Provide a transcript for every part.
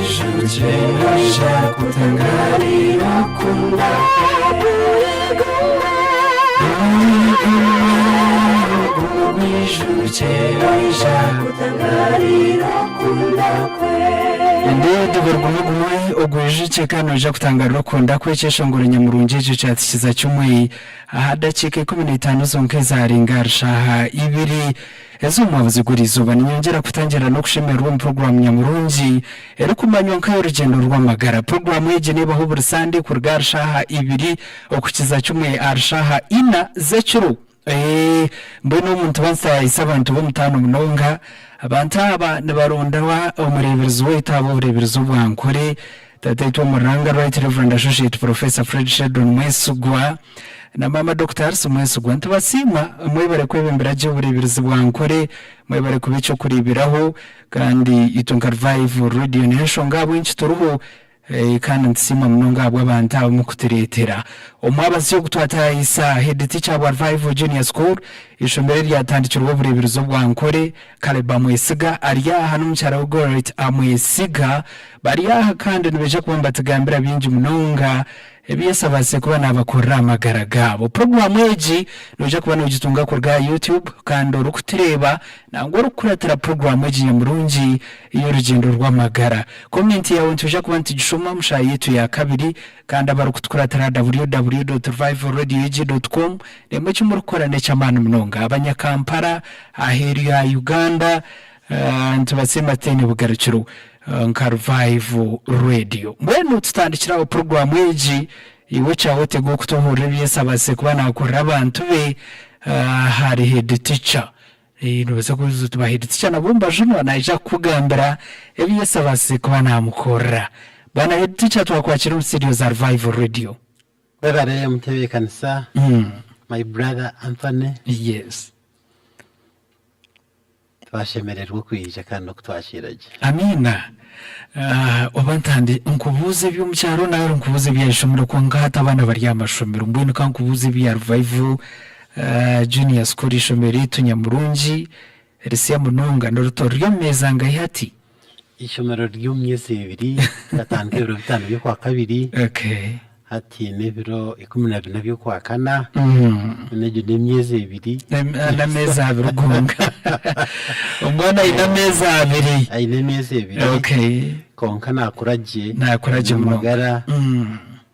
Ogwijukye noija kutangaarira okukunda kwe. Buri gumwe ogu ogwijukye noija kutangaarira okukunda kwe. Indeed buri gumwe gumwe ogwijukye kandi noija kutangaarira okukunda kwe. Ekyeshongoro nyamurungi ekyo kyatukiza kimwe aha dakiika 15 zonka ezaarenga ahari shaaha ibiri. Ez'omwabuzi guri izooba ninyongyera kutangira n'okushemererwa omu puroguraamu nyamurungi erikumanywa nka ey'orugyendo rw'amagara. Puroguraamu egi neebaho buri Sande kuruga ahari shaaha ibiri okukiza kimwe ahari shaaha ina z'ekiro. Ee, mbwenu omu nituba nitutayaayisa abantu b'omutaano munonga. Abantu aba nibaronderwa omureeberezi waitu ahabw'obureeberezi obwa Nkore, Tataitwe omuri Ruhanga Right Reverend Associate Professor Fred Sheldon Mwesigwa. Na maama Dokita Alice Mwesigwa nitubasiima mwebare kwebembera gye obureeberezi bwa Nkore, mwebare kuba eky'okureeberaho kandi itwe nka Revival Radio niyo nshonga ahabw'enki turiho kandi nitusiima munonga ahabw'abantu aba mukutureetera. Omwabazyo ogu twataahiisa Head Teacher wa Revival Junior School, eishomero eryatandikirwe obureeberezi obwa Nkore, Caleb Amwesiga ari aha n'omukyara we Gorret Amwesiga bari aha kandi nibaija kuba nibatugambira bingi munonga Ebi Yesu abaasize kuba naabakorera aha magara gaabo. Puroguraamu egi noija kuba noogitunga kuruga aha YouTube kandi orikutureeba nangwa orikukuratira puroguraamu egi nyamurungi ey'orugyendo rw'amagara. Komenti yaawe nitwija kuba nitugishoma omu shaaha yaitu ya kabiri kandi abarikutukuratira aha www dot revival radio ug dot com reeba eki murikukora n'eky'amaani munonga. Abanyakampala, aheeru ya Uganda, Nitubasiima tutaine bugarukiro nka Revival Radio. Mbwenu tutandikire aho puroguraamu egi, iwe kyawe otega okutu ohurire ebi Yesu abaasize kuba naakorera abantu be ahari head teacher. Noobaasa kubuuza oti ba head teacher nabo nibajunwa? Naija kukugambira ebi Yesu abaasize kuba naamukorera. Bwana head teacher twakwakira omu studio za Revival Radio. Webare omutebeekanisa my brother Anthony. Yes. Twashemererwa okwija kandi n'okutwakiira gye. Amiina. Oba ntandi nkubuuze eby'omu kyaro nari nkubuuze ebya ishomero kwonka hati abaana bari aha mashomero mbwenu ka nkubuuze ebya Revival Junior School eishomero ryaitu nyamurungi risya munonga niruto riri omu meezi angahi hati? Eishomero riri omu myezi ebiri rikatandika ebiro bitaano by'okwakabiri. Okay. Hati n'ebiro 14 by'okwakana, n'egyo n'emyezi ebiri. N'ameezi abiri gonka. Omwana aine ameezi abiri. Aine emyezi ebiri. Okay. Kwonka naakura gye. Naakura gye munonga. Amagara,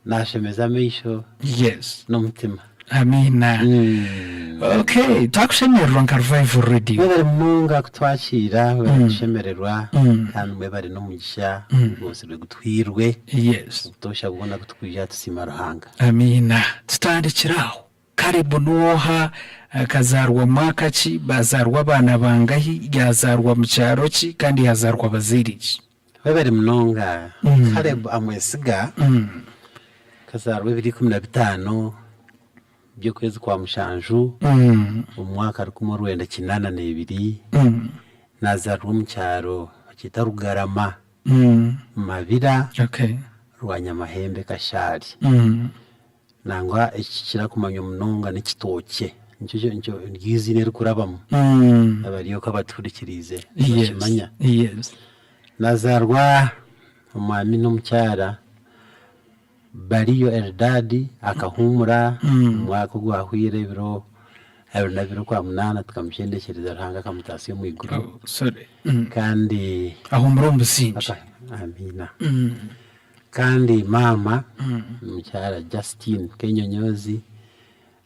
naashemeza amaisho. Yes. N'omutima. Amiina. Okay, twakushemererwa nka Revival Radio. Mwebare munonga kutwakiira, mwebare kushemererwa kandi mwebare n'omugisha gwose gutuhairwe. Yes. Obutoosha bwona ku tukwija tusiima Ruhanga. Amiina. Tutandikire aho. Caleb n'oha? Akazaarwa mwaka ki? Bazaarwa abaana bangahi? Yaazaarwa mu kyaro ki? Kandi yaazaarwa bazaire ki? Webare munonga. Caleb Amwesiga akazaarwa ebiro 15 by'okwezi kwa mushanju omu mwaka 1982. Nazaarwa omu kyaro bakyeta Rugarama, Mabira, Rwanyamahembe, Kashari. Nangwa ekikira kumanywa munonga n'ekitookye nikyo niryo eiziina erikurabamu abari okwo abatuhurikiriize nibakimanya. Nazaarwa omwami n'omukyara Bariyo Elidadi akahuumura omu mwaka ogwahweire ebiro 22 Okwamunaana tukamushendekyereza Ruhanga akamutaasya omu iguru kandi Ahuumure omu busingye. Amiina. Kandi maama omukyara Justine Kenyonyozi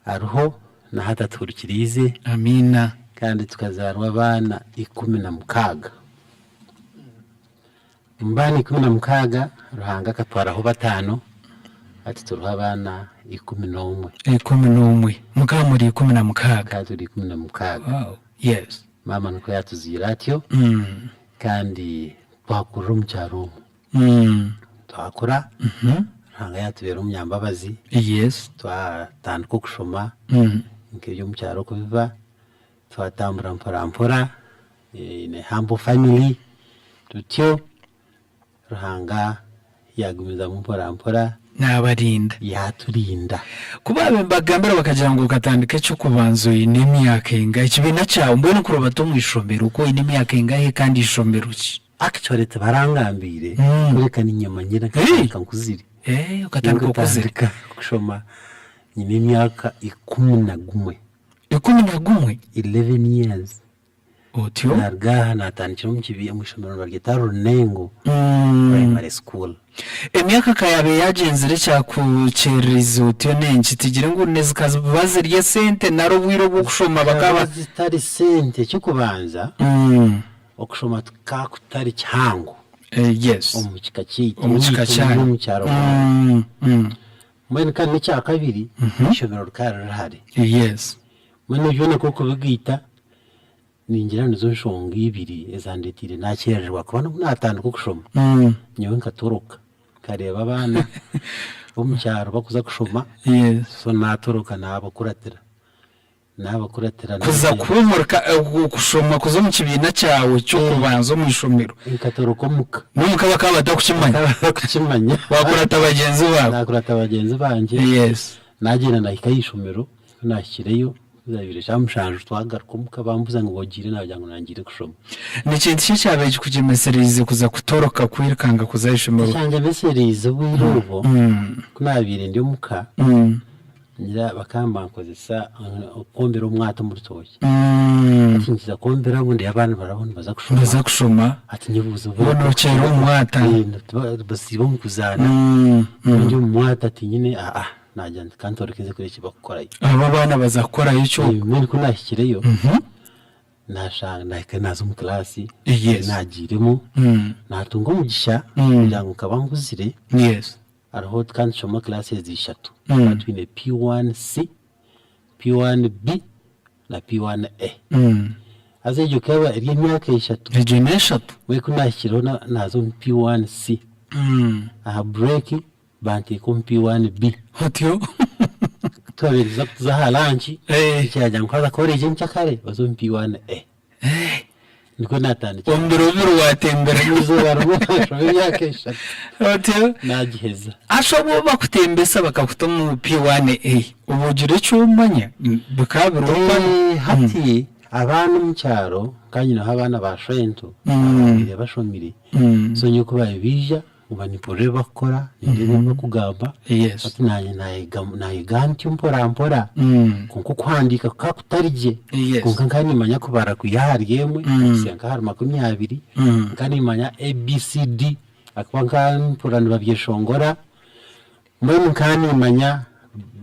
ariho na hati atuhurikiriize. Amiina. Kandi tukazaarwa abaana 16. Omu baana 16 Ruhanga akatwaraho bataano, hati turiho abaana 11. 11. Mukaba muri 16. Tukaba turi 16. Wow. Yes. Maama nikwo yaatuzaire atyo kandi twakurira omu kyaro omwo. Twakura, Ruhanga yaatubeera omunyambabazi, twatandika okushoma nk'eby'omu kyaro oku biba, twatambura mpora mpora in a humble family tutyo Ruhanga yaagumizamu mpora mpora. Naabarinda. Yaaturinda. Ku baabaire nibakugambira bakagira ngu okatandika eky'okubanza oine emyaka engahi? Ekibiina kyawe mbwenu kuroba ota omu ishomero ku oine emyaka engahi kandi ishomero ki? Actually tibarangambiire kureka niinye manyire Hey! nkatandika nkuzire. Eh, okatandika okuzire. Nkatandika kushoma nyine emyaka 11. 11? 11 years. Otyo? Naruga aha natandikira omu kibiina omu ishomero nibaryeta Runengo Primary School. Emyaka ka yaabaire yaagyenzire ekyakukyererize otyo n'enki? Tigire ngu zikaba ziri esente nari obwire obw'okushoma bakaba. Zikaba zitari sente. Eky'okubanza, okushoma kukaba kutari kihango omu kika kyaitu, Omu kika kyanyu. omu kyaro omwo. Mbwenu kandi n'ekyakabiri, eishomero rikaba riri hare. Mbwenu ebyo byona ku orikubigaita, Ningira nizo nshonga ibiri ezandeteire nakyerererwa kuba nobu natandika okushoma nyowe nkatoroka nkareeba abaana b'omu kyaro bakuza kushoma so natoroka nabakuratira nabakuratira Kuza kuhumurika kushoma kuza omu kibiina kyawe ky'okubanza omu ishomero. Nkatoroka omuka. N'omuka bakaba batakukimanya. Bakaba batakukimanya. Wakurata bagyenzi baawe. Nakurata bagyenzi bangye. Nagyenda nahika ah'ishomero ku nahikireyo Zabaire shaaha mushanju twagaruka omuka bambuuza ngu ogiire nagira ngu nangiire kushoma. Ni kintu ki ekyabaire kikugyemesereize kuza kutoroka kwirukanga kuza aha ishomero? Ekyangyemesereize obwire obwo ku nabaire ndi omuka ngira bakaba nibankozesa kwombera omwata omu rutookye. Hati nkiza kwombera ngu ndeebe abaana barabaho nibaza kushoma. Nibaza kushoma. Hati nyebuuza Mbwenu okyera omu mwata. Basiiba omu kuzaana. Ndi omu mwata tinyine aa. Naagira nti, Ka ntoroke nze kureeba eki barikukorayo. Abo abaana baza kukorayo ki okwo? Mbwenu ku naahikireyo, naashanga naahika naaza omu kilaasi, naagiiremu, naatunga omugisha kugira ngu nkaba nkuzire, hariho tukaba nitushoma classes ishatu, tukaba twine P1C, P1B na P1A. Haza egyo ekaba eri emyaka eshatu. Egyo n'eshatu. Mbwenu ku naahikireho naaza omu P1C, aha break Banteeka omu P1B. Otyo. Twabaire nituza kuza aha lunch, teacher yaagira ngu haza college enkyakare oze omu P1A. Nikwo naatandikire. Omu biro bibiri waatembera. Omu izooba rimwe naashoma emyaka eshatu. Otyo. Naagiheza. Asha obu bakutembesa bakakuta omu P1A, oba ogira eki omanya? Bikaba biri okwo? Hati abaana omu kyaro, nka nyineho abaana ba shwento ababaire bashomire, so nyowe ku baabaire baija, Ngu nimpurira ebi bakukora, nindeeba ebi bakugamba, hati naanye naayega ntyo mpora mpora. Kwonka okuhandiika kukaba kutari gye, kwonka nkaba nimmanya kubara kwiha ahari emwe kuhitsya nk'ahari 20, nkaba nimmanya ABCD ahakuba nkaba mpurira nibabyeshongora, mbwenu nkaba nimmanya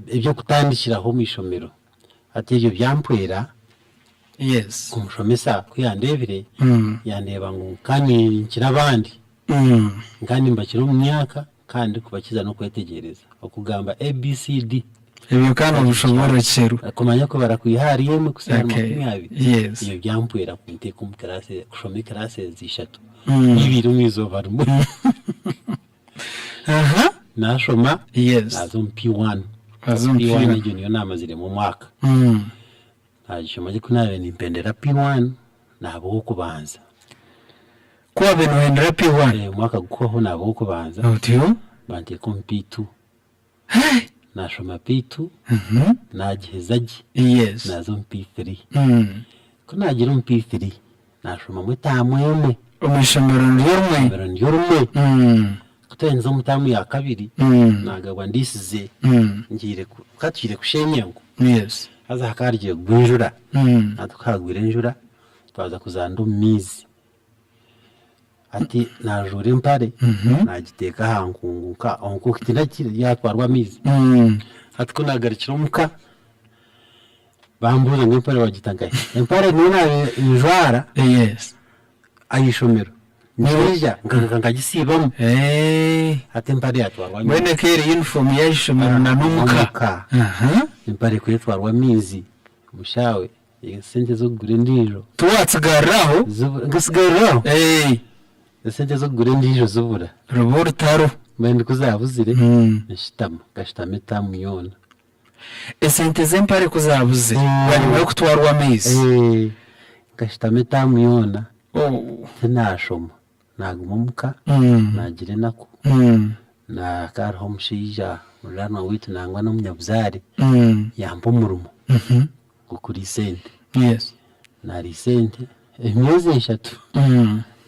eby'okutandikiraho omu ishomero. Hati ebyo byampwera. Omushomesa ku yandeebire, yandeeba ngu nkaba ninkira abandi. Nkaba nimbakira omu myaka kandi ndikubakiza n'okwetegyereza. Okugamba ABCD. Ebyo ka nobishoboorokyerwa. Kumanya kubara kwiha ahari emwe kuhitsya ahari 20, ebyo byampwera kunteeka omu kiraasi, kushoma ekiraasi ezi ishatu, ibiri omu izooba rimwe. Naashoma, naaza omu P1. P1 egyo niyo naamaziremu omwaka. Naagishoma gye ku naabaire nimpendera P1, naaba ow'okubanza. Ku waabaire noohendera P1? Eh, omwaka gukuhwaho naaba ow'okubanza. Otyo? Banteeka omu P2. Naashoma P2, naagiheza gye. Naaza omu P3. Ku naagiire omu P3, naashomamu etaamu emwe. Omu ishomero niryo rimwe? Ishomero niryo rimwe. Ku twaherize omu taamu ya kabiri, naagabwa ndiisize, ngiire ku, tukaba tugiire kusheenya enku. Haza hakaba harigiye kugwa enjura, hati ku haagwire enjura twaza kuzaanira omu maizi. Hati naajuura empare naagiteeka aha nkungu nka nkungu yaatwarwa amaizi. Hati ku naagarukire omuka bambuuza ngu empare waagita nkahi? Empare niyo naabaire njwara aha ishomero. Nkeija nkagaruka nkagisiibamu. Hati empare yatwarwa amaizi. Mbwenu eka eri uniform y'ahaishomero na n'omuka. Empare ku etwarwa amaizi, mushaawe esente z'okugura endiijo. Tiwatsigarira aho? Nkatsigarira aho? Esente z'okugura endiijo zibura. Ruba orutaro. Mbwenu ku zaabuzire, nshutama, nkashutama etaamu yoona. Esente z'empare ku zaabuze bwanyima y'okutwarwa amaizi. Nkashutama etaamu yoona tinaashoma, naaguma omuka naagira enaku. Hakaba hariho omushaija muriranwa waitu nangwa n'omunyabuzaare yampa omurimo gw'okuriisa ente. Naariisa ente emyezi eshatu.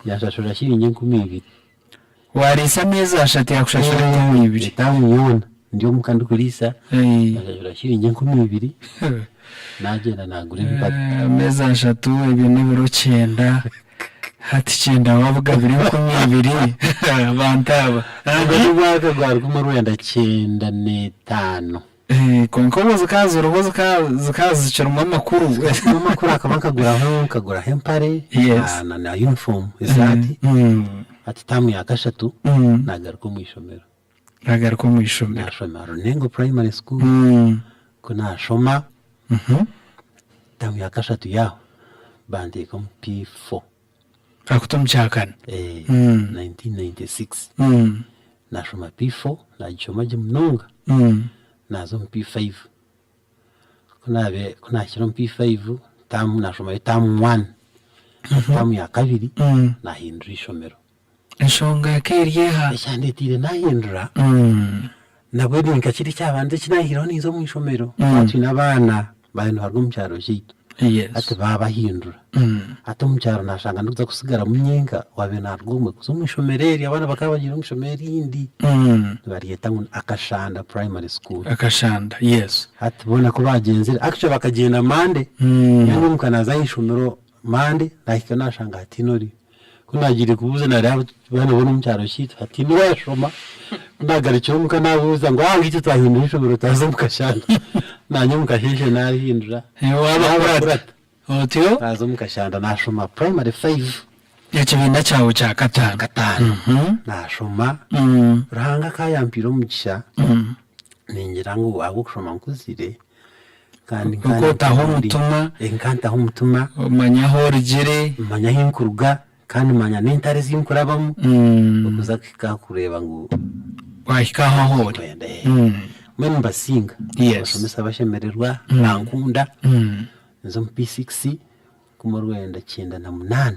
Yanshashura shiringi 2000. Wariisa ameezi ashatu yakushashura 2000. Etaamu yoona ndi omuka ndikuriisa, yanshashura shiringi 2000, nagyenda nagura empare. Ameezi 3 ebyo n'ebiro 90, hati 90 wabugabira 2000 abantu aba. Ogwo n'omwaka gwa 1995. Kwonka obwo zikaba ziriho zikaba zikirimu amakuru. Zikirimu amakuru akaba nkaguraho nkaguraho empare Yes. na na uniform esaati hati taamu ya kashatu nagaruka omu ishomero. Nagaruka omu ishomero. Nashoma Runengo primary school ku nashoma taamu ya kashatu yaaho banteeka omu P4. Bakuta omu kyakana. 1996 Nashoma P4 nagishoma gye munonga naaza omu P5 ku naabe ku naahikire omu P5 term nashomayo term one term ya kabiri naahindura ishomero. Enshonga eka eri eha? Ekyandeeteire naahindura nabwe ni nka kiri ekyabandize eki naahiireho ninza omu ishomero twaba twine abaana baabaire nibaruga omu kyaro kyaitu hati baabahindura. Hati omu kyaro naashanga ndikuza kusigaramu nyenka owaabaire naaruga omwe kuza omu ishomero eryo abaana bakaba bagiire omu ishomero erindi nibaryeta ngu ni Akashanda Primary School. Akashanda, yes. Hati boona ku baagyenzire, actually bakagyenda Monday, nyowe ndi omuka naaza aha ishomero Monday naahika naashanga hataine oriyo. Ku naagiire kubuuza naareeba abaana boona omu kyaro kyaitu hataine owaashoma. Ku naagarukire omuka naabuuza ngu aah itwe twahindura eishomero twaza omu Kashanda. Naanye omu kasheeshe naarihindura. Waabakurata otyo? Naaza omu Kashanda naashoma primary five. Ekibiina kyawe kya kataano. Kataano. Naashoma. Ruhanga ka yampiire omugisha, ningira ngu ahabw'okushoma nkuzire, Kandi Nikwo otaho omutima. Nkantaho omutima. Omanya ahu orugire. Manya ahu nkuruga kandi manya n'entare ezi nkurabamu okuza kuhika aha kureeba ngu. Wahika aho ahu ori. Mbwenu nimbasinga. Abashomesa bashemererwa, bankunda. Nza omu P6 nkumi orwenda 98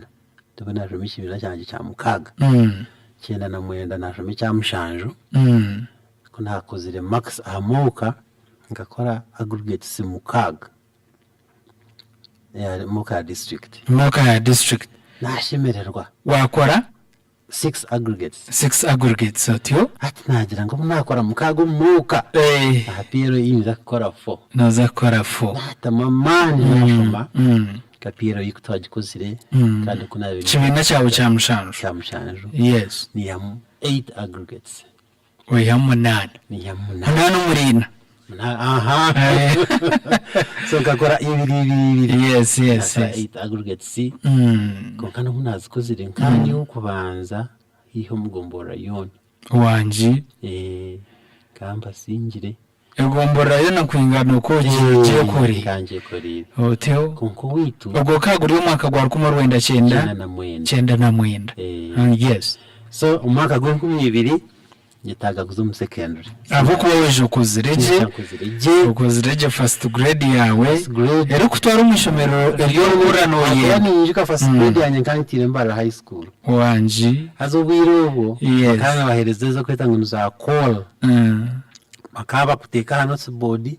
ndibwo naashoma ekibiina kyangye kya mukaaga. 99 naashoma ekya mushanju. Ku naakozire marks aha muuka. Nkakora aggregates mukaaga eya Muka district. Muka ya district. Nashemererwa. Wakora? Six aggregates. Six aggregates otyo. Hati nagira ngu obu nakora mukaaga omu muuka, aha PLE ninza kukora four. Noza kukora four. Natamu amaani nashoma, nka PLE ku twagikozire kandi ku nabire. Kibiina kyawe kya mushanju. Kya mushanju. Yes. Niihamu eight aggregates. Oihamu munaana. Niihamu munaana. Munaana omuri ina. Aha. So nkakora ibiri ibiri ibiri. Yes, yes, Nkakora yes. eight aggregates. Kwonka n'obu naazikozire nkanye ow'okubanza haihi omu gomborora yoona. Wangi. Eh, nkaba mbasingire. Egomborora yoona kwingana oku ogyekoreire. Nkaba ngyekoreire. Otyo. Kwonka owaitu. Ogwo gukaba guri omwaka gwa rukumi orwenda kyenda. 99. 99. Eh. Yes. So omu mwaka gw'enkumi ibiri nyetaaga kuza omu secondary. Ahabw'okuba waija okozire gye, Naija nkozire gye. okozire gye first grade yaawe, First grade. erikukutwara omu ishomero eri orikuhurira nooyenda. Ahakuba ninyijuka first grade yangye nkaba ngitiire Mbarara High School. Wangi. Haza obwire obwo Yes. bakaba nibaheereza ez'okweta ngu ni za call. Bakaba bakuteeka aha notice board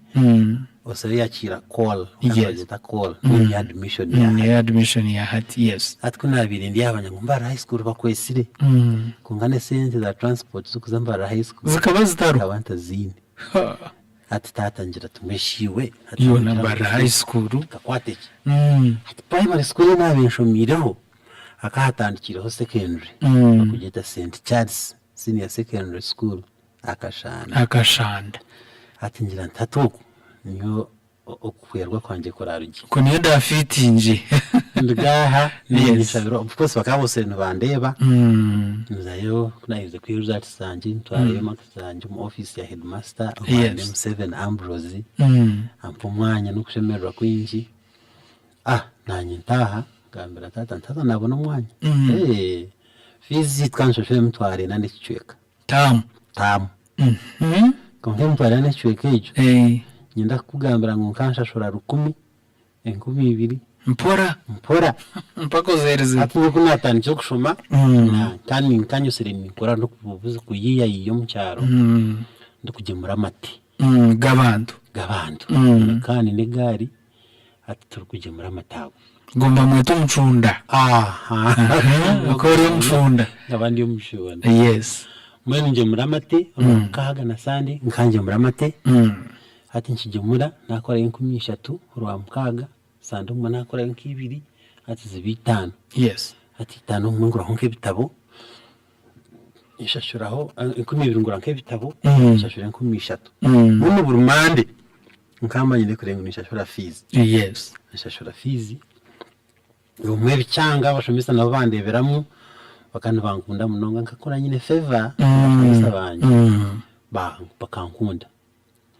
osebe yakiira call, bakaba nibagyeta call niyo admission ya hati. Niyo admission ya hati, yes. Hati ku naabaire ndi aha banywa ngu Mbarara High School bakwetsire, kwonka n'esente za transport z'okuza Mbarara High School Zikaba zitariho? nkaba ntaziine. Hati taata angira ati mbwenu shi iwe hati Iwe na noogira ngu Mbarara High School. Nkakwate ki? Hati primary school ei naabaire nshomiireho hakaba hatandikiireho secondary bakugyeta St Charles Senior Secondary School. Akashanda. Akashanda. Hati ngira nti hati oku niho okuhwerwa kwangye kurarugye. Oku niyo ndafiitingye. Nduga aha Yes. ninshabira of course bakaba bose nibandeeba nzayo ku naherize kwiha results zangye ntwarayo marks zangye omu office ya headmaster Yes. Museveni Ambrose ampa omwanya n'okushemererwa kwingi ah nanye ntaaha ngambira taata nti taata nabona omwanya fees twanshashura emitwaro ena n'ekicweka. Taamu. Taamu. Kwonka emitwaro ena n'ekicweka egyo, niinyenda kukugambira ngu nkanshashura rukumi, 2000. Mpora. Mpora. Mpaka oziheerize. Hati nyowe ku naatandikire kushoma, kandi nkanyosire ninkora n'okuyiiyayiiya omu kyaro, ndikugyemura amate. G'abantu. G'abantu. Kandi n'egaari, hati turikugyemura amate ago. Gumba mwete omucunda. Aha. Okaba ori omucunda. Nkaba ndi omucunda. Yes. Mbwenu ngyemura amate, Orwamukaaga na Sande nka ngyemura amate. Hati nkigyemura nakorayo 3000 Orwamukaaga, Sande obumwe nakorayo nk'ibiri, hati ziba itaano. Yes. Hati itaano obumwe nguraho nk'ebitabo, nshashuraho 2000 ngura nk'ebitabo, nshashura 3000. Mbwenu buri Mande nkaba manyire kure ngu ninshashura fees. Yes. Nshashura fees, obumwe ebikyanga abashomesa nabo bandeeberamu bakaba nibankunda munonga nkakura nyine favour abashomesa bangye bakankunda.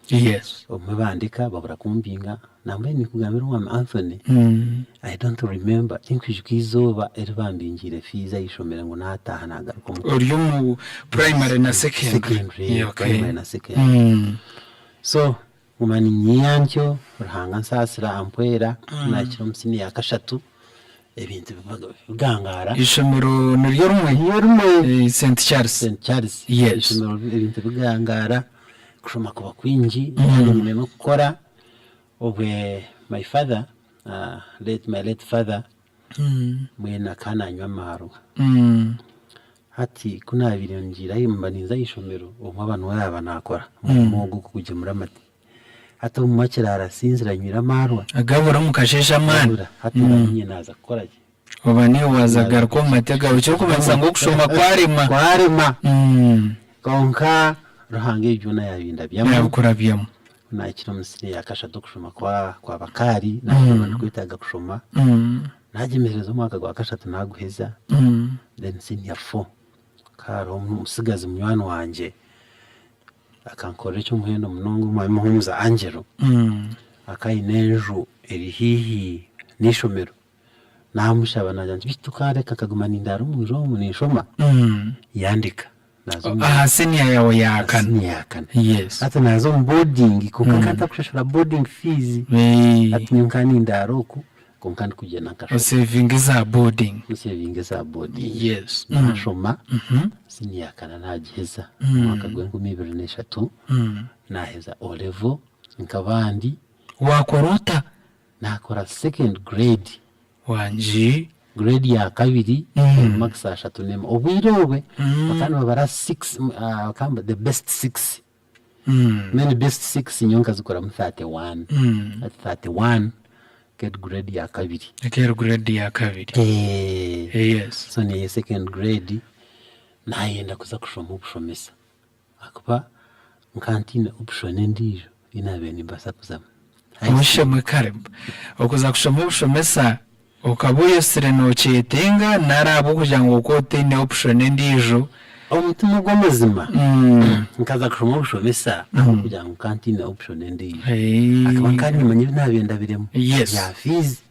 Yes. Obumwe bandeka babura kumpinga nambwenu ninkugambira omwami Anthony I don't remember tinkwijuka eizooba eri bambingiire fees ah'eishomero ngu nataaha nagaruka omuka. Ori omu primary na secondary. Secondary, primary na secondary. So nguma ninyiiya ntyo Ruhanga ansaasira ampwera ku naahikire omu siniya ya kashatu ebintu bigangaara. Eishomero niryo rimwe? Niryo rimwe. Saint Charles. Saint Charles. Yes. Eishomero ebintu bigangaara, kushoma kuba kwingi kandi nyine n'okukora. Obwe my father, late my late father mbwenu akaba nanywa amaarwa. Hati ku naabaire ngiire mba ninza aha ishomero, obumwe aba niwe yaaba naakora omurimo ogwo ogw'okugyemura amate. Hati obumwe akiraara asinzire anywire amaarwa. Agabura omu kasheeshe amaani. Gabura. Hati mba niinye naaza kukora ki? Oba niiwe waaza kugaruka omu mate gaawe ekirikumanyisa ngu okushoma kwarema. Kwarema. Kwonka Ruhanga ebyo byona yaabindabyamu. Yaabikurabyamu. Ku naahikire omu siniya ya kashatu okushoma kwaba kaari, naahurira ndikwetaaga kushoma. Naagyemesereza omwaka gwa kashatu naaguheza, then senior four hakaba hariho omutsigazi munywani wangye akankorera eky'omuhendo munonga omwami Muhumuza Angelo, akaba aine enju eri haihi n'eishomero, naamushaba naagira nti beitu tokareka nkaguma nindaara omu nju omu ninshoma? Yandeka. Naaza omu Aha senior yaawe ya aha kana. senior ya kana. Yes. Hati naaza omu boarding kwonka nkaba ntakushashura boarding fees. Hati nyowe nkaba nindaara oku kwonka ndikugyenda nkashoma. Osevinga eza boarding. Nsevinga eza boarding. Yes. Naashoma senior ya kana naagiheza omwaka gw'enkumi ibiri n'eshatu naaheza O level nk'abandi. Waakora ota? Naakora second grade. Wangi. Grade ya kabiri marks ashatu n'emwe. Obwire obwe bakaba nibabara six bakaba the best six. Mbwenu best six nyowe nkazikoramu 31. Hati 31 ekaba eri grade ya kabiri. Ekaba eri grade ya kabiri. Yes. So niiha second grade nayenda kuza kushoma obushomesa ahakuba nkaba ntiine option endiijo ei naabaire nimbaasa kuzamu. Omushemwe Caleb, okuza kushoma obushomesa okaba oyosire nokyetenga nari ahabw'okugira ngu okaba otaine option endiijo? Omutima ogw'amazima, nkaza kushoma obushomesa ahabw'okugira ngu nkaba ntaine option endiijo. Ahakuba nkaba nimanya ebi naabaire ndabiremu bya fees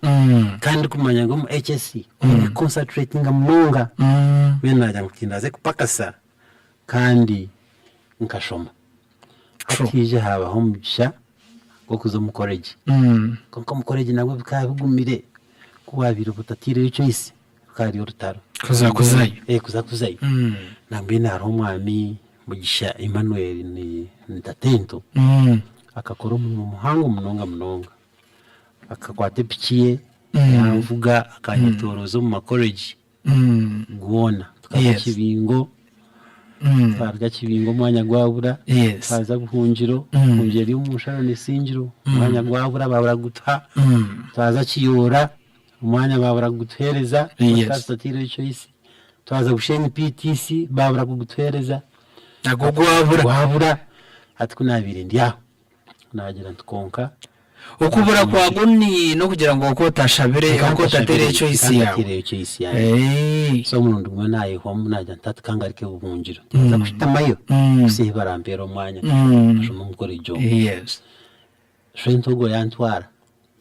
kandi ndikumanya ngu omu HSC oine kuconcentratinga munonga. Mbwenu naagira ngu tindaze kupakasa kandi nkashoma. Hati haija haabaho omugisha gw'okuza omu koregi. Kwonka omu koregi nabwo bikaba bigumire, ku waabaire oba otataireyo choice rukaba ruri orutaro. Kuza kuzayo. Kuza kuzayo. Nambwenu hariho omwami Mugisha Emmanuel ni Tatento, akakora omurimo muhango munonga munonga. Akakwata epiki ye yanvuga akanyetooroza omu makoregi. Goona tukaza Kibingo, twaruga Kibingo omwanya gwabura, twaza Buhungiro, Buhungiro eri omu nsharo n'Isingiro, omwanya gwabura babura kugutuha, twaza Kiyoora omwanya babura kugutuheereza ahabw'okuba tukaba tutataireho choice, twaza Bushenyi PTC babura kugutuheereza, Nagwo gwabura. Gwabura, hati ku naabaire ndi aho Naagira nti, Kwonka. Okubura kwagwo ni n'okugira ngu okaba otashabire, okaba otataireyo choice Nkaba yaawe. ntataireyo choice yangye. So omurundi gumwe naayehwamu naagira nti hati ka ngaruke Buhungiro. Tinza kushutamayo kuhitsya ahi barampeera omwanya nkashoma omu college omwo. Shwento ogwo yantwara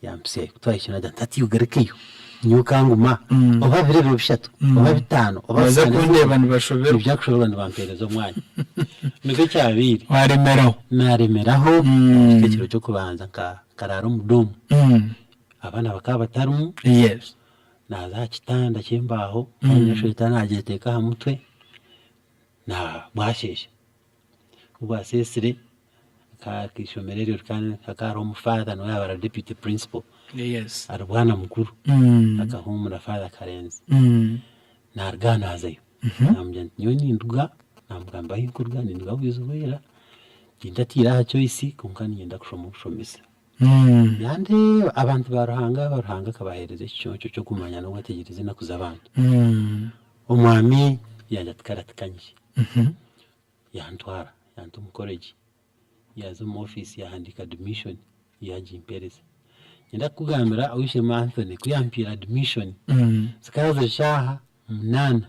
Yampitsya ku twahikire naagira nti hati ogarukeyo nyowe kanguma oba biri ebiro bishatu oba bitaano oba Baza bitaano kundeeba nibashoberwa. Nibija kushoberwa nibampeereza omwanya. Nikwo kyabaire. Waremeraho. Naaremeraho nahika ekiro ky'okubanza nkaraara omu doomu. Abaana bakaba batarimu. Naaza aha kitanda ky'embaaho eshweta naagyeteeka aha mutwe bwasheesha. Ku bwaseesire. Ak'eishomero eryo hakaba hariho omufaatha niwe yaaba ari deputy principal Yes. ari bwana mukuru Mm. akahuumura Father Karenzi. Mm. Naruga aha naazayo namugira nti nyowe ninduga namugamba ahu nkuruga ninduga Bwizibwera tindatiire aha choice kwonka niinyenda kushoma obushomesa. Mm. Yandeeba abantu ba Ruhanga aba Ruhanga akabaheereza ekiconco ky'okumanya n'okwetegyereza enaku z'abantu. Mm. Omwami yaagira ati kare ati kanyije. Mhm. Yantwara yanta omu college, yaaza omu office yahandiika admission yaagimpeereza. Niinyenda kukugambira ow'eishe-emwe Anthony ku yampiire admission zikaba ziri shaaha munaana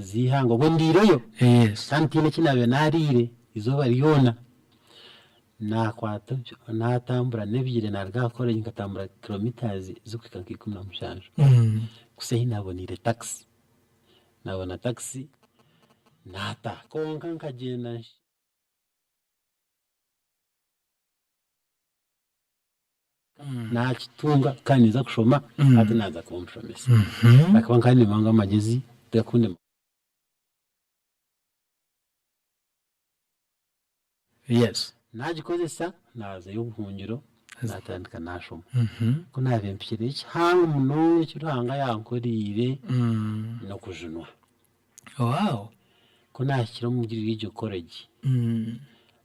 z'eihangwe obwo ndiireyo kandi tihaine eki naabaire naariire eizooba ryona. Naakwata naatambura n'ebigyere naaruga aha college nkatambura kilometres zirikuhika nka 17 kuhitsya ahi naaboneire taxi. Naabona takisi naataaha kwonka nkagyenda naakitunga kandi ninza kushoma hati naaza kuba omushomesa. Ahakuba nkaba nimanya ngu amagyezi tigakundema. Yes. Naagikozesa naazayo obuhungiro naatandika naashoma. Ku naabaire mpikireyo kihango munonga eki Ruhanga yankoreire n'okujunwa. Wow! Ku naahikire omuri egyo college,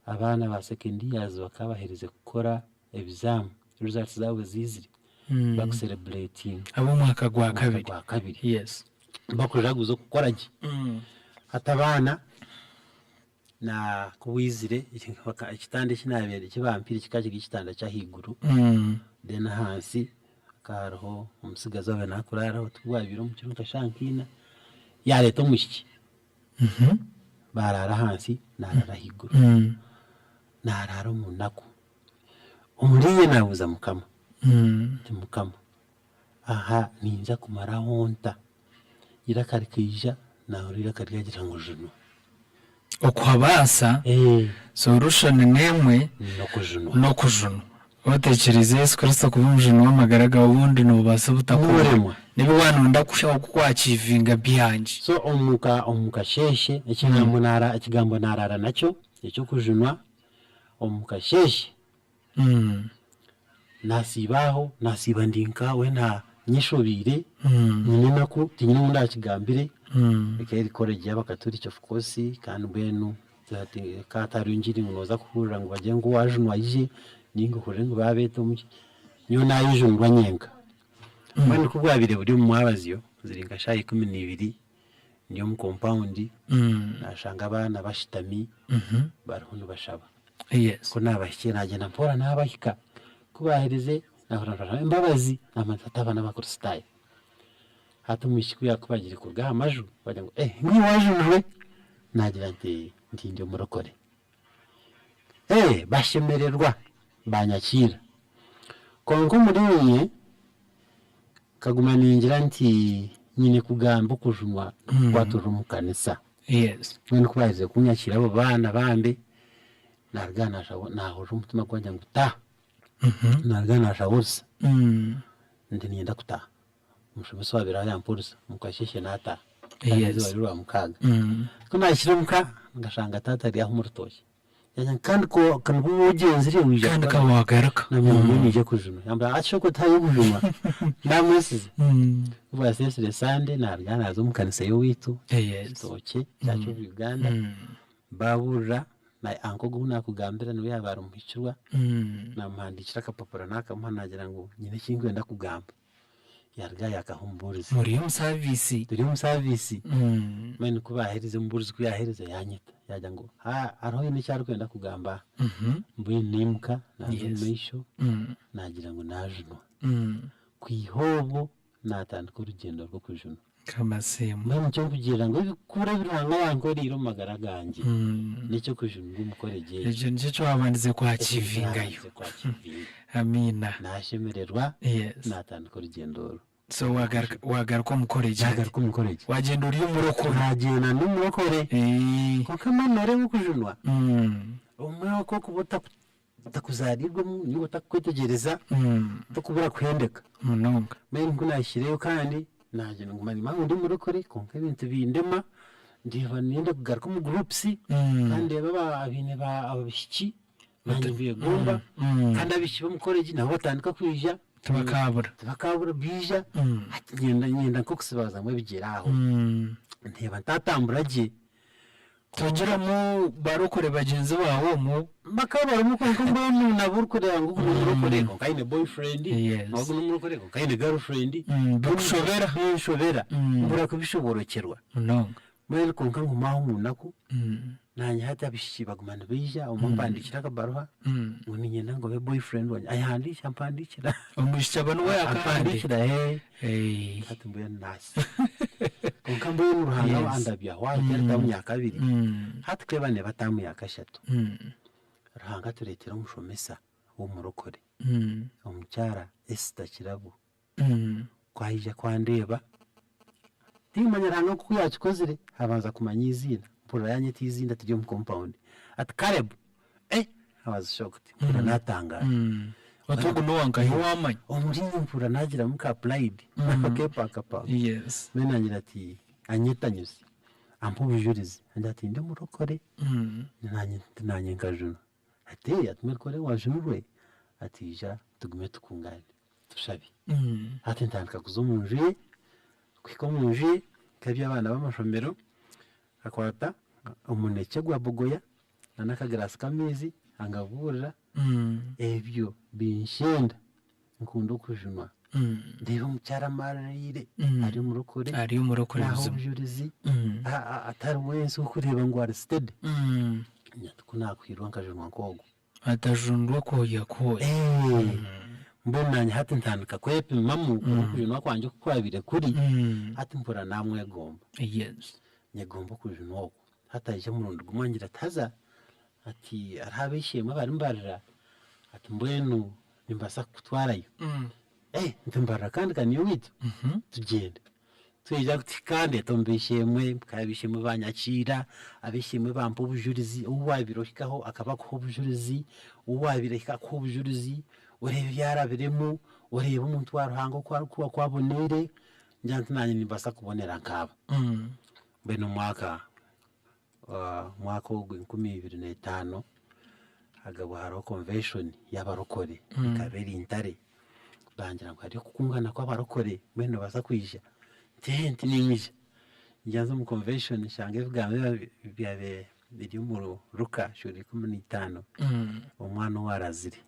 abaana ba second years bakaba baherize kukora ebizaamu, results zaabo ziizire, bakuserebureetinga. Ab'omwaka gwa kabiri. Omwaka gwa kabiri. Yes. Bakuraguza okukora gye. Hati abaana Na ku bwizire ekitanda eki naabaire eki bampaire kikaba kiri ekitanda ky'ahaiguru then ahansi hakaba hariho omutsigazi owaabaire naakuraaraho tibwabaire omu kiro nka shaaha nka ina yaareeta omwishiki baaraara ahansi naaraara ahaiguru naaraara omu naku. Omuriinye naabuuza Mukama nti Mukama aha ninza kumaraho nta? Eiraka rikaija, naahurira eiraka ryagira ngu junwa. Okuhabaasa, solution, n'emwe, N'okujunwa. n'okujunwa. Otekyerize Yesu Kristo kuba omujuni w'amagara gaawe obundi noobaasa obutakora Nooremwa. n'ebi waanonda kuha oku kwakiivinga byangye. So omu ka omu kasheeshe ekigambo naara ekigambo naaraara nakyo eky'okujunwa omu kasheeshe Nasiiba aho, nasiiba ndi nka weena nyeshobeire, nyine enaku, tinyine ou ndakigambire, ekaba eri college y'abakaturiki of course kandi mbwenu hakaba hatariho engiri ngu nooza kuhurira ngu bagire ngu owajunwa aije ninga ohurire ngu baabeeta omuki, nyowe nayejunirwa nyenka. Mbwenu ku bwabaire buri omu mwabazyo ziri nka shaaha 12 ndi omu compound nashanga abaana bashutami bariho nibashaba. Yes. Ku naabahikire naagyenda mpora naabahika. Ku baaherize naahurira nibashaba embabazi, naamanya nti hati aba n'Abakristaayo. Hati omwishiki ku yaakuba agiire kuruga aha maju, bagira ngu eh ngu iwe waajunirwe? Naagira nti nti ndi omurokore. Eh bashemererwa baanyakiira. Kwonka omuriinye nkaguma ningira nti nyine kugamba okujunwa kwaturira omu kanisa. Yes. Mbwenu ku baaherize kunyakiira abo baana bambi, naaruga aha naahurira omutima gwangira ngu taaha. Naaruga aha naashaba orusa, nti niinyenda kutaaha. Omushomesa owaabaire aho yampa orusa, omu kasheeshe naataaha. Kandi Yes. eizooba riri Rwamukaaga. Ku naahikire omuka, nkashanga taata ari aho omu rutookye. Yaagira ngu kandi ku nibwo ogyenzire waija Kandi kukora ka ki? waagaruka. Naamanya ngu mbwenu niinyija kujunwa. Yambwira ati shoka otahayo okujunwa. Naamwesize. Ku bwaseesire Sande, naaruga naaza omu kanisa y'owaitu, Yes. Kitookye, Church of Uganda, baabuurira, na uncle ogu ou naakugambira niwe yaaba ari omuhikirwa, naamuhandiikira akapapura naakamuha naagira ngu nyine eki ndikwenda kugamba. Yaaruga yaakaha omubuurizi. Muri omu saviisi. Turi omu saviisi. Mbwenu ku baaherize omubuurizi ku yaaherize yaanyeta yaagira ngu haa hariho oine eki arikwenda kugamba aha. Mbwenu naimuka naaza omu maisho naagira ngu naajunwa. Kwiha obwo naatandika orugyendo rw'okujunwa. Mukama asiimwe. Mbwenu nikyo nkugirira ngu ebikuru ebi Ruhanga yankoreire omu magara gangye n'eky'okujunwa omu college egyo. Ekyo nikyo eki waabandize kwakiivingayo. Ekyo kwakiivinga. Amiina. Naashemererwa Yes. naatandika orugyendo oru. So waagaruka waagaruka omu college hati? Naagaruka omu college. Waagyenda ori omurokore? Naagyenda ndi omurokore. Kwonka mbwenu nooreeba okujunwa, obumwe ku orikuba otaku otakuzaariirwemu nainga otakukwetegyereza, tokubura kuhendeka. Munonga. Mbwenu ku naahikireyo kandi naagira ngu manya ndi omurokore kwonka ebintu bindema, ndeeba niinyenda kugaruka omu groups kandi ndeeba abaine abaishiki. Nanye mbyegomba kandi abaishiki b'omu college nabo batandika kwija. Tibakaabura. Tibakaabura baija hati nyenda nyenda nk'okusibazamu ebigyere aho ndeeba ntatambura gye. Togiramu barokore bagyenzi baawe omwo? Bakaba barimu kwonka mbwenu nabo orikureeba ngu ogu n'omurokore kwonka aine boyfriend, ogu n'omurokore kwonka aine girlfriend. Bikushobera. Binshobera mbura kubishoborokyerwa. Munonga. Mbwenu kwonka nguma aho omu naku, naanye hati abaishiki baguma nibaija, omwe ampandiikira akabaruha ngu niinyenda ngu obe boyfriend wangye, ayehandiikira ampandiikira. Omwishiki aba niwe Ampandiikira ee, hati mbwenu naasa. Kwonka mbwenu Ruhanga andabyaho ahati ari taamu ya kabiri, hati ku eba neeba taamu ya kashatu, Ruhanga atureetera omushomesa w'omurokore, omukyara Esther Kirabo. Ku aija ku andeeba, timmanya Ruhanga nk'oku yaakikozire, abanza kumanya eiziina, mpurira yaanyeta eiziina turi omu compound, ati Caleb! Eh! I was shocked, mpurira naatangaara. Oti ogu n'owa nkahi waamanya? Omuri nye mpurira naagiramu ka pride, akeepaakapaaka. Mbwenu angira ati, anyeta anyutsya, ampa obujurizi, angira ati ndi omurokore, naanye nti naanye nkajunwa. Ati ee, ati mbwenu ku oraabe waajunirwe, ati ija tugume tukungane. Tushabe. Hati ntandika kuza omu nju ye, kuhika omu nju ye nk'eby'abaana b'amashomero, akwata omunekye gwa bogoya n'akagiraasi k'amaizi angabuurira, ebyo binshenda nkunda okujunwa. Ndeeba omukyara amaririire ari omurokore, Ari omurokore naaha buzima. obujurizi, atari wensi orikureeba ngu ari steady. Ku naakwirwa nkajunwa nk'ogwo. Atajundwa kwoya kwoya. Eeh mbwenu nanye hati ntandika kwepimamu oku okujunwa kwangye oku kwabaire kuri, hati mpurira namwegomba. Yes. Nyegomba okujunwa okwo. Hati aija omurundi gumwe angira ati haza ati hariho ab'eishe-emwe abari mbarira ati mbwenu nimbaasa kukutwarayo. Eh nti mbarira kandi ka niyo owaitu tugyende. Twija kuhika ndeeta omu b'eishe-emwe, mpika ab'eishe-emwe banyakiira, ab'eishe-emwe bampa obujurizi, ou waabaire ohikaho akaba akuha obujurizi, ou waabaire ohika akuha obujurizi, oreeba ebi arabiremu, oreeba omuntu wa Ruhanga oku arikuba oku aboneire, ngira nti naanye nimbaasa kubonera nkaaba. Mbwenu omwaka omwaka ogwo 2005 hakaba hariho convention y'abarokore ekaba eri Ntare, bangira ngu hariyo okukungana kw'abarokore mbwenu noobaasa kwija? Nti ee nti niinyija, njya nza omu convention nshanga ebigambo ebyabaire biri omu Luka shuura 15 omwana owaarazire,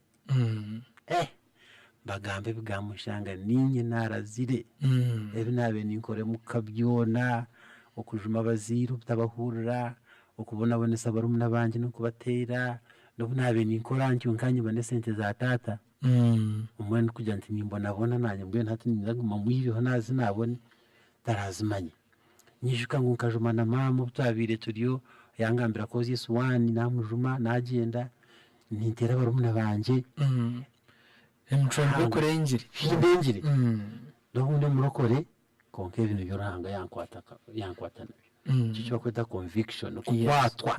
eh bagamba ebigambo nshanga niinye naarazire, ebi naabaire ninkora omuka byona, okujuma abazaire obutabahurira, okubonabonesa barumuna bangye n'okubateera, n'obu naabaire ninkora ntyo nkanyima n'esente za taata, mbwenu ndikugira nti nimbonabona naanye mbwenu hati ninza kuguma mwibeho naaza naabone, tarazimanya. Nyijuka ngu nkajuma na maama obu twabaire turiyo, yangambira kwozya esuwaani naamujuma naagyenda, ninteera barumuna bangye. Emicwe mibi ekurengire. Endengire. N'obu ndi omurokore kwonka ebi nibyo Ruhanga yankwata yankwata nabyo. Nikyo eki barikweta conviction, okukwatwa.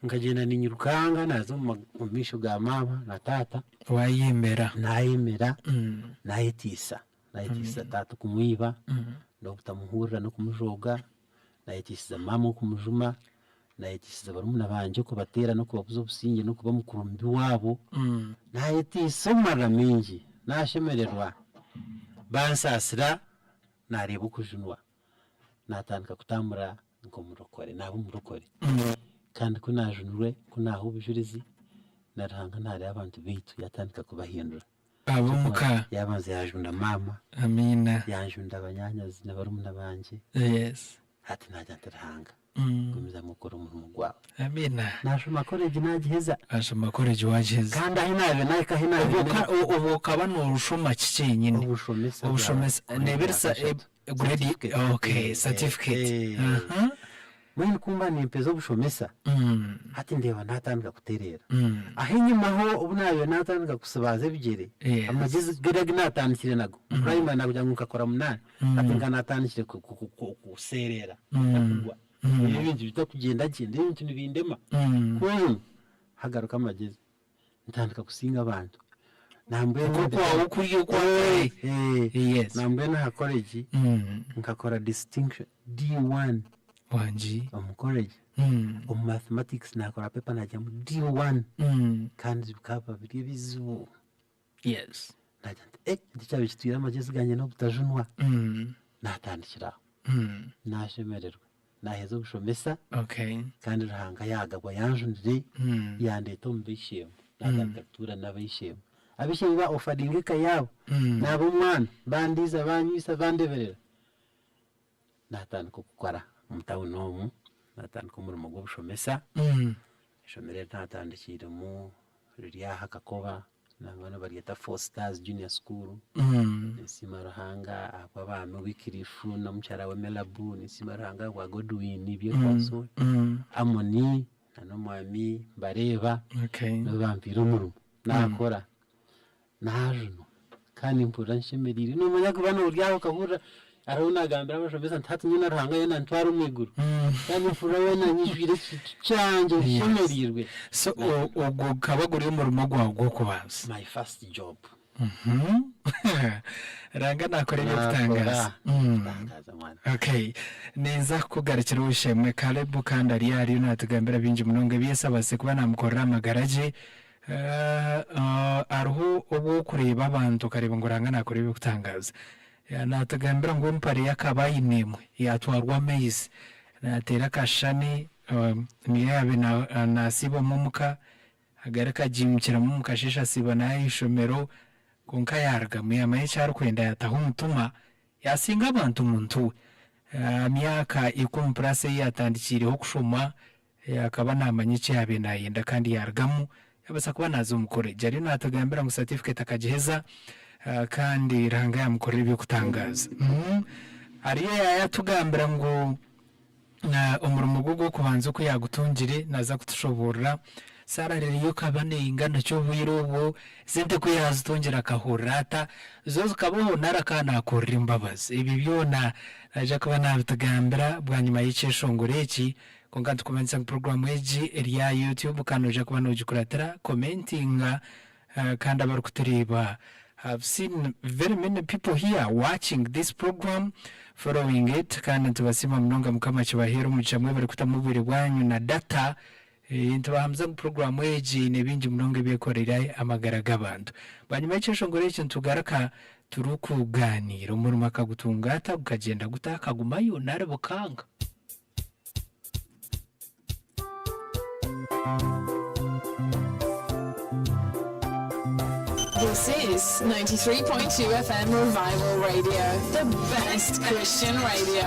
Nkagyenda niinyirukanga naaza omu maisho ga maama na taata. Waayemera. Naayemera, naayetiisa. Naayetiisiza taata okumwiba, n'obutamuhurira n'okumujooga, naayetiisiza maama okumujuma, naayetiisiza barumuna bangye okubateera n'okubabuza obusingye n'okuba mukuru mubi waabo. Naayetiisa omu marira maingi, naashemererwa, bansaasira, naareeba okujunwa, naatandika kutambura nk'omurokore, naaba omurokore. Kandi ku naajunirwe, ku naaha obujurizi, na Ruhanga naareeba abantu baitu yaatandika kubahindura. Ab'omuka. Yaabanza yaajunda maama. Amiina. Yanjunda banyaanyazi na barumuna bangye. Yes. Hati naagira nti Ruhanga, gumizamu okore omurimo gwawe. Amiina. Naashoma koregi naagiheza. Waashoma koregi waagiheza. Kandi ahi naabaire naahika ahi naabaire Obwo ka- o- obwo okaba nooshoma ki kyenyine? Obushomesa bwa Obushomesa grade neeba eri ya sa- kashatu. grade Certificate. okay, Eh, certificate. eh. Aha. Mbwenu ku mba nimpeza obushomesa, hati ndeeba naatandika kutereera. Aho enyimaho obu naabaire naatandika kusibaaza ebigyere, Yes. amagyezi gari agu naatandikire nago, purayimari naakugira ngu nkakora munaana, hati nka naatandikire ku- ku- ku- ku- kuseereera, ntakugwa. Ndeeba ebintu bitakugyenda gye, ndeeba ebintu nibindema. Kwonka hagaruka amagyezi. Ntandika kusinga abantu. Nambwenu Okwo kwawe okuri okwa kare. Eh, Yes. nambwenu aha college nkakora distinction D1 Wangi. omu college. Omu mathematics naakora paper naagyamu D1 kandi bikaba biri ebizibu. Yes. Naagira nti eh eki ekyabaire kitwire amagyezi gangye n'obutajunwa. Naatandikira aho. Naashemererwa. Naaheza obushomesa Okay. kandi Ruhanga yaagabwa yanjunire yandeeta omu b'eishe-emwe. Naatandika kutuura n'ab'eishe-emwe. Ab'eishe-emwe ba offeringa eka yaabo naaba omwana bandiiza, banywisa, bandeeberera. Naatandika okukora omu tawuni omu, naatandika omurimo gw'obushomesa. Eishomero eri naatandikiiremu riri aha Kakoba nangwa nibaryeta Four Stars Junior School. Ninsiima Ruhanga ahabw'abaami Wycliffe n'omukyara we Melabu, ninsiima Ruhanga ahabwa Godwin Byekwaso, Amoni n'omwami Mbareeba nibo bampaire omurimo naakora. Naajunwa kandi mpurira nshemereire. Noomanya kuba noori aho okahurira hariho ou naagambira abashomesa nti hati nyowe na Ruhanga yoona nantwara omu iguru. Kandi mpurira weena nyijwire ekintu kyangye nshemereirwe. So ogwo gukaba guri omurimo gwawe gw'okubanza? My first job. Ruhanga naakora eby'okutangaaza. Naakora eby'okutangaaza mwana. Okay. Ninza kukugarukira ow'eishe-emwe Caleb kandi ari ariyo naatugambira bingi munonga ebi Yesu abaasize kuba naamukorera amagara gye. Hariho obu orikureeba abantu okareeba ngu Ruhanga naakora eby'okutangaaza. Naatugambira ngu empare ye akaba aine emwe yaatwarwa amaizi, naateera akashushani niyo yaabaire naasiibamu omuka, agaruka agiimukiramu omu kasheeshe asiiba nayo aha ishomero, kwonka yaarugamu yaamanya eki arikwenda yaataho omutima yaasinga abantu muntu we. Aha myaka ikumi purasi ei yaatandikiireho kushoma, Akaba naamanya eki yaabaire naayenda kandi yaarugamu yaabaasa kuba naaza omu college. Ariyo naatugambira ngu certificate akagiheza kandi Ruhanga yaamukorera eby'okutangaaza. Ariyo yaatugambira ngu omurimo gwe ogw'okubanza oku yaagutungire naaza kutushoboorora. Salary yo ekaba neingana ki obwire obwo, sente ku yaazitungire akahurira ata, zo zikabaho nari akaba naakorera embabazi. Ebyo byona naija kuba naabitugambira bwanyima y'ekyeshongoro eki. Kwonka nitukumanyisa ngu puroguraamu egi eri aha YouTube kandi noija kuba noogikuratira, komentinga kandi abarikutureeba I've seen very many people here watching this program, following it kandi nitubasiima munonga Mukama akibaheere omugisha mwebare kutamu obwire bwanyu na data. Nitubahamiza ngu puroguraamu egi eine bingi munonga ebi ekoreire amagara g'abantu. Bwanyima y'ekyeshongoro eki nitugaruka turikugaaniira omurimo akagutunga ata, gukagyenda guta, akagumayo nari bukanga? This is 93.2 FM Revival Radio, the best Christian radio.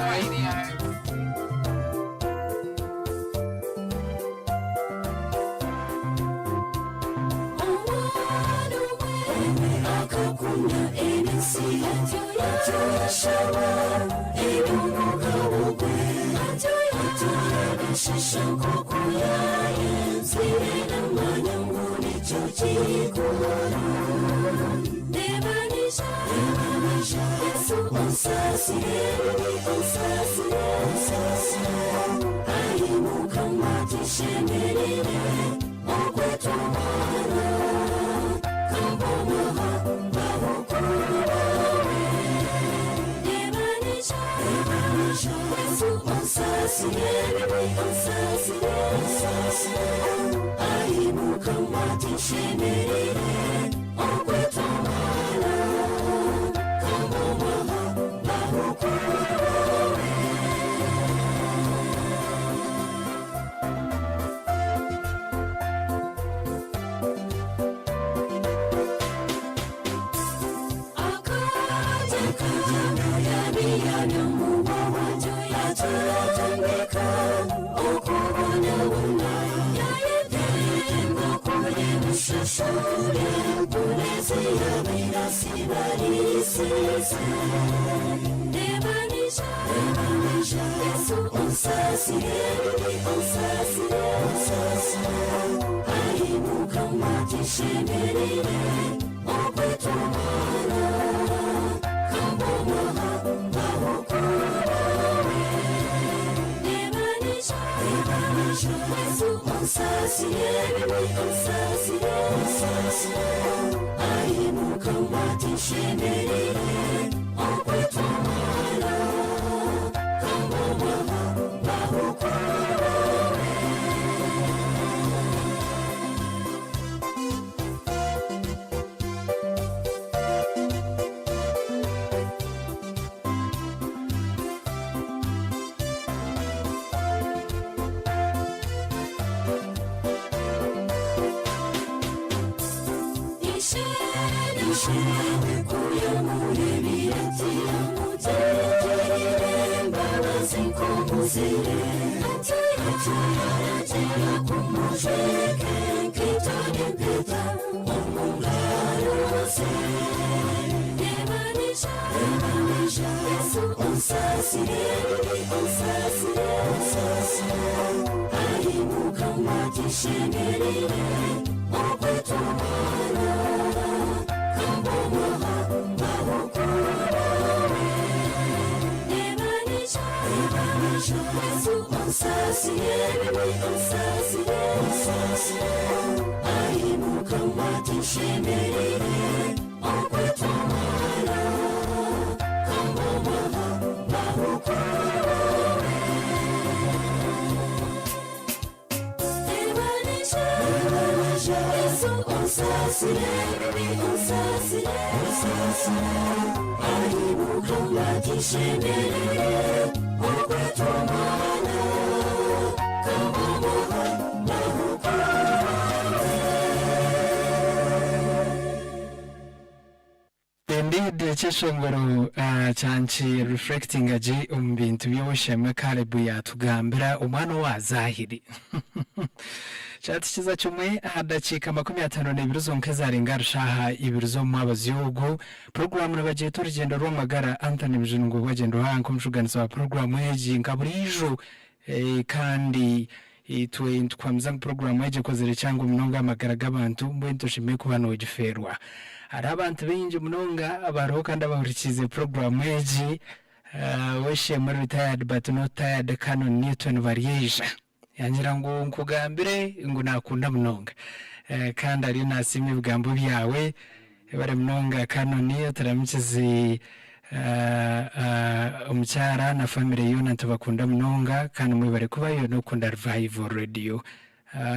Akakunda ensi atyo yashaba eby'omugabo gwe atyo nk'oku yayenzire namanya ngu nikyo kirikora Reba nija Yesu onsasire onsasire onsasire Ai Mukama tushemerere okwetwara Kambomaha bahukuru bawe Reba nija Yesu onsasire onsasire onsasire Ai Mukama tushemerere okwetwara Kambomaha bahukuru bawe Tishemerere okwetwara Kambomaha bahukuru bawe Reba nija Yesu onsasire onsasire onsasire Ai Mukama tushemerere okwetwara Kambomaha bahukuru bawe Indeed ekyeshongoro kyanki reflectinga gye omu bintu by'ow'eishe-emwe Caleb yaatugambira omwana owa Zahiri. Kyatukiza kimwe aha dakiika 52 zonka ezarenga ahari shaaha ibiri z'omu mwabazyo ogu. Puroguraamu nibagyeta Orugyendo rw'Amagara. Anthony Mujuni Ngobwa agyenda oha nk'omushuganisa wa puroguraamu egi nka buriijo kandi itwe nitukuhamiza ngu puroguraamu egi ekozire kyangu munonga aha magara g'abantu mbwenu toshemereire kuba noogifeerwa. Hariho abantu baingi munonga abariho kandi abahurikiize puroguraamu egi. Ow'eishe-emwe retired but not tired Canon Newton Baryeija. Yangira ngu nkugambire ngu nakunda munonga kandi ariyo nasiima ebigambo byawe. Webare munonga Canon oturamukize omukyara na family yoona nitubakunda munonga kandi mwebare kubayo nokukunda Revival Radio.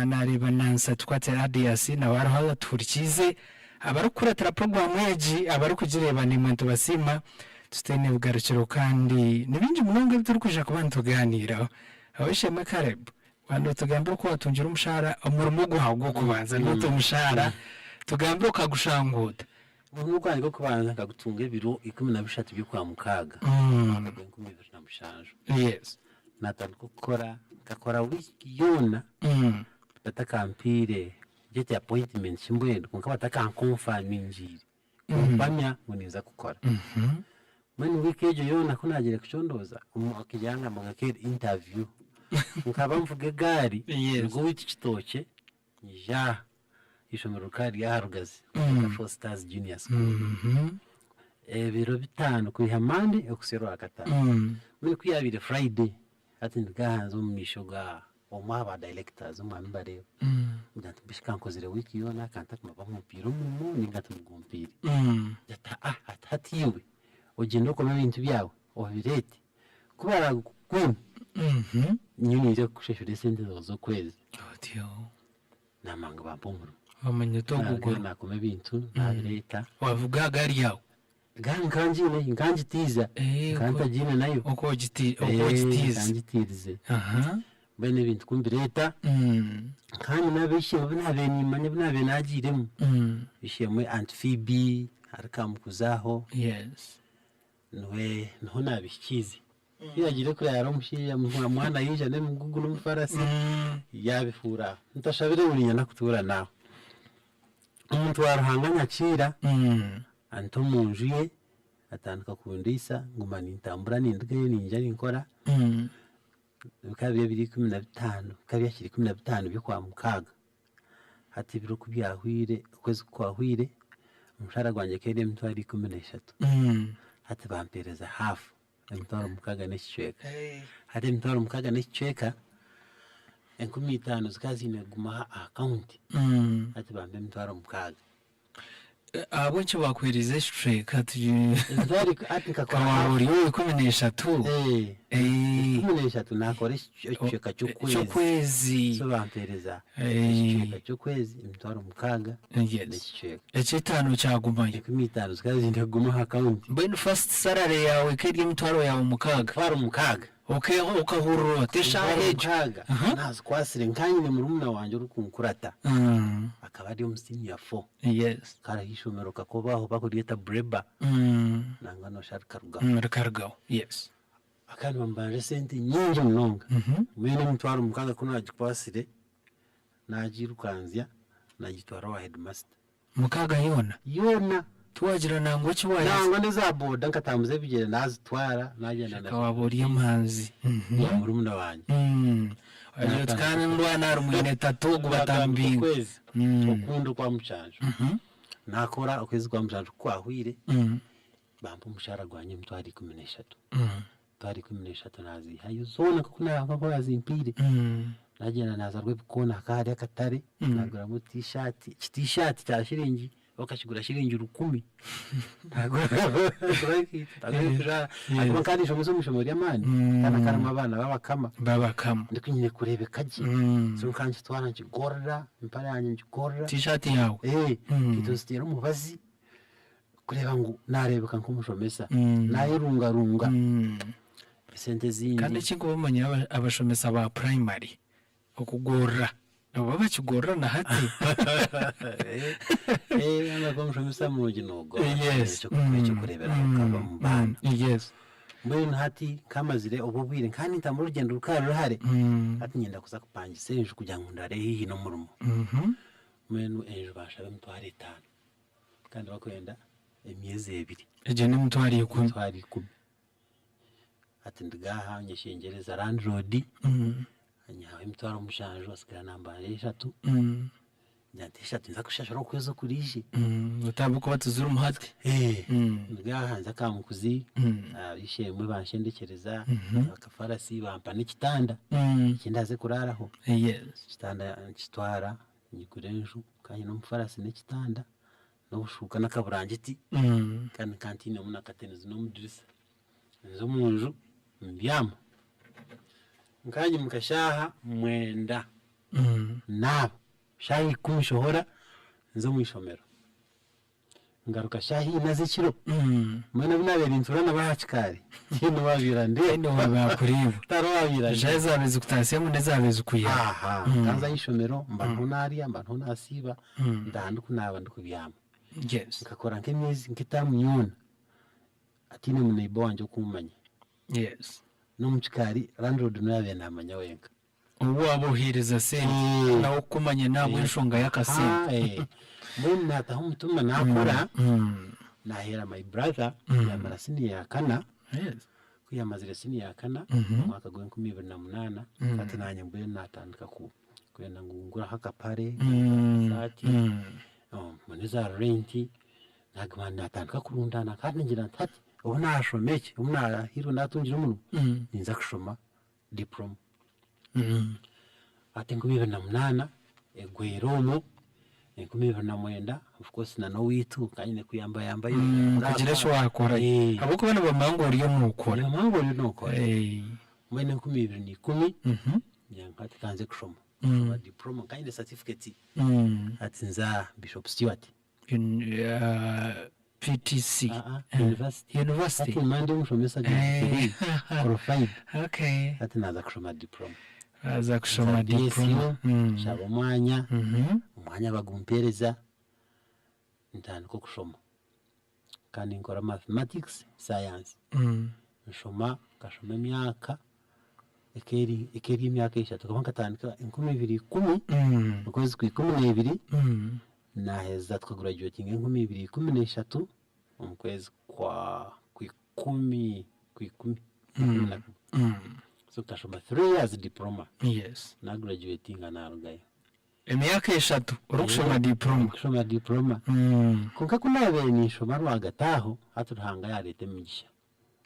Nareeba Nancy Atukwatse Adias nawe ariho atuhurikiize. Abarikukuratira puroguraamu egi abarikugireeba naimwe nitubasiima tutaine bugarukiro kandi nibingi munonga ebi turikwija kuba nitugaaniiraho. Ow'eishe-emwe Caleb, waaba nootugambira oku waatungire omushaara omurimo gwawe gw'okubanza not omushaara, tugambire okagushanguuta. Omurimo gwangye gw'okubanza nkagutunga ebiro 13 by'Okwamukaaga omwaka gw'enkumi ibiri na mushanju. Naatandika kukora, nkakora wiiki yoona batakampiire gyete appointment shi mbwenu kwonka batakankonfamingiire kumpamya ngu ninza kukora. Mbwenu wiiki egyo yoona ku naagiire kucondooza, akaija yangamba ngu akeera interview. Nkaba nvuga egaari nduga owaitu Kitookye nyija aha ishomero rikaba riri aha Rugazi, Four Stars Junior School. Ebiro bitaano kwiha Monday okuhitsya Orwakataano. Mbwenu ku yaabaire Friday, hati nduga aha nza omu maisho ga omwe aha ba directors omwami Bareeba. Mugira nti mbishi ka nkozire wiiki yoona ka ntakuma bamumpiire omurimo ninga timugumpiire. Ati aa ati hati iwe ogyende okome ebintu byawe obireete ku baraagukwime nyowe niinyija kukushashura esente zaawe z'okwezi. Otyo. Naamanya ngu bampa omurimo. Wamanya oti Naaruga oguguru. naakoma ebintu naabireeta. Waavuga gaari yaawe? Gaari nkaba ngiine, nkaba ngitiiza, Eh, nkaba oko- ntagiine nayo. Oku ogiti- oku Eh, ogitiiza. nkaba ngitiirize. Aha. Mbwenu ebintu ku mbireeta, nkaba nyine ab'eishe-emwe abu naabaire nimmanya abu naabaire naagiiremu. Eishe-emwe Aunt Phoebe ari Kamukuzi aho, Yes. niwe niho naabihikiize. Ku yaagiire kuriya hariho omushaija mwana yaija n'emigugu n'omufarasi, yaabihuura aho. Ntashabire ngu niinyenda kutuura naawe. Omuntu wa Ruhanga anyakiira, anta omu nju ye, atandika kundiisa, nguma nintambura nindugayo niinyija ninkora, bikaba biri ebiro 15, bikaba byakira 15 by'okwamukaaga. Hati ebiro ku byahweire, okwezi ku kwahweire, omushaara gwangye ekaba eri emitwaro 13. Hati bampeereza haafu, emitwaro mukaaga n'ekicweka. Hati emitwaro mukaaga n'ekicweka, 5000 zikaba ziine kuguma aha akawunti, hati bampa emitwaro mukaaga. Ahabw'enki baakuheereize ekicweka? Emitwaro hati nkakora Waaba haafu. ori owa 13. Eh, Eh. 13 naakora ekicweka ky'okwezi. Ky'okwezi. So bampeereza Eh. ekicweka ky'okwezi emitwaro mukaaga Yes. n'ekicweka. Eky'etaano kyagumayo. 50 zikaba ziine kuguma aha akawunti. Mbwenu first salary yaawe eka eri emitwaro yaawe mukaaga. Emitwaro mukaaga. Okeeho okahurira ota eshaaha Emitwaro egyo? mukaaga Aha. nazikwasire nkanyine murumuna wangye orikunkurata Mm. akaba ari omu senior four Yes. kare aha ishomero kakoba aho bakuryeta Breba Mm. nangwa noshusha rikarugaho. Mm, rikarugaho. Yes. Bakaba nibamubanja esente nyingi munonga. Mbwenu emitwaro mukaaga ku naagikwasire, naagiirukanzya naagitwara owa heedimasita. Mukaaga yoona? Yoona. Tiwaagira nangwa eki waayeza? Nangwa n'eza boda nkatambuza ebigyere naazitwara naagyenda Shaka waaba ori emanzi. Ya murumuna wangye. Wagira oti kandi ndwana ahari mwine tata ogu Naatandika batambinga. okwezi okundi okwa mushanju. Naakora okwezi kwa mushanju ku kwahwire, Bampa omushaara gwangye emitwaro 13. Emitwaro 13 naaziihayo zoona nk'oku nk'oku baazimpaire. Naagyenda naaza Rwebikoona hakaba hariyo akatare, naaguramu tiishaati, ekitiishaati kya shiringi bakakigura shiringi rukumi. Naagura enkaito, naagura ebijwaro ahakuba nkaba ninshomesa omu ishomero ry'amaani kandi hakaba harimu abaana b'abakama. B'abakama. Ndiku nyine kureebeka gye. So nkaba nkitwara nkigorora, empare yangye ngigorora. Tiishaati yaawe? Enkaito nziteera omubazi. Kureeba ngu naareebeka nk'omushomesa, naayerungarunga esente ezindi. Kandi ekinkuba omanyire abashomesa ba purayimari okugorora nabo bakigorora na hati. Waaba ori omushomesa murungi noogorora eky'okureeberaho okaba omu baana. Mbwenu hati nkamazire obwo obwire nkaba nintambura orugyendo rukaba ruri hare, hati niinyenda kuza kupangisa enju kugira ngu ndaare haihi n'omurimo. Mbwenu enju banshaba emitwaro etaano. Kandi bakwenda emyezi ebiri. Egyo n'emitwaro ikumi. Emitwaro ikumi. Hati nduga aha nyeshengyereza landlord anyihaho emitwaro mushanju asigara nambanja eshatu. Ngira nti eshatu ninza kushashura okwezi okuriije. Otandika kuba tizirimu hati. Nduga aha nza Kamukuzi ab'eishe-emwe banshendekyereza akafarasi bampa n'ekitanda eki ndaaze kuraaraho. Ekitanda nkitwara Nyigura enju nkaba nyine omufarasi n'ekitanda n'obushuuka n'akaburangiti kandi nkaba ntainemu na katenizi n'omudirisa. Nza omu nju mbyama. Nkaba nyimuka shaaha mwenda naaba, shaaha ikumi nshohora nza omu ishomero. Ngaruka shaaha ina z'ekiro, mbwenu abu naabaire nintuura nabo aha kikaari tihaine owaabaire andeeba. Tihaine owaabaire akureeba. Tihariho owaabaire andeeba. Shaaha ezaabaire zikutaasyamu n'ezaabaire zikwihamu. Aha, nkaba nza aha ishomero mba niho naarya, mba niho naasiiba, ntaaha ndikunaaba ndikubyama. Yes. Nkakora nk'emyezi nk'etaano yoona hataine muneiba wangye okummanya. Yes. N'omu kikaari landlord niwe yaabaire naamanya wenka. Obu waaba oheereza sente nawe okukumanya n'ahabw'enshonga y'akasente. Mbwenu naataho omutima naakora, naaheera my brother yaamara siniya ya kana, ku yaamazire siniya ya kana omu mwaka gw'enkumi ibiri na munaana, hati naanye mbwenu naatandika kwenda ngu nguraho akapare, akasaati, mbone za renti, naaguma naatandika kurundaana kandi ngira nti hati obu naashoma eki, obu naahairwe naatungire omurimo, ninza kushoma Diploma. Hati 2008 egwera omwo, 2009 of course na n'owaitu nkaba nyine kuyambayambayo. Kugira eki waakora ahabw'okuba nibamanya ngu oriyo nookora. Nibamanya ngu oriyo nookora. Mbwenu 2010 ngira ngu hati kanze kushoma. Kushoma diploma nkaba nyine certificate hati nza Bishop Stuart. PTC. University. University. Hati nimba ndi omushomesa grade 3 qualified. Okay. Hati naaza kushoma diploma. Waaza kushoma diploma. Nshaba omwanya, omwanya bagumpereza ntandika okushoma. Kandi nkora mathematics, science. Nshoma, nkashoma emyaka eka eri emyaka eshatu ahakuba nkatandika 2010, okwezi kwa 12. Naaheza tukagurajuwetinga 2013 omu kwezi kwa kwikumi kwikumi kwikumi na kumwe so nkashoma 3 years diploma Yes. nagurajuwetinga narugayo. Emyaka eshatu orikushoma diploma. Ndikushoma diploma kwonka ku naabaire ninshoma rwagati aho hati Ruhanga yaareeta emigisha.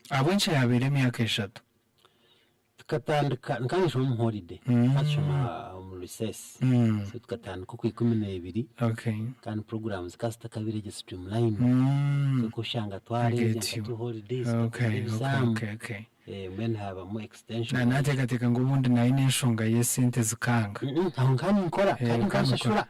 Ahabw'enki yaabaire emyaka eshatu? Tukatandika, nkaba ninshoma omu holiday, tukaba tushoma omu recess, so tukatandika okwikumineebiri kandi program zikaba zitakabire gye streamlined, so okashanga twareebya nka two holidays tukakora ebizaamu, mbwenu haabamu extension. Naateekateeka ngu obundi nayo n'enshonga y'esente zikanga. Aho nkaba ninkora kandi nkaba nshashura,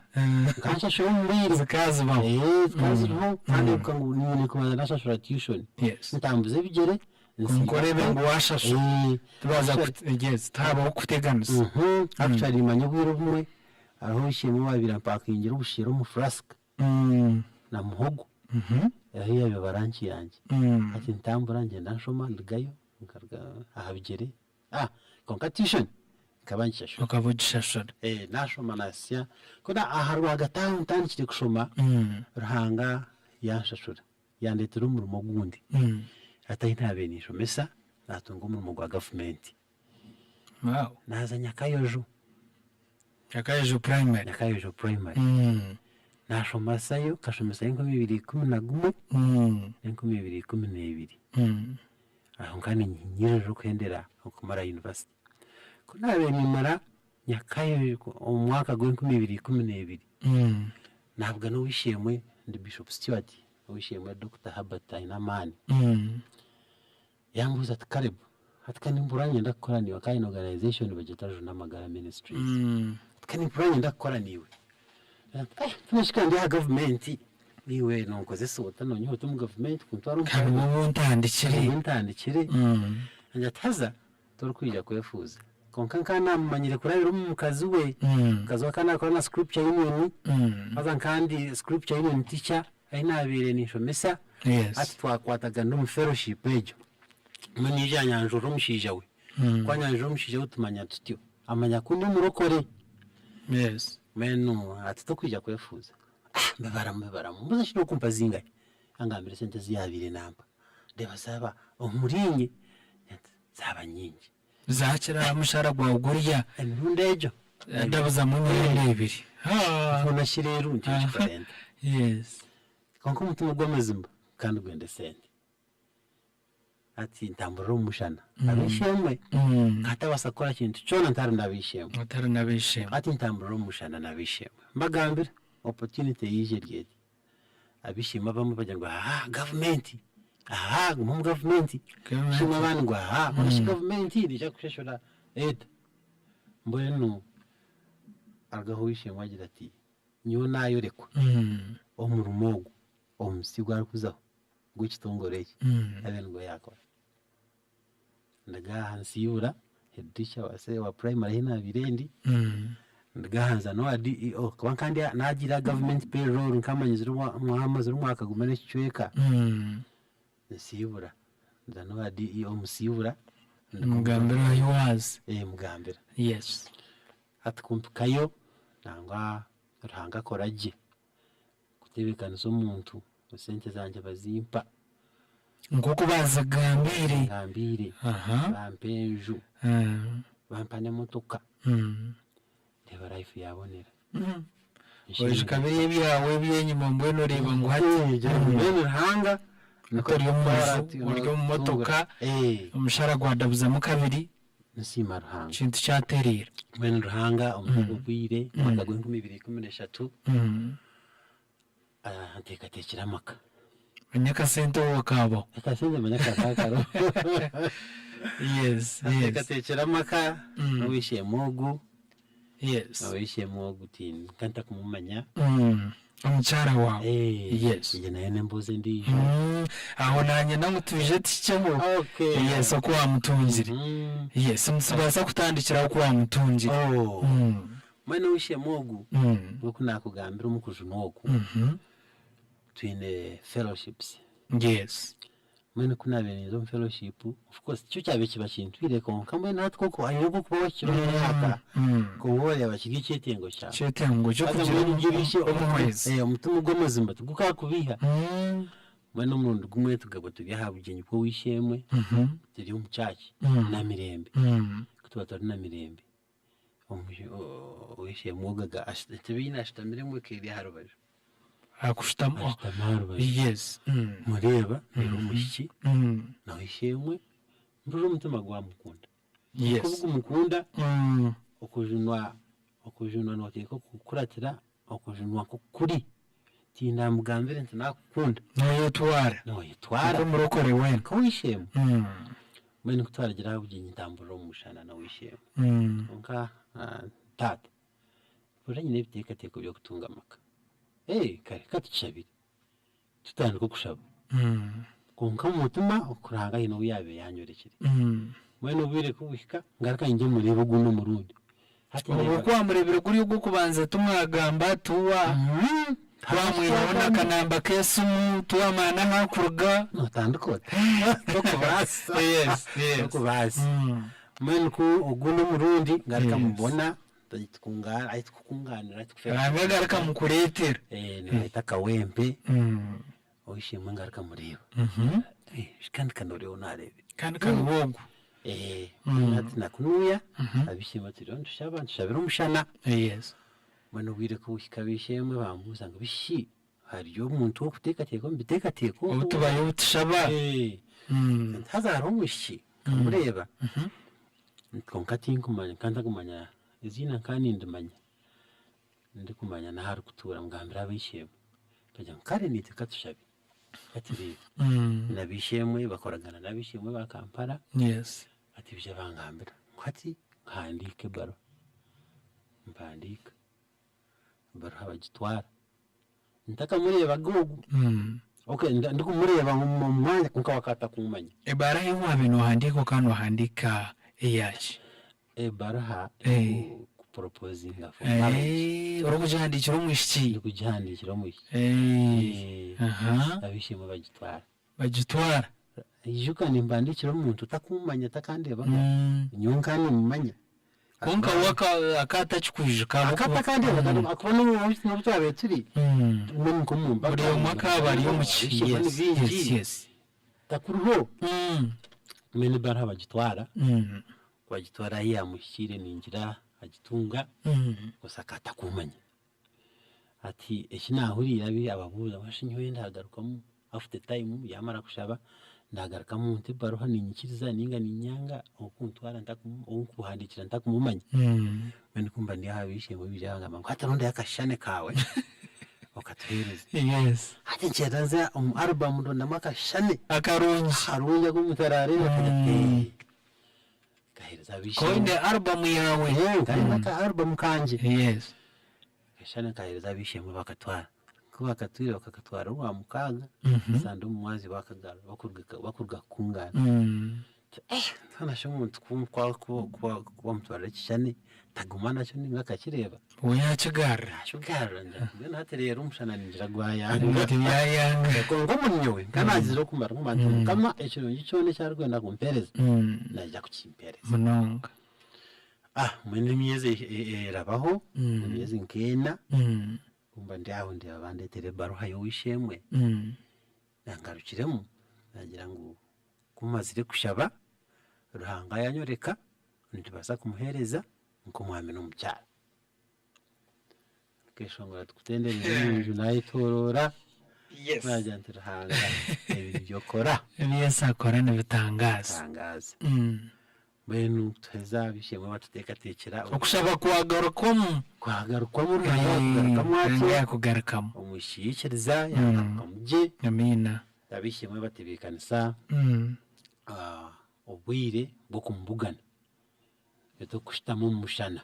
nkaba nshashura omu bwire. Zikaba zibaho. Zikaba ziriho kandi ijuka ngu nyine kubanza nashashura tuition, ntambuza ebigyere. Kwonka oreebe ngu waashashura. Eh, Tibaza actually- kut- yes, tihabaho kuteganisa. Mhm, actually manya obwire obumwe hariho ow'eishe-emwe owaabaire ampakingira obushera omu flask na muhogo ahu yaabaire eba ranki yangye. Hati ntambura ngyenda nshoma ndugayo nkaruga aha bigyere ah kwonka tuition nkaba ngishashura. Okaba ogishashura. Eh, naashoma naasya kwonka aha rwagati aho ntandikire kushoma Ruhanga yanshashura yandeetera omurimo ogundi. Hati ahu naabaire ninshomesa naatunga omurimo gwa gavumenti. Wow. Naaza Nyakayojo. Nyakayojo primary. Nyakayojo primary. Naashomasayo, nkashomesayo 2011 n'e2012. Aho nkaba niinyirira okuhendera okumara university. Ku naabaire nimmara Nyakayojo omu mwaka gw'enkumi ibiri ikumi n'ebiri, naabugana ow'eishe-emwe ndi Bishop Stuart, ow'eishe-emwe Dokita Herbert Ainamaani. Yambuuza ati, Caleb, hati ka nimpurira niinyenda kukora naiwe, akaba aine organization nibagyeta Juna Amagara Ministries. Ati ka nimpurira niinyenda kukora naiwe. Nti eh, mbwenu shi ka ndi aha gavumenti, naiwe nonkozesa ota nonyiha ota omu gavumenti kuntwara omu Ka niwe private? obu ntandikire. Ka nibwo ntandikire. Angira ati haza torikwija kwefuuza. Kwonka nkaba naamumanyire kurabira omu mukazi we. Omukazi we akaba naakora na Scripture Union, haza nkaba ndi Scripture Union teacher. Ahi naabaire ninshomesa, hati twakwatagana omu fellowship egyo. Mbwenu yaija yanyanjurira omushaija we. Ku anyanjurira omushaija we tumanya tutyo. Amanya ku ndi omurokore. Mbwenu ati tokwija kwefuuza. Ah mbibaramu mbibaramu, mbuza shi nokumpa zingahi? Angambira esente ezi yaabaire nampa. Ndeeba zaaba omuriinye, zaaba nyingi. Zaakira aha mushara gwawe gurya. Emirundi egyo. Ndabuzamu emirundi ebiri. Hoona shi reero ntyo nkikore nta? Yes. Kwonka omutima gw'amazima kandi gwenda esente. Hati ntamburira omu mushana. Ab'eishe-emwe nkatabaasa kukora kintu kyona ntari n'ab'eishe-emwe. Otari n'ab'eishe-emwe. Hati ntamburira omu mushana n'ab'eishe-emwe. Mbagambira opportunity yaija eri eti. Ab'eishe-emwe abamwe bagira ngu ahaa gavumenti, ahaa guma omu gavumenti, ab'eishe-emwe abandi ngu ahaa mbwenu shi gavumenti neija kukushashura eta? Mbwenu arugaho ow'eishe-emwe agira ati nyowe naayorekwa omurimo ogu omusi ogu arikuzaho gw'ekitongore eki abe nigwo yaakora. Nduga aha nsiibura head teacher wa primary ahi naabaire ndi, nduga aha nza n'owa DEO kuba nka ndi naagiire aha government payroll nkamanyizire nkamazire omwaka gumwe n'ekicweka, nsiibura nza n'owa DEO musiibura. Omugambira ahi waaza. Mugambira. Yes. Hati ku mpikayo nangwa Ruhanga akora gye kutebeekanisa omuntu esente zangye bazimpa. Nk'oku baazigambiire. Ngambiire. Bampa enju. Bampa n'emotoka. Ndeeba life yaabonera. Oijuka biri ebyawe eby'enyima mbwenu oreeba ngu hati. Mbwenu Ruhanga. Hati ori omu nju, ori omu motoka, omushara gwadabuzamu kabiri. Nsiima Ruhanga. Ekintu kyatereera. Mbwenu Ruhanga omuri obwo bwire, omwaka gw'enkumi ibiri ikumi n'eshatu. Anteekateekire amaka. Manya akasente obu kaabaho. Akasente manya kakaba kariho. Yes, yes. Anteekateekire amaka n'ow'eishe-emwe ogu. Yes. Ow'eishe-emwe ogu tinka ntakumumanya. Omukyara waawe. Yes. Egyo nayo n'emboozi endiijo. Aho naanye nangwa twije tuhikyeho. Okay. Yes, oku waamutungire. Yes, nitubaasa kutandikira oku waamutungire. Oh. Mbwenu ow'eishe-emwe ogu, nk'oku naakugambira omu kujunwa oku, twine fellowships. Yes. Mbwenu ku naabaire ninza omu fellowship, of course tikyo kyabaire kiba kintwire kwonka mbwenu hati kwonka haine nk'okuba waahikire omu myaka, kwonka oreeba kiri ekyetengo kyawe. Ekyetengo Haza ky'okugira mbwenu ngira omuhwezi. omutima gw'amazima tigukaakubiiha. Mbwenu omurundi gumwe tukaba turi aha bugyenyi bw'ow'eishe-emwe, turi omu church Namirembe, ku tuba turi Namirembe. Ow'eishe-emwe ogwo entebe ei naashutamiremu ekaba eri aha rubaju. Akushutama Ashutama aha rubaju. Yes. Mureeba, ndeeba omwishiki na ow'eishe-emwe, mpurira omutima gwamukunda. Yes. Obu gumukunda, okujunwa okujunwa nooteekwa kukuratira okujunwa nk'oku kuri. Tindamugambire nti naakukunda. Nooyetwara. Nooyetwara. Nk'omurokore weena. Nk'ow'eishe-emwe. Mbwenu ku twaragira aha bugyenyi ntamburira omu mushana na ow'eishe-emwe. Kwonka taata, mpurira nyine ebiteekateeko by'okutunga amaka. Ee kare ka tukishabire. Tutandika okushaba. Kwonka omu mutima Ruhanga haine ou yaabaire yaanyorekire. Mbwenu obwire ku buhika ngaruka nyija mureebe ogundi omurundi. Hati Obwo ndeeba ku wamureebire guri ogw'okubanza timwagamba tiwa wamwihaho n'akanamba k'esimu tiwamanya n'ahu arikuruga. Notandika ota? Tokubaasa. Yes, yes. Tokubaasa. Mbwenu ku ogundi omurundi ngaruka mubona ahi tukukungaanira. Ruhanga agaruka amukureetera. Nibaheeta Kawempe. Ow'eishe-emwe ngaruka mureeba. Kandi ka nooreeba ou naareebire. Kandi ka niwe ogwo. Mbwenu hati na kunuuya ab'eishe-emwe turiyo nitushaba, nitushabira omushana. Mbwenu obwire ku buhika ab'eishe-emwe bambuuza ngu bishi hariyo omuntu orikuteekateeka omu biteekateeko Ou tubayo tushaba. Nti haza hariho omwishiki nkamureeba kwonka tinkumanya nkaba ntakumanya eiziina nkaba nindimanya. Ndikumanya n'ahu arikutuura mugambire ab'eishe-emwe. Bagira ngu kare naitwe ka tushabe, ka tureebe. N'ab'eishe-emwe bakoragana n'ab'eishe-emwe ba Kampala, hati baija bangambira ngu hati handiika ebaruha. Mpandiika, ebaruha bagitwara. Ntakamureebaga ogwo, okay ndikumureeba omu mwanya kwonka we akaba atakummanya. Ebaruha ei waabaire noohandiika okaba noohandiika eyaki? Ebaruha erikuporopozinga for marriage. Orikugihandiikira omwishiki. Ndikugihandiikira omwishiki. Ab'eishe-emwe bagitwara. Bagitwara. Ijuka nimpandiikira omuntu otakummanya atakandeebaga, nyowe nkaba nimmumanya. Kwonka we akaba atakikwijuka ahabw'okuba. Akaba atakandeebaga ahakuba n'obu twabaire turi, mbwenu nk'omu mbaga. Buri omwe akaba ari omu ki. Ab'eishe-emwe ni baingi. Takuriho. Mbwenu ebaruha bagitwara. Ku agitwara ahu yaamuhikiire ningira agitunga gusa akaba atakumanya. Ati eki naahuriire abi ababuuza ngu shi nyowe ndagarukamu after time yaamara kushaba ndagarukamu nta ebaruha niinyikiriza nainga niinyanga ow'okuntwara ow'okuhandiikira ntakumumanya? Mbwenu ku mba ndi aha b'eishe-emwe baija bangamba ngu hati rondayo akashushani kaawe okatuheereze. Hati nkyenda nze omu album ndondamu akashushani Akarungi. akarungi aku omuntu araareebe akagira ati Nkaheereza Ka oine ab'eishe-emwe. album yaawe. Ee, nkaba nyine aka album kangye. Yes. Akashushani nkaheereza ab'eishe-emwe bakatwara. Ku bakatwire bakakatwara orwamukaaga, Sande omu mwazyo bakagarura bakuruga bakuruga kukungaana. Nti eh, hoona shi omuntu ku ku ku bamutwarira ekishushani taguma nakyo nainga akakireeba? We yaakigarura. Yaakigarura ngira nti mbwenu hati reero omushana ningira gwayanga. Tibyayanga. Kwonka omuri nyowe nkaba naagizire okumara nguma nti Mukama ekirungi kyona eki arikwenda kumpeereza, naija kukimpeereza. Munonga. Ah mbwenu emyezi erabaho, emyezi nk'ena, mba ndi aho ndeeba bandeetera ebaruha y'ow'eishe-emwe, yangarukiremu naagira ngu ku mmazire kushaba, Ruhanga yaanyoreka nitubaasa kumuheereza nk'omwami n'omukyara. Tukeshongora tukutendereza omu nju nayetoroora nagira nti Ruhanga ebi nibyo okora. Ebi Yesu akora nibitangaaza. Bitangaaza. Mbwenu tuheza ab'eishe-emwe batuteekateekyera. Okushaba kwagarukamu. Kwagarukamu Ruhanga yakugarukamu atyo. Ruhanga yakugarukamu. Omwishiki yaikiriza yagarukamu gye. Amiina. Ab'eishe-emwe batebeekanisa obwire bw'okumubugana. Itwe kushutama omu mushana.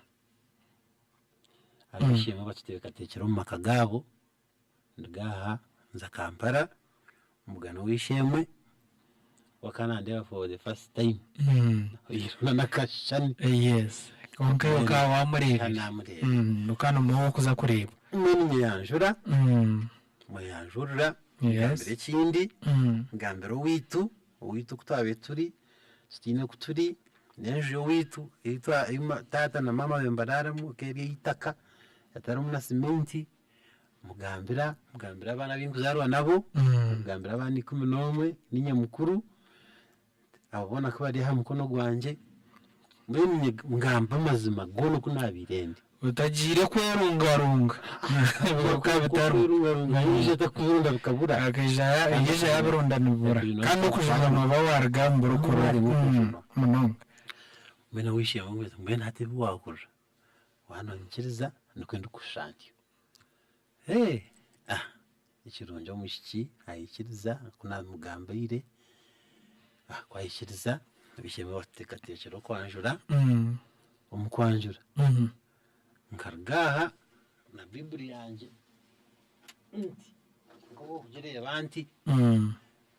Ab'eishe-emwe batuteekateekyera omu maka gaabo, nduga aha nza Kampala mbugana ow'eishe-emwe we akaba nandeeba for the first time oihireho n'akashushani. Yes, kwonka iwe okaba waamureebire. Naamureeba. Okaba noomuha ow'okuza kureeba. Mbwenu nyeyanjura, mweyanjurira, mugambira ekindi, ngambira owaitu, owaitu oku twabaire turi, tutaine oku turi, n'enju y'owaitu ei taata na maama baabaire nibaraaramu ekaba eri ey'eitaka etarimu na siminti, mugambira, mugambira abaana abu ndikuzaarwa nabo, mugambira abaana 11 niinye mukuru, abo boona ku bari aha mukono gwangye, mbwenu nye ngamba amazima goona oku naabaire ndi. Otagiire kwerungarunga bikaba bitariho. Kwerungarunga yaija atakubirunda bikabura. Akaija yaija yabirunda nibibura kandi okujunwa nooba waaruga omu birikurura munonga. Mbwenu ow'eishe-emwe amubuuza ati mbwenu hati ebi waahurira waaba noonyikiriza nikwo ndikushusha ntyo? Ee ah ekirungi omwishiki aikiriza ku naamugambiire, ku aikiriza ab'eishe-emwe batuteekateekyera okwanjura. Omu kwanjura nkaruga aha na Baiburi yangye nti nk'oku orikugireeba nti.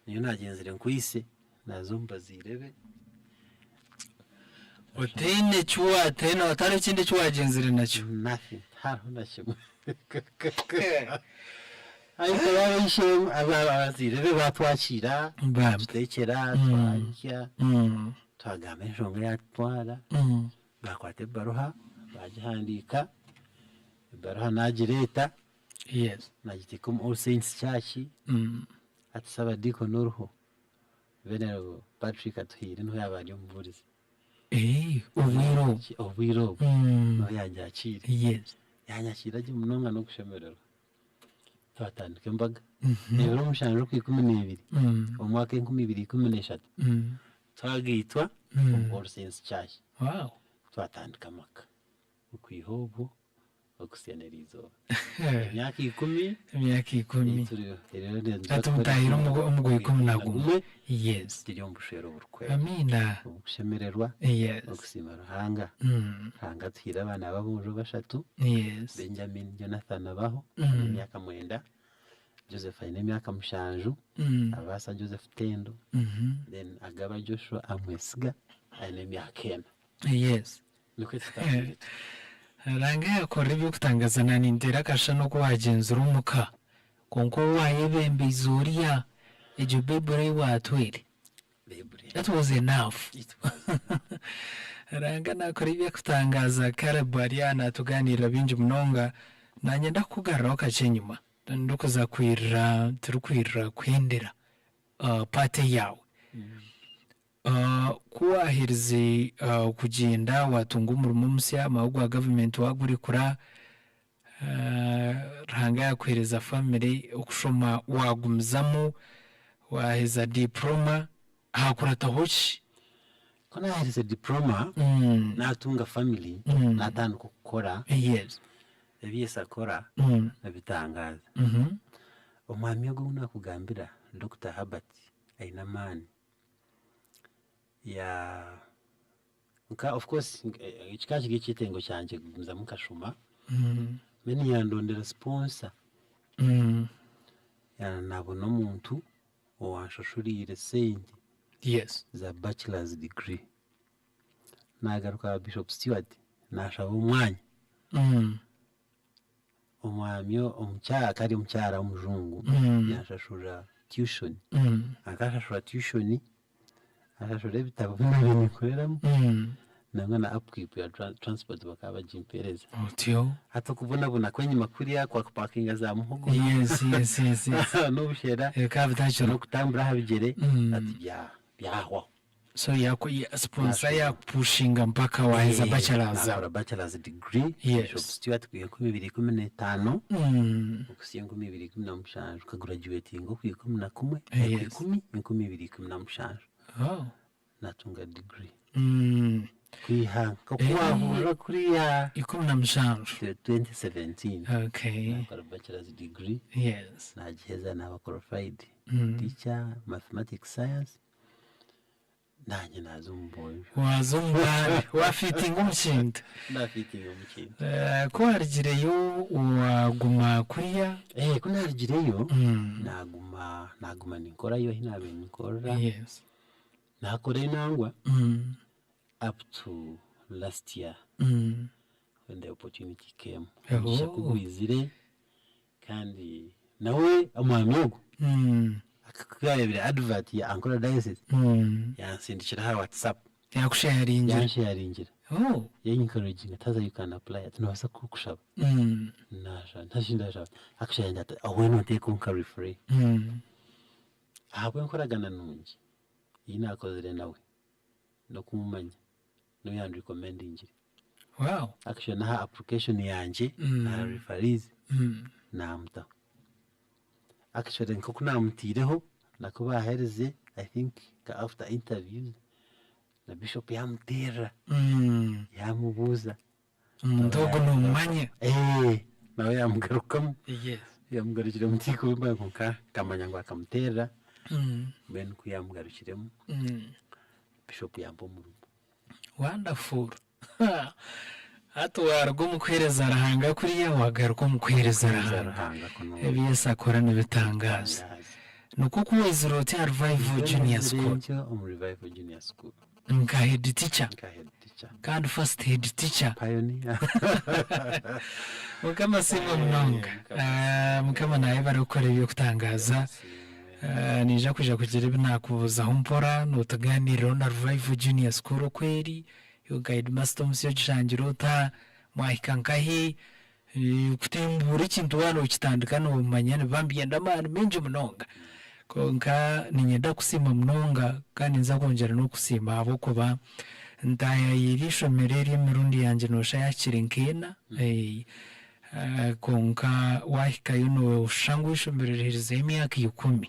Nyowe naagyenzire nkwitse, naaza omu bazaire be. Otaine eki waataine, hatariho ekindi eki waagyenzire nakyo. Nothing, tihariho na kimwe. Ariko abaishemwe, abazaire be baatwakiira, baatuteekyera, twarya, twagamba enshonga eyaatutwara, baakwata ebaruha baagihandiika, ebaruha naagireeta, naagiteeka omu All Saints Church, hati Saabadiikoni oriho, Venerable Patrick Atuhaire niho yaaba ari omubuurizi. Obwire obwo? Obwire obwo niho yanyakiire. Yanyakiira gye munonga n'okushemererwa. Twatandika embaga. Ebiro mushanju okwikumineebiri omwaka enkumi ibiri ikumineeshatu twagaitwa omu All Saints Church. Twatandika amaka. Okwiha obwo okuhitsya n'eriizooba. Emyaka ikumi. Emyaka ikumi. Turiho. Rero Hati mutahire omu gwa 11. Yes. Turi omu bushwere oburikwera. Amiina. Obukushemererwa. Yes. Okusiima Ruhanga. Ruhanga atuhaire abaana b'aboojo bashatu. Yes. Benjamin Jonathan abaho aine emyaka mwenda. Joseph aine emyaka mushanju. Abaasa Joseph Tendo. Then Agaba Joshua Amwesiga aine emyaka ena. Yes. Nikwo tutambwire tutyo. Ruhanga yakora eby'okutangaza na ninteera akashushani oku wagyenzire omuka kwonka ou wayebembeize oriya egyo baiburi ei watwire that was enough. Ruhanga nakora eby'okutangaza Caleb ari aha natuganirira bingi munonga nanye ndakukugaruraho kakye enyima ndikuza kwirira turikwirira kuhendera part yaawe. Ku waaherize kugyenda waatunga omurimo omusya, omurimo gwa gavumenti waagurekura, Ruhanga yaakuheereza famire, okushoma waagumizamu, waaheza diporoma, haakurataho ki? Ku naaherize diporoma, naatunga famire, naatandika okukora, ebi Yesu akora nibitangaaza. Omwami ogu ou naakugambira, Dokita Herbert aine amaani. Ya nka of course kikaba kiri ekyetengo kyangye kugumizamu nkashoma, then yandondera sponsor, nabona omuntu owanshashuriire sente za bachelor's degree. Nagaruka aha Bishop Stewart nashaba omwanya, Omwami omukyara akaba ari omukyara w'omujungu yanshashurira tuition, akashashura tuition, ashashura ebitabo ebi naabaire ninkoreramu nangwa na upkeep ya transport bakaba bagimpeereza. Otyo. Hati okubonabona kw'enyima kuriya kwa kupakinga za muhogo Yes, yes, yes, yes. n'obushera Bikaba bitakiriho. n'okutambura aha bigyere hati byahwaho. So yaku ya sponsor yakupushinga mpaka waheza bachelors. Nakora bachelors degree Yes. Bishop Stuart kwiha 2015 okuhitsya 2017 nkagraduatinga okwa 11 Yes. okwa ikumi 2017 Oh. natunga degree Kwiha nk'oku Eh. wahurira kuriya 17. 2017 Okay. nakora bachelors degree Yes. nagiheza naba qualified teacher mathematics science Naanye naaza omu bwojo. Waaza omu bwami, waafiitinga omu kintu. Naafiitinga omu kintu. Eh, Ku waarugireyo waaguma kuriya? Eh, ku naarugireyo, naaguma naaguma ninkorayo ahi naabaire ninkorera. Yes. Naakora enangwa up to last year when the opportunity came. Omugisha ku gwizire Kandi nawe omwami ogwo ku yaareebire advert ya Ankole Diocese, yansindikira aha WhatsApp. Yaakusheyaringira. Yansheyaringira. Oh. Yanyenkaraginga ati haza you can apply ati noobaasa kushaba. Naashaba ntashi ndashaba. Akusheyaringira ati weena onteekeho nka referee. Ahabw'enkoragana nungi ei naakozire nawe n'okumumanya, niwe yanrekomendingire. Wow. Actually n'aha application yangye aha referees naamutaho. Actually nk'oku naamutaireho nakwo baaherize I think nka after interviews na bishop yaamuteerera yaamubuuza. Omuntu ogu noomumanya? Eeh nawe yaamugarukamu. Yes. Yaamugarukiremu tiikumanya kwonka nkamanya ngu akamuteerera mbwenu ku yaamugarukiremu bishop yampa omurimo. Wonderful! Hati waaruga omu kuheereza Ruhanga kuriya waagaruka omu kuheereza Ruhanga. Ebi Yesu akora nibitangaaza. Nikwo ku waizire oti aha Revival Nikwo Junior naizire School ntyo omu Revival Junior School nka head teacher nka head teacher. kandi first head teacher. Pioneer. Mukama asiimwe munonga. Mukama Ah, Mukama naayebare kukora eby'okutangaaza. Ah, Niija kwija kugira ebi naakubuuzaho mpora nootugaaniiriraho na Revival Junior School oku eri, iwe nka headmaster omusya ogishangire ota, mwahika nkahi, Kutembuura ekintu waaba nookitandika noomanya nibiba nibyenda amaani maingi munonga. Kwonka niinyenda kusiima munonga kandi ninza kwongyera n'okusiima ahabw'okuba ntaayaayire eishomero eri emirundi yangye nooshusha yaahikire nk'ena, kwonka waahikayo nooshusha ngu eishomero riherizeyo emyaka ikumi.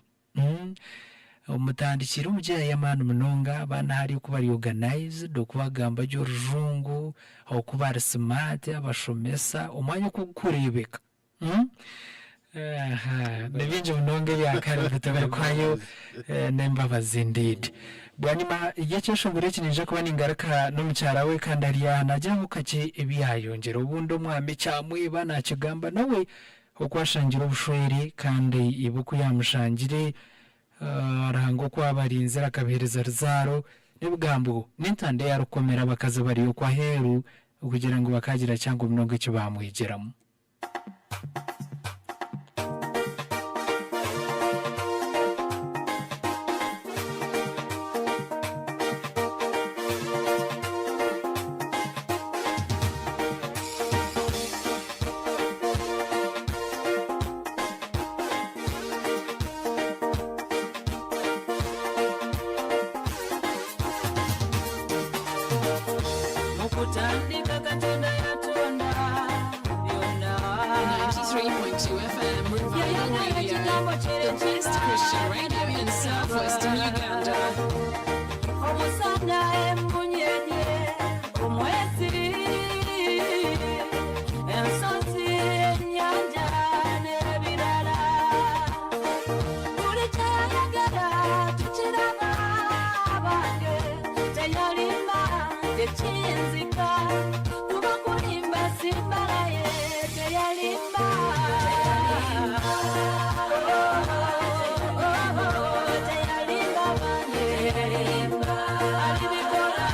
Omutandikire omugyera y'amaani munonga, abaana hariya oku bari organised, oku bagamba gye orujungu, oku bari smart, abashomesa, omwanya oku gurikureebeka. Ni bingi munonga ebya kare bitubikwayo n'embabazi indeed. Bwanyima y'ekyeshongoro eki niinyija kuba ningaruka n'omukyara we kandi ari aha naagira kakye ebi yaayongyera obundi omwami kyamweba naakigamba nawe. Oku ashangire obushwere kandi iba oku yaamushangire, Ruhanga oku abarinzire akabaheereza ruzaaro, n'ebigambo n'entanda ei arikukomera abakazi abari okwo aheeru kugira ngu bakaagira kihango munonga eki baamwegyeramu. Mukutandika Katonda yatonda byonna. 93.2 FM Revival Yayogera Radio, ekigambo the best Christian radio in southwestern Uganda. Omusana emunyenye omwezi ensozi ennyanja n'ebirala buli kyayagala tukiraba abange teyalimba tekiyinzika kuba kulimba simbalaye teyalimba. Teyalimba bange alibikola.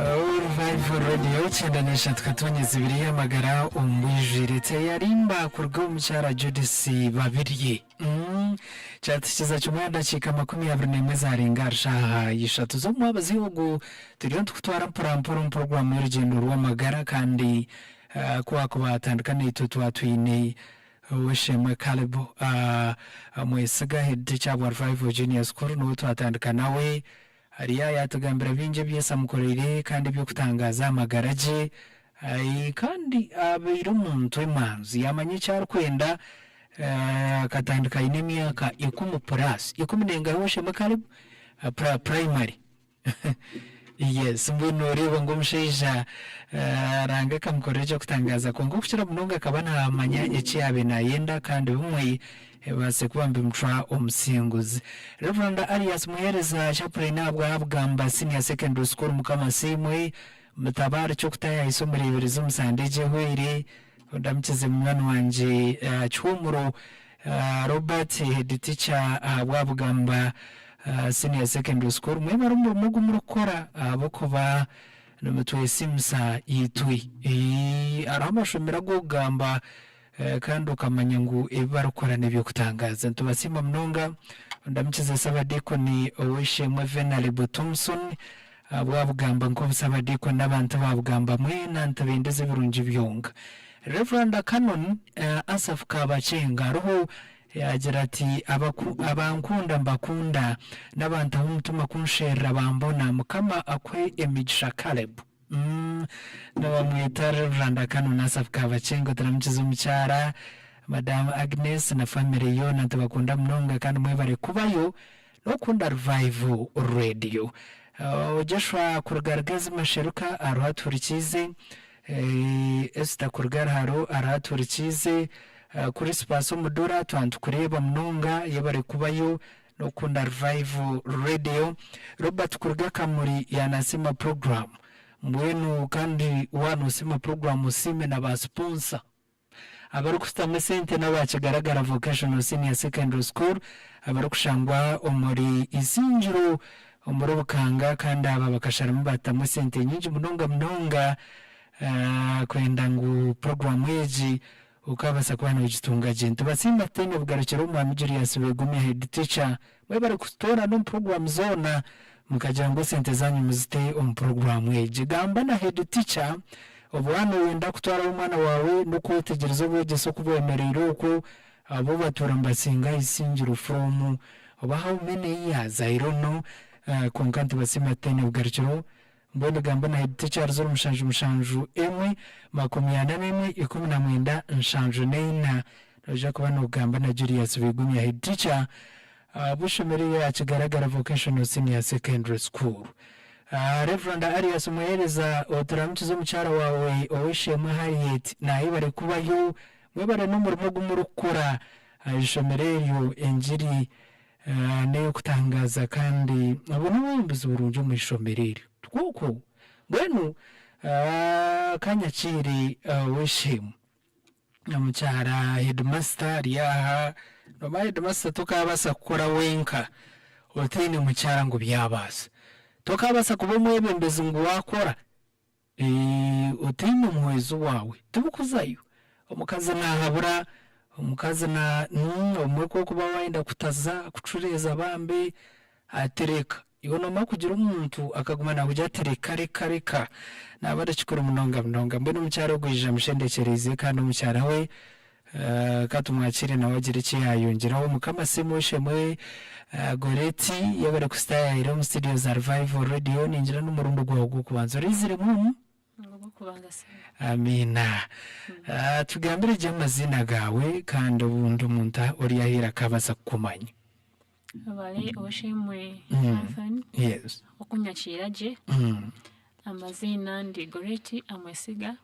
Revival Radio 93 katonyeza ibiri y'amagara omu bwijwire teyarimba kuruga omu mukyara Judith Babirye mm. Kyatuhikiza kimwe aha dakiika 21 zarenga ahari shaaha ishatu z'omumwabazi ogu turiyo nitukutwara mpora mpora omu puroguramu y'orugyendo rw'amagara kandi uh, ku wakuba watandika naitwe twatwine Ow'eishe-emwe Caleb Mwesiga, head teacher bwa Revival Junior School niwe twatandika nawe. Hariya yaatugambira bingi ebi Yesu amukoreire kandi eby'okutangaaza aha magara gye. Kandi abaire omuntu emanzi, yaamanya eki arikwenda, akatandika aine emyaka ikumi puraasi. Ikumi n'engahi ow'eishe-emwe Caleb? Primary. Yes, mbwenu nooreeba ngu omushaija Ruhanga akamukorera eky'okutangaaza kwonka okukira munonga akaba naamanya eki yaabaire naayenda kandi bimwe bibaasire kuba nibimucwa omusinguzi. Rev. Arias Muheereza Chaplain ahabwa Bugamba Senior Secondary School Mukama asiimwe mutabaare ky'okutaayaayisa omureeberezi omu sande egi ehweire. Ondamukize munywani wangye Kihumuro Robert head teacher ahabwa Bugamba Senior Secondary School mwebare omurimo ogu murikukora ahabw'okuba nimutwesimisa itwe. Hariho amashomero ag'okugamba kandi okamanya ngu ebi barikukora n'eby'okutangaaza. Nitubasiima munonga. Ondamukize Ssabadiikoni Ow'eishe-emwe Venerable Thompson ahabwa Bugamba nk'obusabadiikoni n'abantu ba Bugamba mwena nitubendeza ebirungi byonka. Rev. Canon Asaph Kabakyenga hariho yaagira ati, Abankunda mbakunda, n'abantaho omutima kunsherura bambona, Mukama akuhe emigisha Caleb. Umm nibamweta Rev. Canon Asaph Kabakyenga turamukiza omukyara Madam Agnes na family yoona nitubakunda munonga kandi mwebare kubayo n'okukunda Revival Radio. Joshua kuruga Rugezi Masheruka ariho atuhurikiize, Esther kuruga Ruharo ariho atuhurikiize, Crispus Omudura twaba nitukureeba munonga yebare kubayo n'okukunda Revival Radio, Robert kuruga Kamuri yaanasiima puroguraamu. Mbwenu kandi waaba noosiima puroguraamu osiime na ba siponsa. Abarikushutamu esente n'aba Kigaragara Vocational Senior Secondary School abarikushangwa omuri Isingiro omuri Bukanga kandi aba bakasharamu baatamu esente nyingi munonga munonga kwenda ngu puroguraamu egi okabaasa kuba nogitunga gye. Nitubasiima tutaine bugarukiro Omwami Julius Begumya Head Teacher mwebare kututoorana omu puroguraamu zoona mukagira ngu esente zaanyu muzite omu puroguraamu egi. Gamba na Head Teacher obu waaba nooyenda kutwarayo omwana waawe n'okwetegyereza obwegyese oku bwemereire okwo abo batuura nibasinga Isingiro from oba how many years I don't know kwonka nitubasiima tutaine bugarukiro. Mbwenu gamba na Head Teacher ahari ziro mushanju mushanju emwe 41 19 74 noija kuba noogamba na Julius Begumya Head Teacher ahabw'eishomero erya Kigaragara Vocational Senior Secondary School. Rev. Arias Muheereza oturamukize omukyara waawe Ow'eishe-emwe Harriet naayebare kubayo mwebare n'omurimo ogu murikukora aha ishomero eryo engiri N'ey'okutangaaza kandi obwo n'obwebembezi burungi omu ishomero eryo. Tikwo okwo? Mbwenu kanyakiire ow'eishe-emwe omukyara heedimasita ari aha, noomanya heedimasita tokaabaasa kukora wenka otaine mukyara ngu byabaasa. Tokaabaasa kuba omwebembezi ngu waakora Otaine muhwezi waawe tibikuzayo. Omukazi naahabura, omukazi na obumwe ku orikuba waayenda kutaza, kucureeza bambi ati reka. Iwe noomanya kugira omuntu akaguma naakugira ati reka reka reka, naaba ari kikuru munonga munonga. Mbwenu omukyara ogu yaija amushendekyereize kandi omukyara we Ka tumwakiire nawe agire eki yaayongyeraho. Mukama asiimwe Ow'eishe-emwe Goretti yebare kusitayayira omu studio za Revival Radio. Ningira n'omurundi gwawe gw'okubanza oraiziremu omu? Ogw'okubanza sebo. Amiina. Tugambire gye amaziina gaawe kandi obundi omuntu ori aheeru akaabaasa kukumanya. Webare Ow'eishe-emwe Anthony Yes. okunyakiira gye. Amaziina ndi Goretti Amwesiga.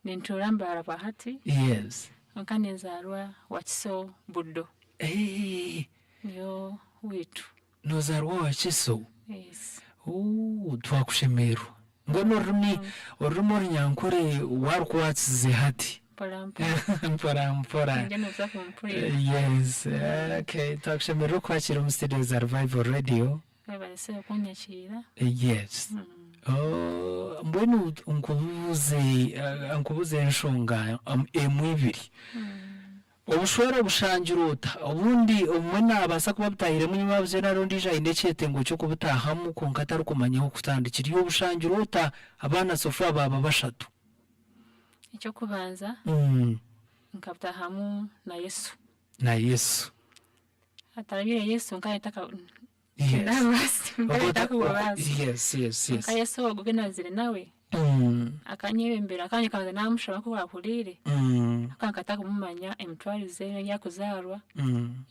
Nintuura Mbarara bwa hati. Yes. Kwonka ninzaarwa Wakiso Buddo. Eeh. Niyo weitu. Nozaarwa Wakiso? Yes. Ooh twakushemererwa. Mbwenu orurimi orurimi orunyankore warukwatsize hati? Mpora mpora. Mpora mpora. Ningira noza kumpurira. Yes. Okay. Twakushemererwa kukwakira omu studio za Revival Radio. Webare. Webare sebo kunyakiira. Yes. Oh, mbwenu nkubuuze nkubuuze enshonga emwe ibiri. Obushwere obushangire ota? Obundi obumwe naabaasa kuba abutaahiremu enyima abuze nari ondiijo aine ekyetengo ky'okubutaahamu kwonka atarikumanya ah'okutandikira. Iwe obushangire ota abaana so far baaba bashatu? Eky'okubanza nkabutaahamu na Yesu. Na Yesu. Hatarabaire Yesu nkaba ntaka Yes. Tindabaasa nkaba ntakubaasa. Yes, yes, yes. Kwonka Yesu ogwo ogu naazire nawe akanyebembera kandi nkabanza naamushaba ku waahuriire ahabw'okuba nkaba ntakumumanya emitwarize ye n'eyi arikuzaarwa.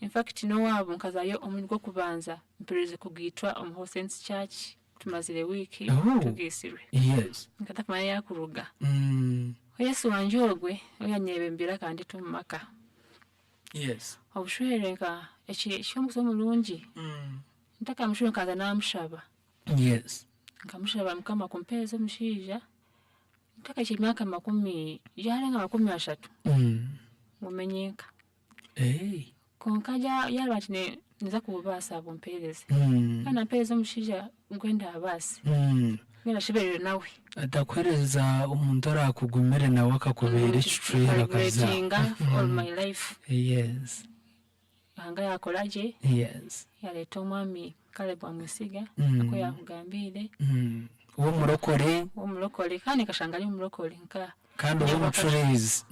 In fact n'owaabo nkazayo omurundi gw'okubanza mperize kugaitwa omu All Saints Church tumazire wiiki Oh. tugaitsirwe. Yes. Nkaba ntakumanya ahi arikuruga. Yesu wangye ogwe niwe yanyebembeire akandeeta omu maka. Yes. Obushwere nka eki eky'omuze omurungi, ntakamushwire nkabanza namushaba. Yes. Nkamushaba Mukama kumpeereza omushaija, ntakahikire emyaka makumi, yarenga 30 ngume nyenka. Hey. Konka ya- yareeba nti ne- ninza kububaasa bumpeereze. Kandi nampeereza omushaija ogu ndaabaase, mbwenu ashemererwe nawe. Atakuheereza omuntu oraakugumire nawe akakubeera ekicwera akaza. Nkaregretinga all my life. Yes. Ruhanga yaakora gye, Yes. yareeta omwami Caleb Amwesiga, Mm. oku yaakugambiire, W'omurokore w'omurokore kandi nkashanga ari omurokore nka kandi ow'omucureezi.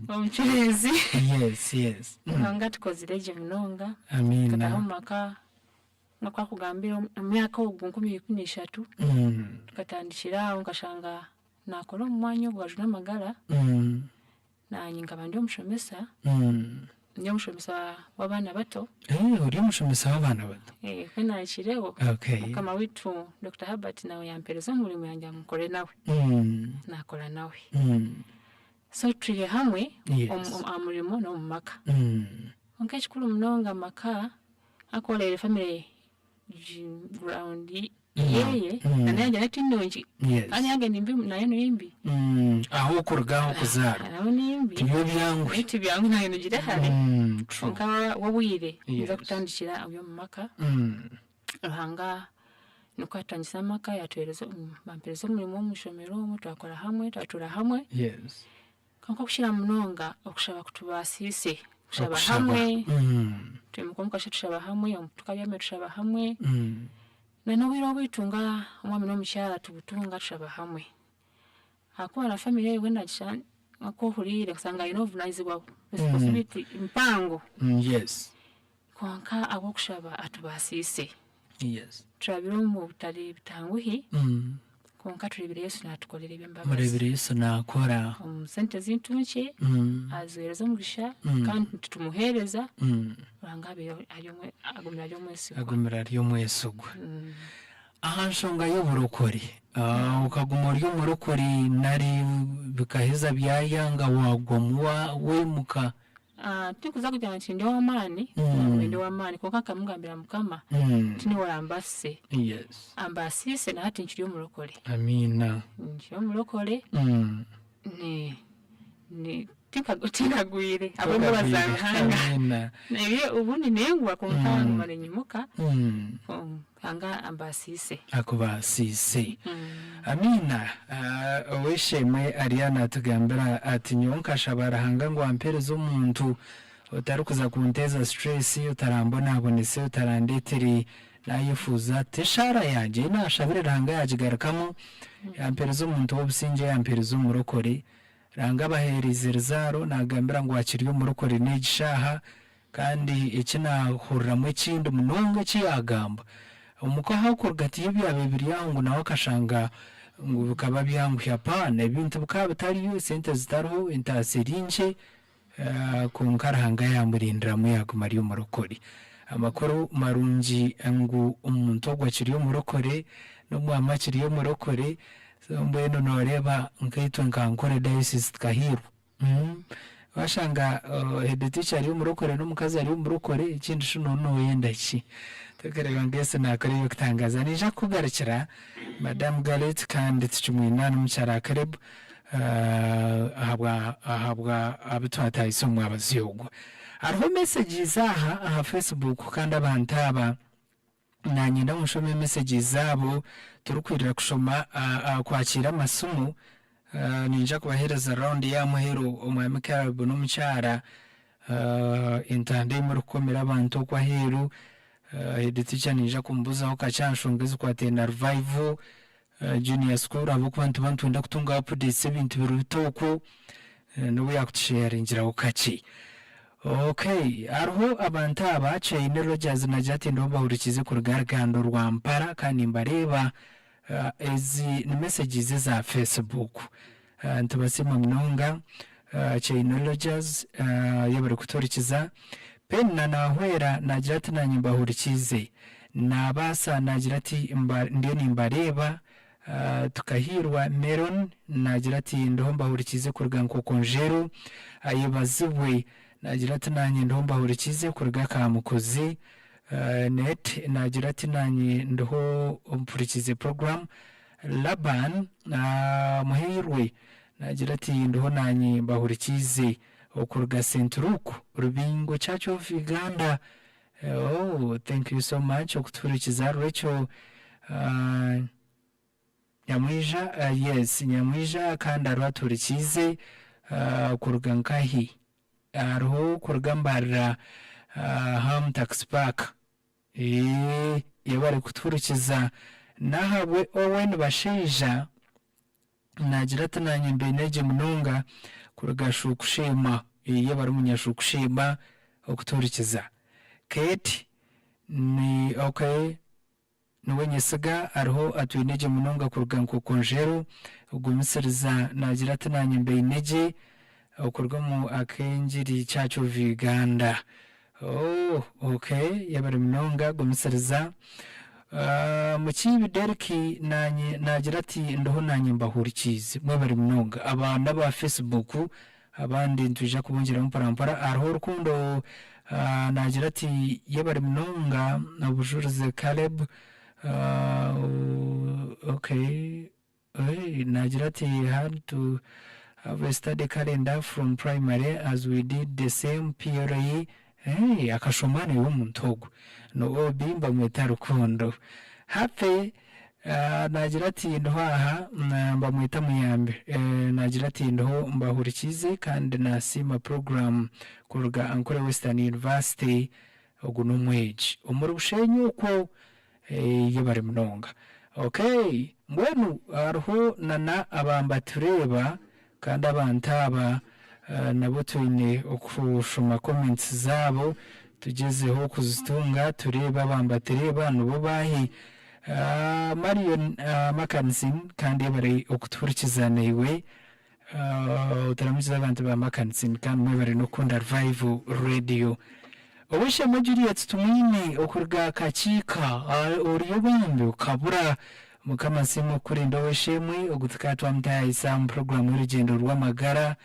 Omucureezi. Yes, yes. Ruhanga atukozire gye munonga. Amiina. Tukataaha omu maka nk'oku akugambire omu myaka ogwo 2013 tukatandikira aho nkashanga naakora omu mwanya ogwo Ajune Amagara, naanye nkaba ndi omushomesa, ndi omushomesa w'abaana bato. Eh, ori omushomesa w'abaana bato? Ku naahikireho, Okay. mukama waitu Dokita Herbert nawe yampeereza omurimo yangira ngu nkore nawe, naakora nawe. So turi hamwe Yes. omu aha murimo n'omu maka. Kwonka ekikuru munonga amaka akoreire family ground yeeye na nayangye nayo ti nungi Yes. kandi eyange nimbi nayo nimbi. Ahu okuruga ahu okuzaarwa Nayo nimbi. tibyo byanguhi. Nayo tibyanguhi naanye nugire hare. True. Kwonka w'obwire ninza Yes. kutandikira omu maka. Ruhanga nikwo atandisa amaka yatuheereza bampeereza omurimo omu ishomero omwo twakora hamwe twatuura hamwe. Yes. Kwonka okukira munonga okushaba kutubaasiise kushaba Okushaba. hamwe, twimuka omu kasheeshe tushaba hamwe, tukabyama tushaba hamwe, na n'obwire obwitu nga omwami n'omukyara tubutunga tushaba hamwe. Ahakuba na family eyo mbwenu nagira nkoku ohuriire osanga aine obuvunanizibwa responsibility mpango. Yes. Kwonka ahabw'okushaba atubaasiise. Yes. Turabire omu butari bitanguhi, kwonka tureebire Yesu naatukorera eby'embabazi. Mureebire Yesu naakora. Omu sente zaitu nkye, aziheereza omugisha kandi titumuheereza, Ruhanga abeire ari omwe agumire ari omwesigwa. Agumire ari omwesigwa. Aha nshonga y'oburokore, okaguma ori omurokore nari bikaheza byayanga waagwamu waimuka? Tinkuza kugira nti ndi ow'amaani, nangwa ndi ow'amaani kwonka nkamugambira Mukama nti niiwe orambaasise. Yes. Ambaasiise na hati nkiri omurokore. Amiina. Nkiri omurokore, ni- ni- tinka- tinkagwire ahabw'embabazi za Ruhanga. Amiina. Naye obundi nengwa kwonka nguma ninyimuka, Ruhanga ambaasiise. Akubaasiise. Amiina. Ow'eishe-emwe ariyo naatugambira ati, Nyowe nkashaba Ruhanga ngu ampeereze omuntu otarikuza kunteeza stress, otarambonabonese, otarandeetere naayefuuza. Ati eshaara yangye ei naashabire Ruhanga yaagigarukamu, yampeereza omuntu w'obusingye, yampeereza omurokore. Ruhanga abaheereize ruzaaro, naagambira ngu akiri omurokore n'egi shaaha. Kandi eki naahuriramu ekindi munonga eki yaagamba, omuka ahu arikuruga tiyo byabaire biri aho ngu nawe akashanga ngu bikaba byanguhi apaana, ebintu bikaba bitariyo, esente zitariho, entaasa eri nkye, kwonka Ruhanga yaamurindiramu yaaguma ari omurokore. Amakuru marungi ngu omuntu ogwo akiri omurokore, n'omwami akiri omurokore, so mbwenu nooreeba nkaitwe nka Ankole Diocese tukahiirwa. Washanga head teacher ari omurokore n'omukazi ari omurokore ekindi shi nooba nooyenda ki? Tokareeba ngu Yesu naakora eby'okutangaaza. Naija kukugarukira Madam Garrett kandi tukimwine n'omukyara Caleb ahabwa ahabwa abu twatahisa omu mwabazyo ogwo. Hariho messages aha aha Facebook kandi abantu aba. Nanyenda ngu nshome messages zaabo turikwirira kushoma kwakiira amasimu ninyija kubahereza round y'aha muheru omwami Caleb n'omukyara entanda ei murikukomera abantu okwo aheeru head teacher ninyija kumubuzaho kakye aha nshonga ezikwataine na revival junior school ahabw'okuba nituba nitwenda kutunga updates ebintu biri bita okwo n'obu yakutusheyaringiraho kakye. Ok hariho abantu aba Chaine Rogers nagira ati ndiho mbahurikiize kuruga Rugando rwa Mpara kandi nimbareeba ezi ni messages eza Facebook nitubasiima munonga Chaine Rogers yebare kutuhurikiza Penina Nahwera nagira ati nanye mbahurikiize Nabaasa nagira ati ndiyo nimbareeba Tukahiirwa Meron naagira ati, Ndiho mbahurikiize kuruga Nkokonjeru. Ayebazibwe naagira ati, Naanye ndiho mbahurikiize kuruga Kamukuzi. Net naagira ati, Naanye ndiho mpurikiize puroguraamu. Laban Muhairwe naagira ati, Ndiho naanye mbahurikiize okuruga St Luke, Rubingo Church of Uganda. Oh thank you so much okutuhurikiza Rachel Nyamwija yes Nyamwija kandi ariho atuhurikiize kuruga nkahi hariho kuruga Mbarara Ham Taxi Park eeh yebare kutuhurikiza nahabwe Owen Bashaija Naagira ati, Naanye mbaine gye munonga kuruga Shukushiima, ei abari Munyashukushiima okutuhurikiza. Kate ni ok, niwe nyesiga, ariho atwine gye munonga kuruga Nkokonjeru. Gumisiriza naagira ati, Naanye mbaine gye okuruga omu Akengiri Church of Uganda. Oh ok yebare munonga gumisiriza. Mukiibi Derrick nanye nagira ati ndiho nanye mbahurikiize mwebare munonga. Aba naba Facebook abandi nitwija kubongyeramu mpora mpora. Hariho Rukundo nagira ati yebare munonga obujurizi Caleb ok. Naagira ati, Had to have a study calendar from primary as we did the same PLE. Hey, akashoma niiwe omuntu ogwo. No OB mbamweta Rukundo. Happy naagira ati, Ndiho aha mbamweta Muyambi. Naagira ati, Ndiho mbahurikiize kandi naasiima program kuruga Ankole Western University. Ogu n'omwegi omuri Bushenyi okwo. Yebare munonga. Okay mbwenu hariho nana abambatureeba kandi abantu aba nabo twine okushoma comments zaabo tugyezeho kuzitunga tureebe abambatureeba nibo baahi. Marion Makansin kandi yebare okutuhurikiza naiwe Otaramukize abantu ba Makansin kandi mwebare n'okukunda Revival Radio. Ow'eishe-emwe Juliet Tumwine okuruga Kakiika oriyo bambi okabura. Mukama asiimwe okukurinda ow'eishe-emwe ogu tukaba twamutayaayisa omu puroguraamu y'orugyendo rw'amagara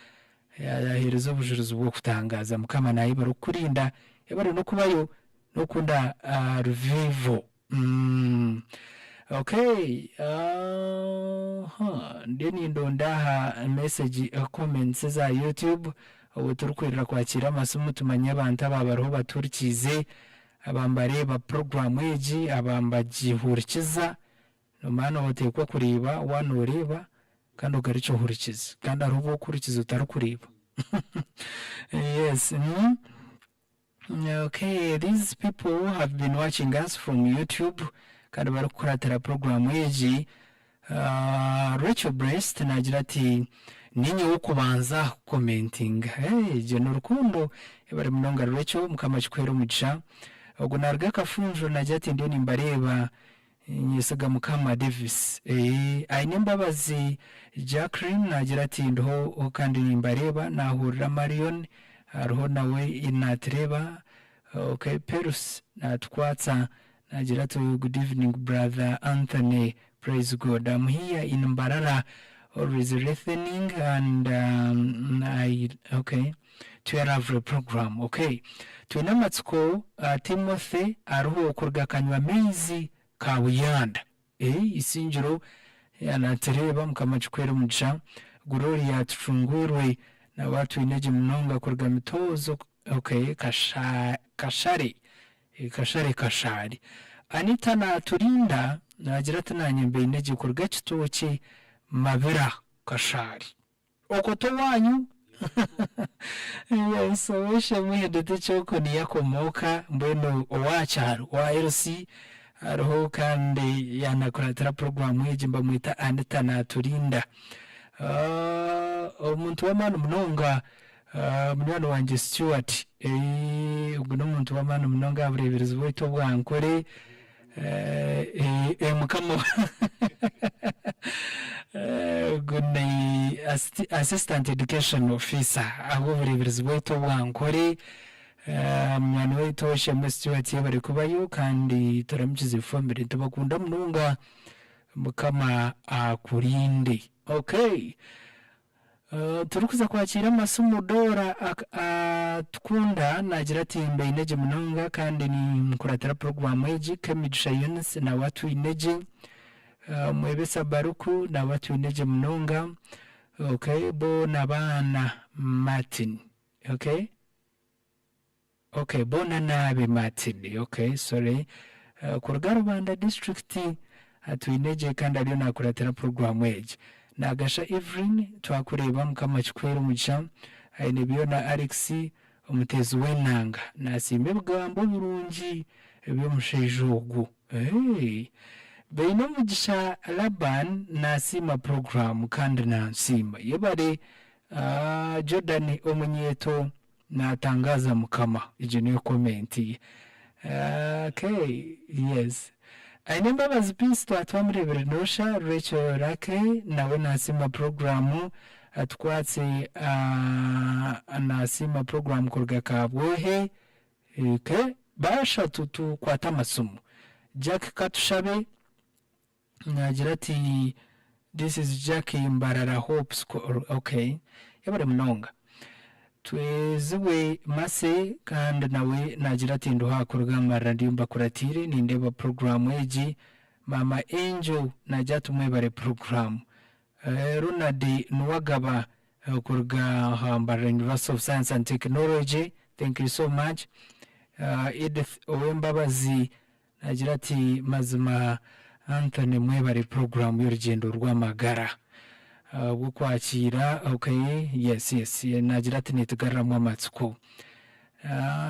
yaheereza obujurizi bw'okutangaaza. Mukama nayebare okukurinda, yebare n'okubayo n'okukunda Revival. Mm. Okay. Uh, ndiyo nindonda aha message eh, comments za YouTube obu turikwirira kwakira amasimu tumanye abantu aba bariho batuhurikiize abambareeba program egi abambagihurikiza nomanya noteekwa kureeba wanoreeba kandi ogarukye ohurikize kandi hariho obu okuhurikiza otarikureeba yes mm. Okay, these people have been watching us from YouTube kandi barikukuratira program egi. Uh, Rachel Brest nagira ati ninye w'okubanza kukomentinga. Hey, gye ni rukundo ebari munonga Rachel, mukama akikuhere omugisha. Ogu naruga Kafunjo nagira ati ndiyo nimbareeba Nyesiga Mukama Davis. Eeh aine embabazi Jacqueline nagira ati ndiho kandi nimbareeba nahurira Marion hariho nawe natureeba ok Perus natukwatsa nagira ati good evening brother Anthony praise God am here in Mbarara always listening and I ok to your lovely program ok twine amatsiko Timothy ariho kuruga kanywa maizi Kabuyanda eh Isingiro natureeba mukama akikuhere omugisha Gloria Tucungwirwe nawe atwinegye munonga kuruga Mitoozo ok Kashare Kashare Kashari. Anita Naturinda naagira ati naanye mbaine gye kuruga Kitookye Mabira Kashaari. Okwo t'owaanyu? Yes, ow'eishe-emwe Hedete Kyoko niyo akomooka mbwenu owa kyaro owa LC hariho kandi yaanakuratira puroguraamu egi nibamweta Anita Naturinda. Omuntu w'amaani munonga munywani wangye Stuart, ogu n'omuntu w'amaani munonga aha bureeberezi bwaitu obwa Ankole. Mukama ogu ni assistant education officer ahabw'obureeberezi bwaitu obwa Ankole. Munywani waitu Oshemwe Stuart yebare kubayo kandi turamukize family nitubakunda munonga Mukama akurinde. Okay. Turikuza kwakiira amasimu Dora Atukunda naagira ati mbaine gye munonga kandi ninkuratira puroguraamu egi Kemigisha Eunice nawe atwine gye Mwebesa Baruku nawe atwine gye munonga okay bo nabaana Martin okay. Ok boona naabe Martin ok sorry kuruga Rubanda district atwine gye kandi ariyo nakuratira program egi. Nagasha Evelyn twakureeba mukama akikuhere omugisha aine byona Alex omuteezi w'enanga nasiima ebigambo birungi eby'omushaija ogu eeh Baine omugisha Laban nasiima program kandi nansiima yebare Jordan omunyeeto Natangaza mukama egyo niyo comment ye okay yes Aine embabazi peace twaba twamurebire nosha Rachel Rake nawe nasiima program atukwatse nasiima program kuruga Kabwohe okay bashatu tukwate amasimu Jack Katushabe Naagira ati This is Jackie Mbarara Hope School okay yebare munonga. Twezibwe Mercy kandi nawe naagira ati Ndiho aha kuruga Mbarara ndiyo mbakuratiire nindeeba puroguraamu egi. Maama Angel naagira ati Mwebare puroguraamu. Ronald Nuwagaba kuruga aha Mbarara University of Science and Technology thank you so much. Edith Owembabazi Naagira ati, Mazima Anthony mwebare puroguraamu y'orugyendo rw'amagara ahabw'okwakiira okay yes yes naagira ati neetugaruramu amatsiko.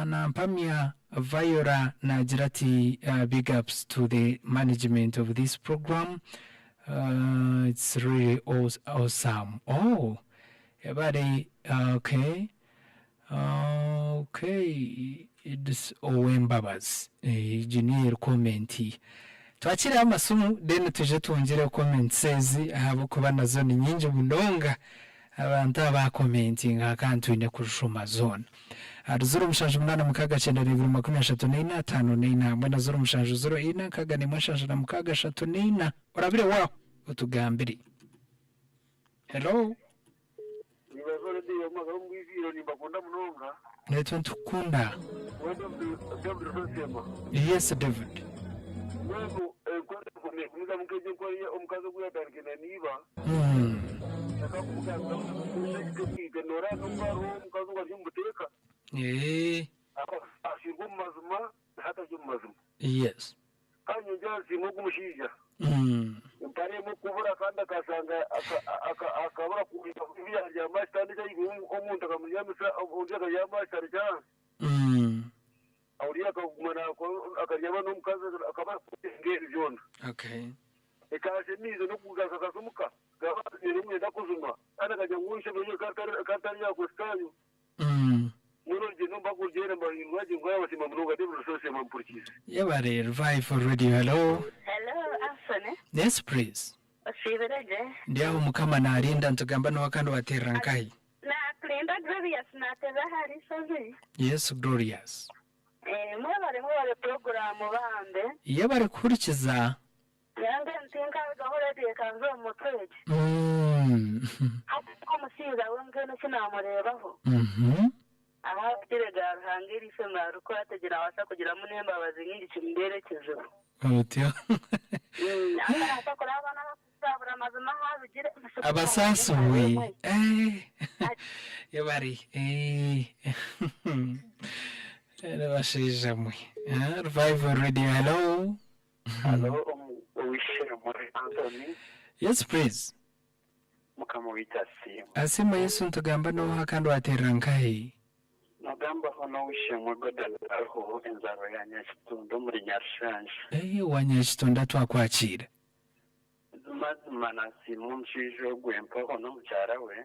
Nampamya Viola naagira ati big ups to the management of this program it's really awesome oh ebare okay. Okay Edith Owembabazi egi niyo eri comment ye. Twakireho amasimu then twije twongyereho comments ezi ahabw'okuba nazo ni nyingi munonga abantu abaakomentinga kandi twine kuzishoma zoona. Ahari 0786 94 34 hamwe na 0704 61 64 orabire waaho otugambire. Hello. Nibaza Radio Amagara omu bwijwire nimbakunda munonga. Naitwe nitukukunda. We David David Rwesema. Yes David. Mbwenu enkora egyo negumizamu nk'egyo enkora ei omukazi ogu yatandikire na n'iba akamugambira ngu ekitekiite noreeba n'obu hariho omukazi ogu ari omu buteeka ashwirwe omu mazima na hati ari omu mazima. Yes. Kandi nyongera nsiima ogu mushaija empare emwe kubura kandi akashanga akabura ebi yaryama aha kitanda eki ahaiguru omuntu akamuryamisa ondi akaryama aha kitanda ky'ahansi. Oriya akaguma akaryama n'omukazi akaba arikurenga ebi byona. Ekaashemiize n'okugaruka akaza omuka akaba nayenda kujuma kandi akagira ngu oishe ka atari yaakositayo. Mbwenu orugyendo mpaka orugyende mbarindwa gye ngu munonga David Rusosya mpurikiize. Yebare Revival Radio hello. Hello Anthony. Yes please. Osiibire gye? Ndi aho Mukama narinda nitugamba noha kandi waterera nkahi? Nakurinda Glorious naterera ahari Ishozi. Yes Glorious. Eh, mwebare mwebare program bambe. Yebare kuhurikiza. Nyowe mbwenu tinkarugaho radio ekanza omu mutwe egi. Hati omushaija we mbwenu eki naamureebaho, aha abagire ga Ruhanga eriisho naarikora gye naabaasa kugiramu n'embabazi nyingi kimubeere ekizibu. Otyo. Akaraasa kureba abaana abarikuzaabura amazima ahu arugire. Abasaasibwe. Yebare. Bashaija mwe. Revival Radio, hello. Hariho ow'eishe-emwe Anthony. Yes please. Mukama waitu asiimwe. Asiimwe Yesu nitugamba n'oha kandi wateerera nkahi? Nogambaho n'ow'eishe-emwe Gordon Ariho enzaarwa ya Nyakitunda omuri Nyarushangi. Eeh owa Nyakitunda twakwakiira. Buzimazima nasiima omushaija ogwo empaho n'omukyara we.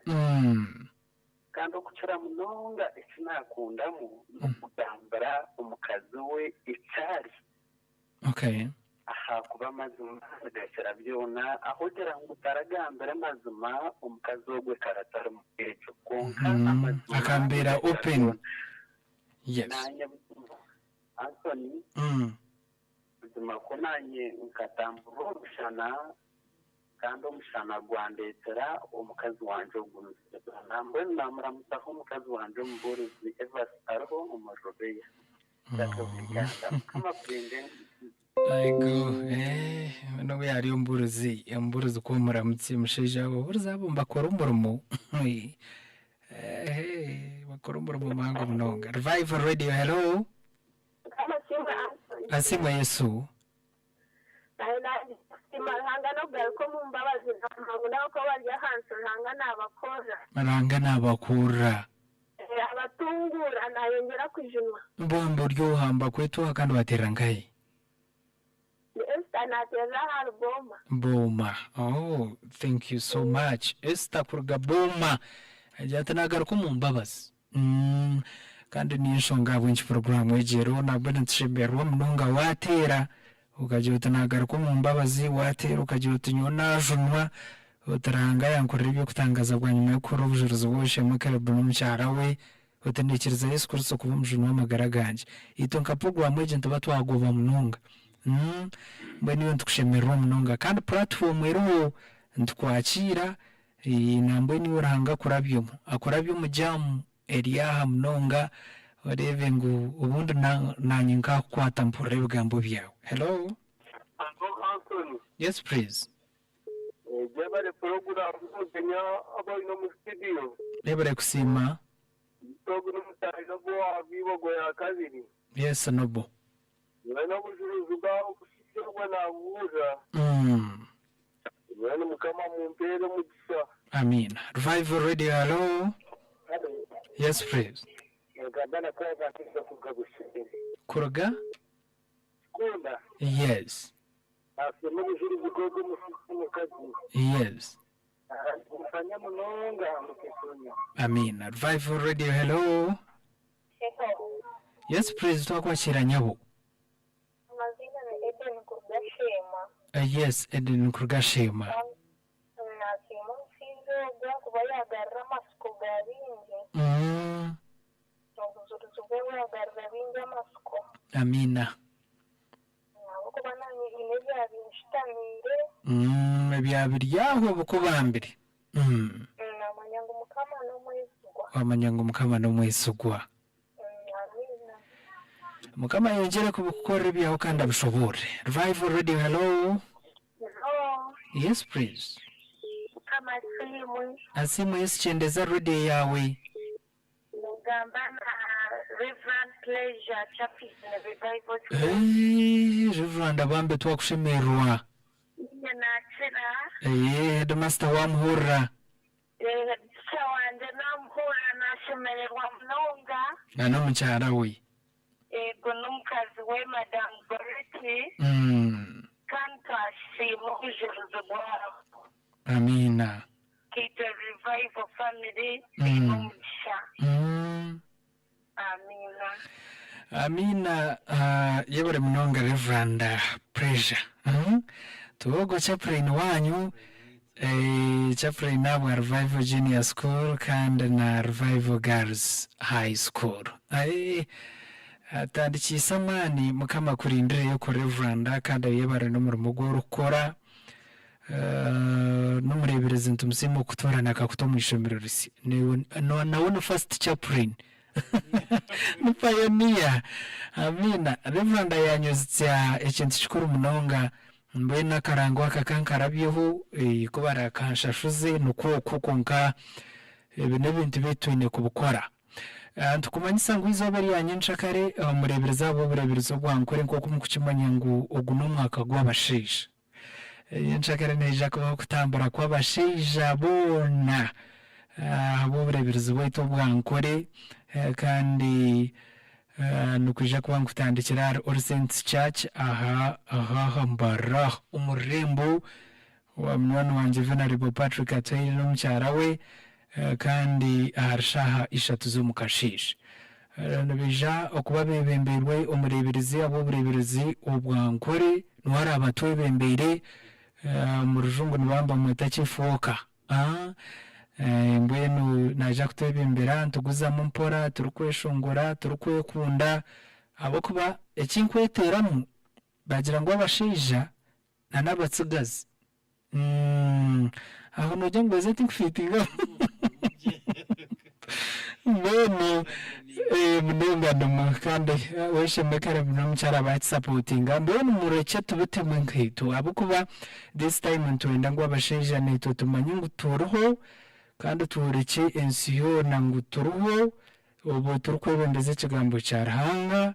Kandi okukira munonga eki naakundamu n'okugambira omukazi we eki ari. Okay. Ahakuba amazima nigakira byona. Ahu ogira ngu taragambire mazima omukazi ogwe kare atari ekyo. Kwonka amazima Akambeera nigakira open. byona. Yes. Naanye buzima Anthony, buzima kwo naanye nkatamburira omushana kandi omushana gwandeetera omukazi wangye ogu nzire. Mbwenu naamuramutsaho omukazi wangye omubuurizi Evas ariho omuri Rubeya. Mukama akurinde. Ego, eh, n'obu yari omubuurizi, omubuurizi ku omuramutse omushaija ababuurizi abo nibakora omurimo. Eh, bakora omurimo muhango munonga. Revival Radio, hello. Mukama asiimwe Anthony. Asiimwe Yesu. Naye nangye kusiima Ruhanga n'okugaruka omu mbabazi ngu n'abakuba bari ahansi Ruhanga naabakorera. Ruhanga naabakurira. Abatunguura naayongyera kujunwa. Mbwenu ori oha nibakweta oha kandi wateerera nkahi? Ni Esther naateerera ahari Booma. Booma. Oh, thank you so much. Esther kuruga Booma. Agira ati naagaruka omu mbabazi. Mm, kandi niyo nshonga ahabw'enki puroguraamu egi eriho nabwo nitushemererwa munonga waateera okagira oti naagaruka omu mbabazi, waateera okagira oti nyowe naajunwa, oti Ruhanga yankorera eby'okutangaaza bwanyima y'okuhurira obujurizi bw'ow'eishe-emwe Caleb n'omukyara we, oti naikiriza Yesu Kristo kuba omujuni w'amagara gangye. Itwe nka puroguraamu egi nituba twagoba munonga. Mm, mbwenu iwe nitukushemererwa munonga kandi puratifoomu eriho nitukwakiira Nambwenu iwe Ruhanga akurabyemu, akurabye omu jaamu eri aha munonga oreebe ngu obundi naanye nkaakukwata mpurire ebigambo byawe. Hello. Hello Anthony. Yes please. Jebare puroguramu y'omugyenyi abu oine omu studio. Yebare kusiima. Ogu n'omutaahi Noble owa Rwibogo ya kabiri. Yes Noble. Nyowe n'obujurizi bwawe omushaija ogwo naabuhurira. Mbwenu Mukama amumpeere omugisha. Amiina. Revival Radio hallo. Hallo. Yes please. Nogamba na Clever Kizza kuruga Bushenyi. Kuruga? Kikunda. Yes. Nasiima obujurizi bw'ogwo omushaija omukazi. Yes. Mufanya munonga mukeshonya. Amiina. Revival Radio hello. Hello. Yes please twakwakira nyabo. Amaziina ni Eden kuruga Sheema. Yes Eden kuruga Sheema. Nasiima omushaija ogwo ahakuba yagarura amatsiko ga baingi. Obujurizi bwe bwagarura baingi amatsiko. Amiina. Ahabw'okuba naanye haine ebyabinshutamire. Ebya biri aho bikubambire. Naamanya ngu Mukama n'omwesigwa. Wamanya ngu Mukama n'omwesigwa. Amiina. Mukama ayongyere kubikukorera ebyawe kandi abishoboorore. Revival Radio hello. Hello. Yes please. Mukama asiimwe. Asiimwe Yesu kyendeza radio yaawe. Nogamba na Reverand Pleasure Chaplain Revival School. Eeh Reverand bambe twakushemererwa. Niinye nakira. Eeh headmaster wamuhurira. Headteacher wangye namuhurira nashemererwa munonga. Na n'omukyara we. Ego n'omukazi we Madam Goretti. Kandi twasiima obujurizi bwabo. Amiina. Kaitwe Revival Family eine omugisha. Amiina. Amiina yebare munonga Reverand Pleasure. Tuba ogwo chaplain wanyu chaplain ahabwa Revival Junior School kandi na Revival Girls High School. Atandikiise amaani Mukama akurindireyo okwo Reverand kandi ayebare n'omurimo ogu orikukora. N'omureeberezi nitumusiima okukutoorana akakuta omu ishomero risya. Nawe ni first chaplain. Ni pioneer. Amiina. Reverand yaanyozitsya ekintu kikuru munonga. Mbwenu akarango aka ka nkarabyeho, ku barakanshashuze nikwo okwo kwonka ebi n'ebintu bi twine kubikora. Nitukumanyisa ngu eizooba erya nyenkyakare omureeberezi ahabw'obureeberezi obwa Nkore nk'oku murikukimanya ngu ogu n'omwaka gw'abashaija. Nyenkyakare nihaija kubaho okutambura kw'abashaija boona ahabw'obureeberezi bwaitu obwa Nkore kandi nikwija kuba nikutandikira ahari All Saints Church aha aha Mbarara omu rurembo Wa munywani wangye Venerable Patrick Atwaire n'omukyara we kandi ahari shaaha ishatu z'omu kasheeshe. Nibaija okuba beebembeirwe omureeberezi ahabw'obureeberezi obwa Nkore niwe araabe atwebembeire, omu rujungu nibaba nibamweta Chief Walker. Mbwenu naija kutwebembera nituguzamu mpora turikweshongora, turikwekunda ahabw'okuba eki nkweteeramu baagira ngu abashaija na n'abatsigazi mm aho nogira ngu eze tinkufiitingamu mbwenu munonga nimwe kandi weshemwe kare n'omukyara bakisapotinga mbwenu murekye tubitemu nkaitwe ahabw'okuba this time nitwenda ngu abashaija naitwe tumanye ngu turiho kandi tworekye ensi yoona ngu turiho Obwo turikwebembeza Ekigambo kya Ruhanga,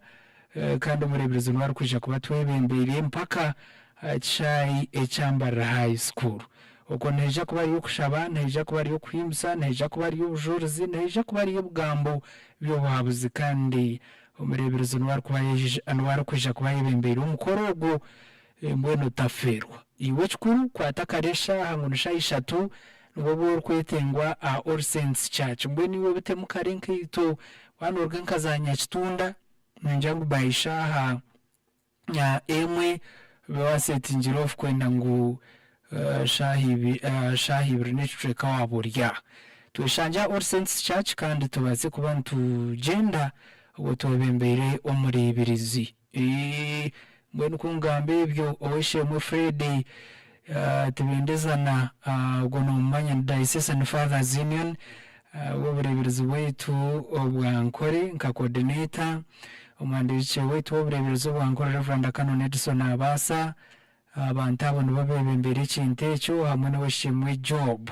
kandi omureeberezi niwe arikwija kuba atwebembeire mpaka aha kishaayi ekya Mbarara High School. Okwo nihaija kuba hariyo okushaba, nihaija kuba hariyo okuhimbisa, nihaija kuba hariyo obujurizi, nihaija kuba hariyo ebigambo by'obuhabuzi kandi omureeberezi niwe arikuba niwe arikwija kuba ayebembeire omukoro ogwo Mbwenu otafeerwa. Iwe ekikuru kwata kare eshaaha ngu ni shaaha ishatu nibwo obe orikwetengwa aha All Saints Church. Mbwenu iwe obitemu kare nkaito waaba nooruga nka za Nyakitunda ningira ngu by shaaha emwe obe waasetingire off kwenda ngu shaaha ibiri n'ekicweka waaba ori aha. Tweshangye aha All Saints Church kandi tubaase kuba nitugyenda obwo twebembeire omureeberezi. Eeh mbwenu ku ngamba ebyo ow'eishe-emwe Fred Tibendezana ogwo nomumanya ni Diocesan Fathers Union w'obureeberezi bwaitu obwa Nkore nka coordinator, omuhandiiki waitu w'obureeberezi obwa Nkore Rev Canon Edson Abaasa, abantu abo nibo bebembeire ekintu ekyo hamwe n'ow'eishe-emwe Job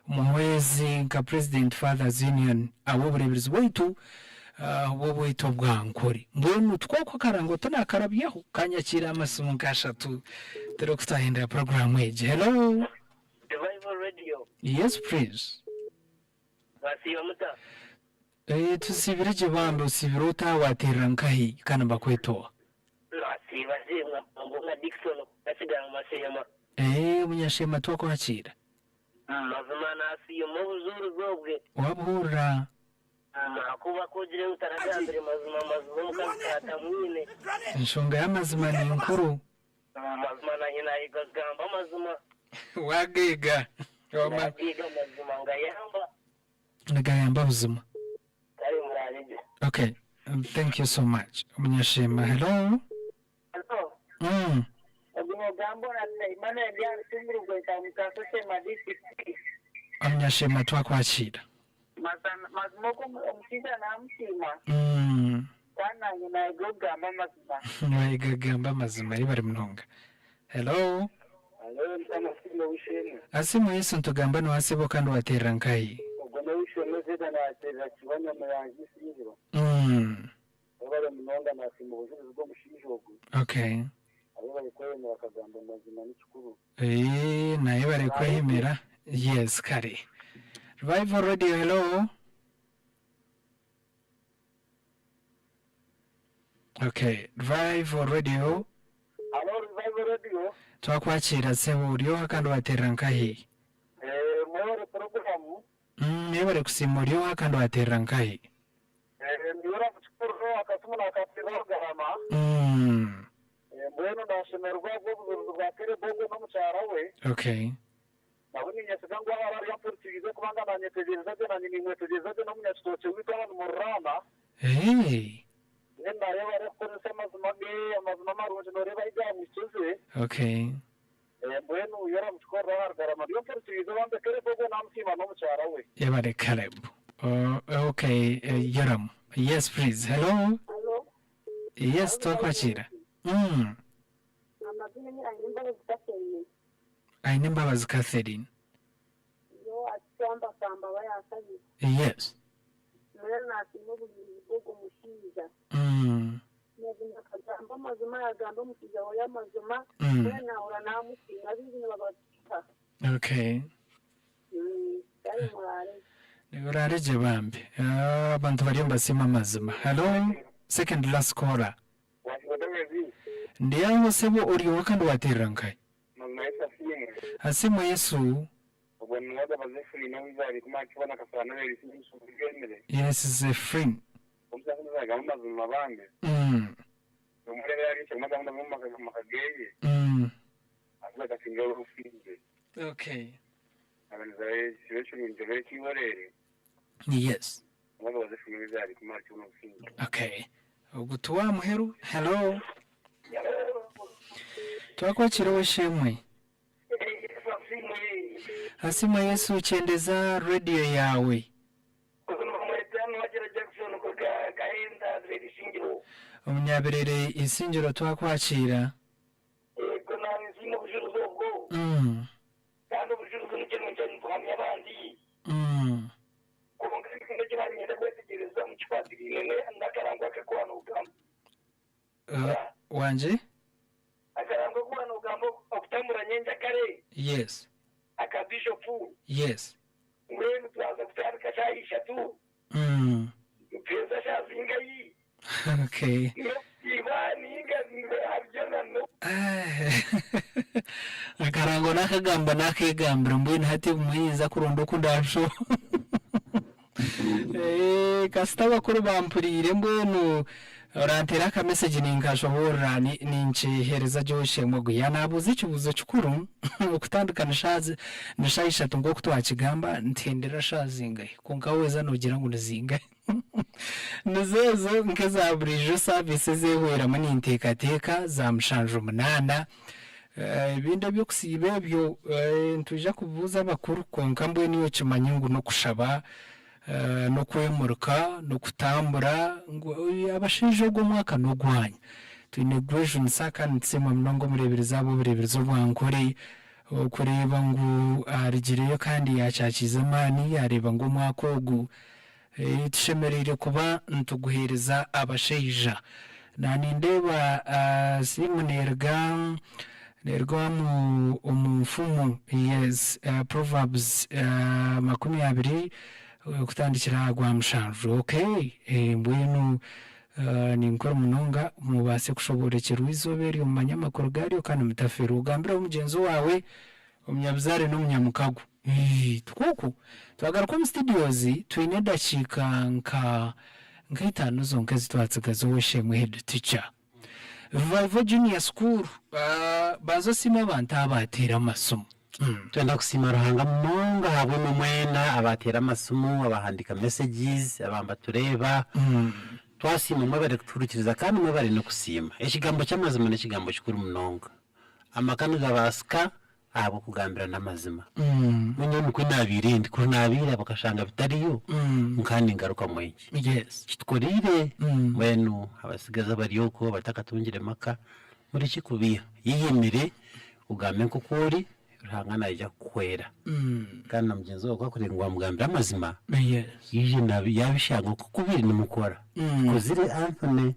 omuhwezi nka president Fathers Union ab'obureeberezi bwaitu obw'obwaitu obwa Nkore. Mbwenu tikwo akarango tinakarabyaho kanyakiire amasimu nk'ashatu turikutahindura puroguraamu egi. Hello. Revival Radio. Yes please. Mwasiiba muta? Tusiibire gye bambi osiibire ota wateerera nkahi kandi nibakweta oha? Nasiiba gye nka Dickson kuruga Kigarama Masheema. Omunyasheema twakwakiira. Mazima nasiima obujuurizi obwe. Wabuhurira? Ahakuba ku ogire ngu taragambire mazima mazima omukazi taatamwine. Enshonga y'amazima ni nkuru. Mazima nanye nayega kugamba amazima. Wageega. Nageega amazima ngayamba. Nigayamba buzima. Kare murabe gye. Okay, thank you so much. Omunyasheema, hello. Hello. Ogu nogamba ora Emmanuel ndi aha Rucumbirugwe nka Mukasese district. Omunyasheema twakwakiira. Mazima ogu omushaija namusiima kandi nanye nayega okugamba amazima. Wayega kugamba amazima yebare munonga. Hello. Hello Mukama asiimwe ow'eishe-emwe. Asiimwe Yesu nitugamba noha sebo kandi waterera nkahi? Ogwo n'ow'eishe-emwe Zeda naterera Kiba Nyamuyangi Isingiro. Webale munonga nasiima obujurizi bw'omushaija ogu. Okay. Ayebare kweyemera akagamba amazima nikikuru. Eeh nayebare kweyemera yes kare. Revival radio hello. Okay Revival radio. Hallo Revival radio. Twakwakiira sebo ori oha kandi waterera nkahi? Eeh mwebare puroguramu. Mwebare kusiima ori oha kandi waterera nkahi? Ndi Mukikuru akasimu nakateerera Rugarama. Mbwenu nashemererwa ahabw'obujurizi bwa Caleb ogwo n'omukyara we. Okay. Nawe ninyesiga ngu ahu ari ampurikiriize kubanga nanyetegyereza gye nanye nimwetegyereza gye n'omunyakitookye waitu aha nimururaana. Hey. Mbwenu nareeba arikukoresa amazima ge, amazima marungi noreeba ahu gamuhikize. Okay. Mbwenu Yoramu Kikorero aha Rugarama ndiyo mpurikiriize bambe Caleb ogwo namusiima n'omukyara we. Yebare Caleb. Okay Yoramu. Yes please. Hello. Hello. Yes twakwakiira. Amazina ni Ainembabazi Catherine. Ainembabazi Catherine. Yo ati Kyambakamba aba yakabiri. Yes. Mbwenu nasiima oburinzi bw'ogwo mushaija. Mazima akagamba amazima yagamba omushaija weye amazima mbwenu nahurira namusiima abaingi nibababiiha. Okay. Kare muraare. Oraare gye bambi. Abantu bariyo nibasiima amazima. Hello second last caller. Ndi aho sebo ori owa kandi waterera nkahi? Mazima Yesu asiimwe. Asiimwe Yesu. Ogwo ni Nuwagaba Zephyrine ow'eizaara ikumi ahari kibona Kasana Oberisi omu Rwemire. Yes Zephyrine. Omusaija onu nagamba amazima bambi. Nomureeba yaaba ari agamba amazima omu maka geye. Haza akasinga obusinge. Okay. Ekiro kirungi obe ekihoreere. Yes. Nuwagaba Zephyrine ow'eizaara ikumi ahari kibona obusinge. Okay. Ogu tiwa muheru. Hello. Twakwakira ow'eishe-emwe. Asiimwe Yesu kyendeza radio yaawe. Omunyabirere Isingiro twakwakiira. Wangye? Akarango aku waaba noogamba okutambura nyenkyakare Yes. aka Bishopu. Yes. Mbwenu twaza kutandika shaaha ishatu nituheza shaaha zingahi? Okay. N'okusiiba ninga harugyenda no. Akarango n'akagamba n'akegambiro mbwenu hati obumwe nyinza kuronda oku ndaabishoboorora. Kasita abakuru bampuriire mbwenu oranteera aka message ninkashoboorora ninkiheereza gye ow'eishe-emwe ogwo. Yaanaabuuza ekibuuzo kikuru okutandika ni shaaha ni shaaha ishatu nk'oku twakigamba nituhendera shaaha zingahi? Kwonka weeza noogira ngu ni zingahi? Nizo ezo nk'eza buriijo service ezehweramu ninteekateeka za mushanju munaana. Ebindi eby'okusiiba ebyo nitwija kubibuuza abakuru kwonka mbwenu iwe okimanye ngu n'okushaba, n'okwemurika, n'okutambura ngu abashaija ogu omwaka n'ogwanyu. Twine gwejunisa kandi nitusiima munonga omureeberezi ahabw'obureeberezi obwa Nkore okureeba ngu arugireyo kandi yaakyakiiza amaani yaareeba ngu omwaka ogu Tushemereire kuba nituguheereza abashaija. Na nindeeba simu neeruga neeruga omu omu nfumu yes Proverbs 20 kutandikira aha gwa mushanju. Okay mbwenu ninkora munonga mubaase kushoboorokyerwa eizooba eryo mumanye amakuru gaaryo kandi mutafeerwa. Ogambireho mugyenzi waawe Omunyabuzaare n'omunyamukago. Eeh tikwo okwo? Twagaruka omu studios twine edakiika nka nka itaano zonka ezi twatsigaza ow'eishe-emwe head teacher. Revival Junior School banza osiime abantu abaateire amasimu. Twenda kusiima Ruhanga munonga ahabw'imwe mwena abaateire amasimu, abaahandiika messages, abambatureeba. Twasiima mwebare kutuhurikiriza kandi mwebare n'okusiima. Ekigambo ky'amazima n'ekigambo kikuru munonga. Amaka nigabaasika ahabw'okugambirana amazima. Mbwenu nyowe nikwo naabaire ndi, kuri naabaire bakashanga bitariyo, nkaba ningarukamu enki? Kitukoreire? Mbwenu abatsigazi abari okwo abatakatungire maka, murekye kubeiha. Yeyemere, ogambe nk'oku ori, Ruhanga naija kukuhwera. Kandi na mugyenzi waawe ku arikureeba ngu waamugambira amazima, yaija yaabishanga nk'oku biri nimukora. Tukozire Anthony,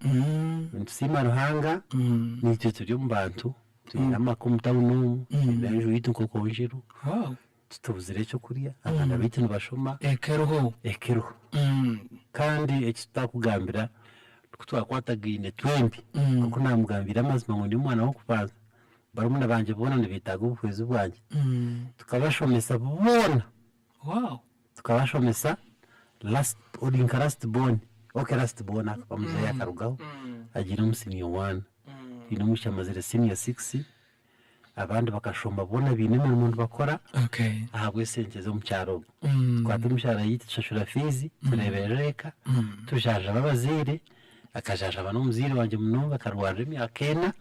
nitusiima Ruhanga, naitwe turi omu bantu, twine amaka omu tawuni omu, twine enju yaitu nk'oku Njeru, titubuzire ekyokurya, abaana baitu nibashoma. Eka eriho. Eka eriho. Kandi eki tutakugambira, ku twakwatagaine twembi, nk'oku naamugambiire amazima ngu ndi omwana w'okubanza, Barumuna bangye boona nibeetaaga obuhwezi bwangye. Tukabashomesa boona. Tukabashomesa last ori nka last born, okay last born akaba muzeeyi akarugaho agiire omu senior one. Twine omwishiki amazire senior six, abandi bakashoma boona baine emirimo nibakora ahabw'esente z'omu kyaro omwo. Tukwata emishahara yaitu tushashura fiizi, tureeberera eka, tujanjaba abazaire. Akajanjaba n'omuzaire wangye munonga akarwarira emyaka ena,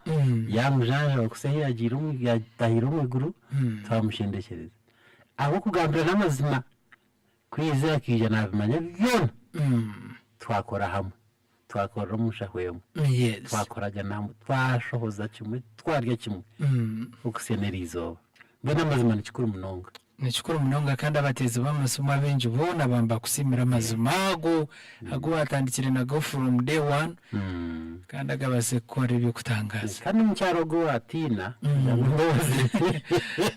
yaamujanjaba kuhitsya ahu yaagiire omu yaatahiire omu iguru, twamushendekyereza. Ahabw'okugambirana amazima, ku yaizire akaija naabimanya byona, twakora hamwe, twakorera omu nshaho emwe, twakoragana hamwe, twashohoza kimwe, twarya kimwe okuhitsya n'eriizooba. Mbwenu amazima ni kikuru munonga. Ni kikuru munonga kandi abateezi b'amasimu abaingi boona baba nibakusiimira amazima ago agu waatandikire nago from day one kandi agabaasize kukora eby'okutangaaza. Kandi omukyara ogwo waatiina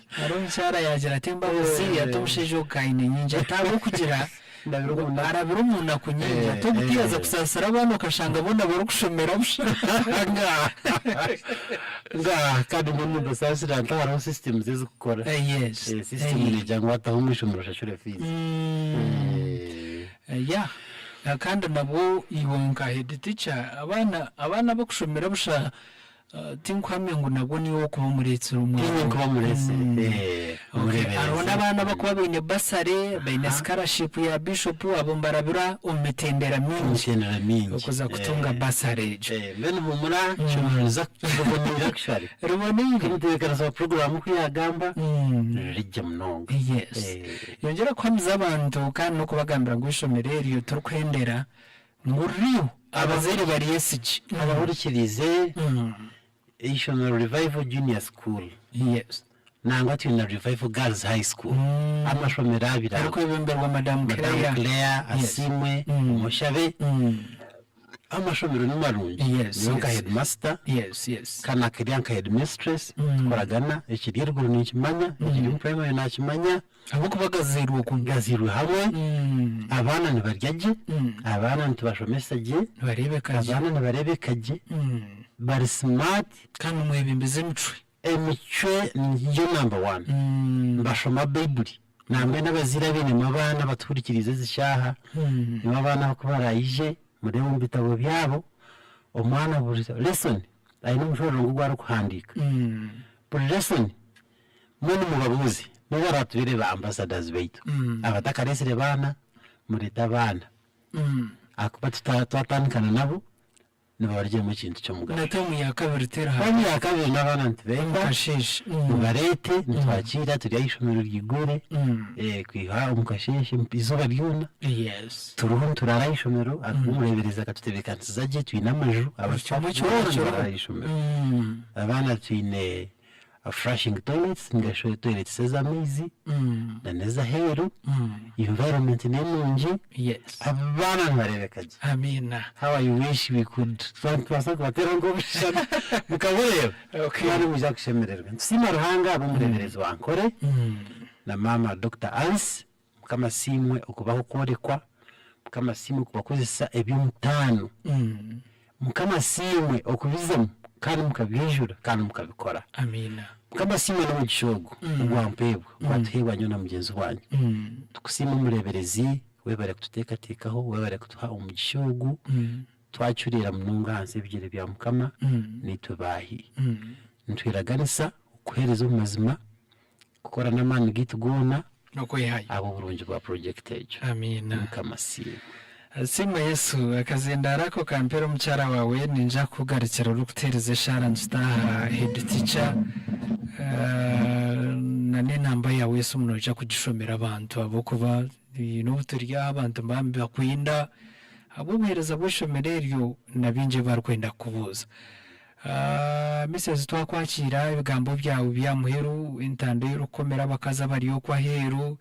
Hariho omukyara yaagira ati embabazi ati omushaija ogu ka aine nyingi ati ahabw'okugira ngu arabire omu naku nyingi ati ogu tiyaaza kusaasira abaana okashanga boona barikushomera busha. Nga kandi mbwenu nimbasaasira nti hariho systems ezikukora. Yes. System negira ngu wataho omu ishomero oshashure fees. Yeah kandi nabwo iwe nka head teacher abaana abaana abakushomera busha tinkuhamya ngu nabwo niiwe ow'okuba omureetsire omwana. Tiinye nkuba mureetsire, Okay, hariho n'abaana abakuba baine bursary, baine scholarship ya bishop abo nibarabira omu mitendera mingi Emitendera mingi. okuza kutunga bursary egyo. Mbwenu humura ishomero riza riboneire actually. Riboneire. Omutebeekanisa wa puroguraamu ku yaagamba, riri gye munonga. Yes. Yongyera kuhamiza abantu kandi n'okubagambira ngu eishomero eryo turikuhendera ngu ririho abazaire baryesigye. Abahurikiriize, eishomero Revival Junior School Yes. nangwa twine na Revival Girls High School, amashomero abiri ago. Arikwebemberwa Madam Madam Claire. Claire Yes. Asiimwe, Omushabe. Amashomero ni marungi. Nyowe nka headmaster Yes, yes. kandi na Claire nka headmistress tukoragana, ekiri eruguru ninkimanya, ekiri omu primary nakimanya. Ahabw'okuba gazairwe kumwe. Gazairwe hamwe, abaana nibarya gye, abaana nitubashomesa gye, Nibareebeka gye. abaana nibareebeka gye, bari smart. Kandi nimwebembeza emicwe. Emicwe niyo number one. Nibashoma Baiburi. Nambwenu abazaire abainemu abaana abatuhurikiriize ezi shaaha, nibo abaana abo ku baraije mureebe omu bitabo byabo, omwana buri lesson aine omushororongo ogu arikuhandiika. Buri lesson mbwenu mubabuuze nibo baraatubeere ba ambassadors baitu. Abatakareetsire baana, mureete abaana. Ahakuba twatandikana nabo, nibabarugyemu ekintu ky'omugasho. Na taamu ya kabiri teri Taamu ya kabiri n'abaana nitubenda, Omu kasheeshe. mubareete nitwakiira turi aha ishomero ryigwire kwiha omu kasheeshe eizooba ryona turiho nituraara aha ishomero ahakuba omureeberezi akatutebeekanisiza gye twine amaju Buri kimwe kyona boona kiriho. nibarara aha ishomero. Abaana twine flushing toilets ninga shi toilets ez'amaizi na n'ez'aheeru, environment n'enungi, abaana nibareebeka gye. Amiina. How I wish we could twaba nitubaasa kubateeraho nk'obushushani mukabureeba kandi nimwija kushemererwa. Nitusiima Ruhanga ahabw'omureeberezi wa Ankole na maama Dokita Alice, Mukama asiimwe okubaha okworekwa, Mukama asiimwe okubakozesa eby'omutaano. Mukama asiimwe okubizamu kandi mukabwijura kandi mukabikora. Amiina. Mukama asiimwe n'omugisha ogu ogwampeebwa, ogwatuheebwa nyowe na mugyenzi wangye. Tukusiime omureeberezi, webare kututeekateekaho, webare kutuha omugisha ogu, twacureera munonga ahansi y'ebigyere bya Mukama, naitwe baahi. Nitweraganisa okukuheereza omu mazima, Kukora n'amaani gaitu goona N'okwehayo. ahabw'oburungi bwa purojekiti egyo. Amiina. Mukama asiimwe. Asiimwe Yesu. Akazindaaro ako kampere omukyara wawe ninja kukugarukira orikutuhereza eshaara nitutaaha head teacher na n'enamba yawe y'esimu noija kugishomera abantu ahabw'okuba n'obu turi aha abantu nibaba nibakwenda ahabw'obuhereza bw'eishomero eryo na bingi ebi barikwenda kukubuuza. Mrs twakwakiira ebigambo byawe bya muheru entanda ei orikukomera abakazi abari okwo aheeru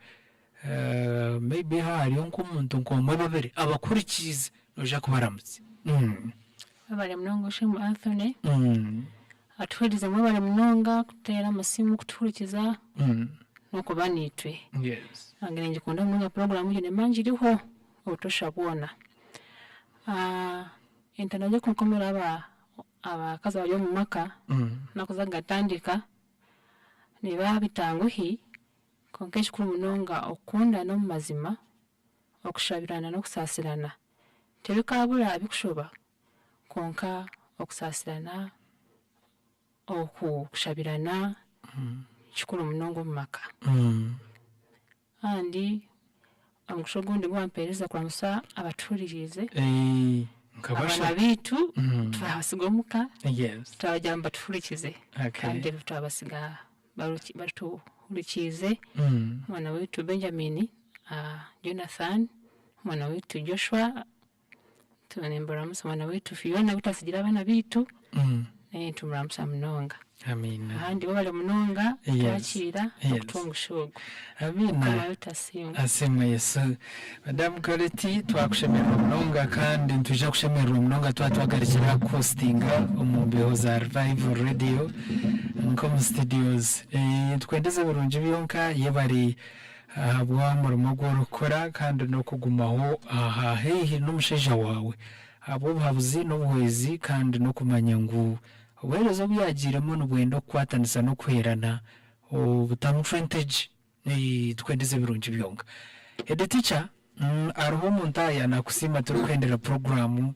maybe hariyo nk'omuntu nk'omwe babiri abakuhurikiize noija kubaramutsya. Webare munonga Oshemu Anthony, atuhurikize mwebare munonga kututeera amasimu kutuhurikiza n'okuba naitwe. Nanye ningikunda munonga puroguraamu egyo nemba ngiriho obutoosha bwona. Entanda y'okunkomera abakazi abari omu maka nakuza kugatandika nibiba bitanguhi kwonka ekikuru munonga okukundana omu mazima, okushabirana n'okusaasirana. Tibikabura bikushoba kwonka okusaasirana, okushabirana kikuru munonga omu maka. Kandi omugisha ogundi ogu wampeereza kuramutsya abatuhuririize, abaana baitu twabasiga omuka, twabagira ngu batuhurikize kandi ebyo twabasiga batuhurikiize, omwana waitu Benjamin, Jonathan, omwana waitu Joshua, nimbaramutsya omwana waitu Fiona ou twatsigire abaana baitu. Naye nitumuramutsya munonga. Amiina. Ahandi webale munonga Yes. kutwakiira Yes. n'okutuha omugisha ogu. Amiina. Mukama waitu asiimwe. Asiimwe Yesu. Madamu Goreti twakushemererwa munonga kandi nitwija kushemererwa munonga twaba twagarukire aha kuhostinga omu mbeho za Revival Radio nk'omu studios. Eh, nitukwendeza ebirungi byonka yebare ahabw'omurimo ogu orikukora kandi n'okugumaho aha haihi n'omushaija waawe ahabw'obuhabuzi n'obuhwezi kandi n'okumanya ngu obuheereza obu yaagiiremu nibwenda okukwatanisa n'okuhwerana obutamucwa entegye. Tukwendeze ebirungi byonka. Head teacher, hariho omuntu aha yaanakusiima turikuhendera puroguraamu,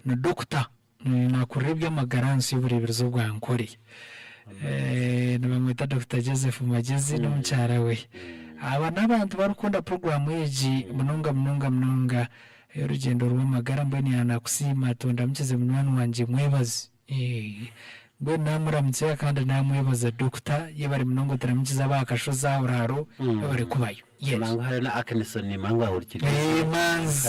ni doctor, naakurira eby'amagara ahansi y'obureeberezi obwa Nkore. Nibamweta Dokita Joseph Magyezi n'omukyara we. Aba n'abantu barikukunda puroguraamu egi munonga munonga munonga ey'orugyendo rw'amagara mbwenu yaanakusiima ati ondamukize munywani wangye mwebaze. Mbwenu naamuramutsya kandi naamwebaza Dokita yebare munonga oturamukize ab'aha kashozi aho oraaro yebare kubayo. Yes. Mangu hariyo na Akinson mangu ahurikirize. Eh, manzi.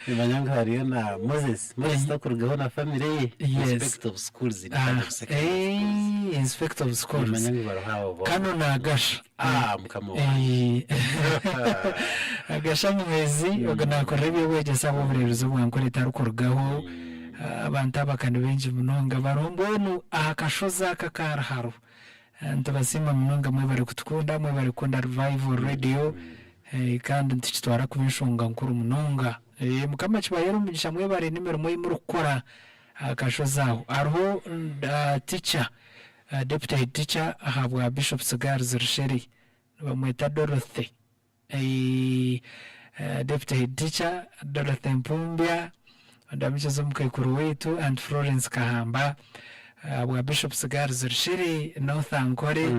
Nimanya ngu hariyo na Moses. Moses takurugaho na family ye. Yes. Inspector of schools in charge of secondary schools. Eh, inspector of schools. Nimanya ngu bariho abo boona. Kano naagasha. Ah, mukama wange. Eh, Agasha Muhwezi ogwo naakorera eby'obwegyese ahabw'obureeberezi obwa Nkore tarikurugaho. Abantu aba ka ni baingi munonga bariho mbwenu aha kashozi aka aka Ruharo. Nitubasiima munonga mwebare kutukunda, mwebare kukunda Revival Radio kandi nitukitwara kuba enshonga nkuru munonga. Mukama akibaheere omugisha mwebare n'emirimo ei murikukora aha kashozi aho. Hariho teacher, deputy head teacher ahabwa Bishop's Girls Rushere nibamweta Dorothy. Deputy Head Teacher Dorothy Mpumbya, Ondamukize omukaikuru waitu Aunt Florence Kahamba ahabwa Bishops Girls Rushiri North Ankole,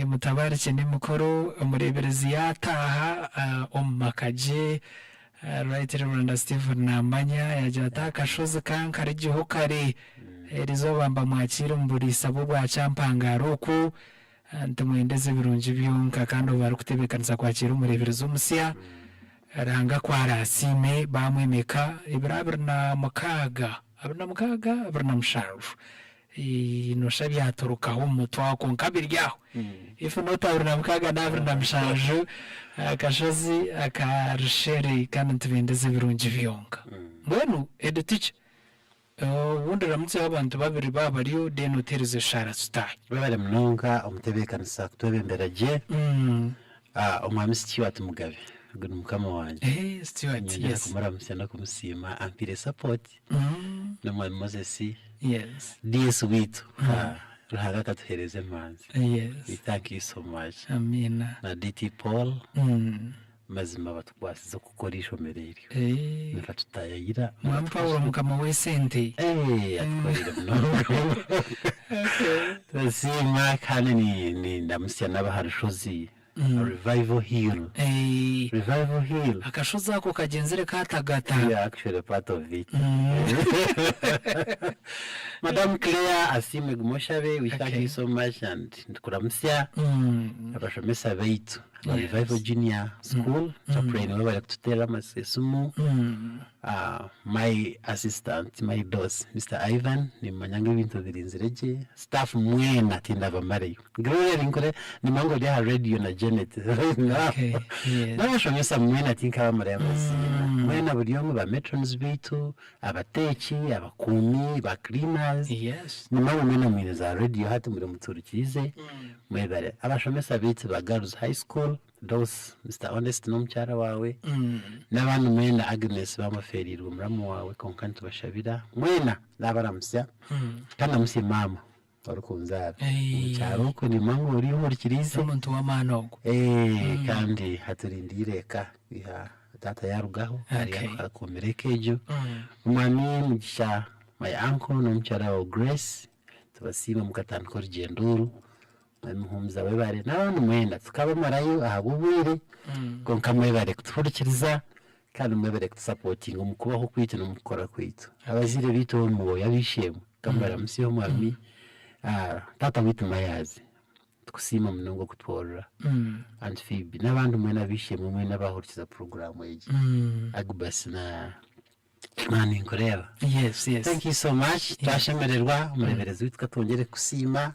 Mutabarikye Nimukuru omureeberezi yaataaha omu maka gye, Right Reverend Stephen Namanya yaagira ati akashozi ka nkarugyeho kare, erizooba mbamwakiire omu buriisa bwe obwa Kyampangare oku. Nitumwendeza ebirungi byonka kandi obu arikutebeekanisa kwakiira omureeberezi omusya, Ruhanga ku araasiime baamwemeka ebiro 26, 26, 27, noshusha byaturukaho omu mutwe aho kwonka biri aho. If not 26 na 27, akashozi aka Rushere kandi nitubendeza ebirungi byonka. Mbwenu head teacher, Obundi oramutseho abantu babiri baaba bariyo then oteereze eshaara tutaahe. Webare munonga omutebekanisa kutwebembera gye. Omwami Stuart Mugabe ogu ni mukama wangye. Eh, Stuart, Niinyenda yes. kumuramutsya n'okumusiima ampaire support n'omwami Moses Yes. DS waitu. Ruhanga akatuheereza emanzi. Yes. We thank you so much. Amiina. Na DT Paul. Mazima batukwasize okukora eishomero eryo. Nibatutayayira. Mwami Paulo mukama w'esente. Eh, atukorire munonga. Turasiima kandi ni nindamutsya n'abaha Rushozi Revival Hill. Revival Hill. Akashozi ako kagyenzire katagata. We are actually part of it. Madam Claire Asiimwe Gumoshabe, we thank you so much and nitukuramutsa abashomesa baitu. Aba Revival Junior School Chaplain webare kututeerera esimu my assistant my boss Mister Ivan nimumanya ngu ebintu birinzire gye staff mwena tindabamareyo Gloria ninkore nimanya ngu ori aha radio na Janet right now n'abashomesa mwena tinkabamarayo amaziina mwena buri omwe ba matrons baitu abateeki abakuumi ba cleaners nimanya ngu mwena mwine za radio hati muri mutuhurikiize Mwebare abashomesa baitu ba Girls High School, Dos, Mister Honest n'omukyara waawe, n'abandi mwena, Agnes bamufeereirwe muramu waawe kwonka nitubashabira mwena nabaramutsya kandi ndamutsye maama orikunzaara omu kyaro okwe nimanya ngu oriyo ohurikiriize. N'omuntu w'amaani ogwo. Kandi aturindiire eka kwiha taata yaarugaho ariyo akuumire eka egyo. Omwami Mugisha my uncle n'omukyara waawe Grace. Tubasiima mukatandika orugyendo oru, Mwami Muhumuza webare n'abandi mwena tukabamarayo ahabw'obwire kwonka mwebare kutuhurikiriza kandi mwebare kutusapotinga omu kubaho kwaitu n'omu kukora kwaitu. Abazaire baitu ab'omu mwoyo ab'eishe-emwe kamubaramutsyeho Mwami Taata waitu Mayaazi tukusiima munonga okutworora, Aunt Phoebe n'abandi mwena ab'eishe-emwe mwena abahurikiza puroguraamu egi, Agbasi na. Na ninkureeba. Yes, yes. Thank you so much. Twashemererwa omureeberezi waitu ka twongyere kukusiima.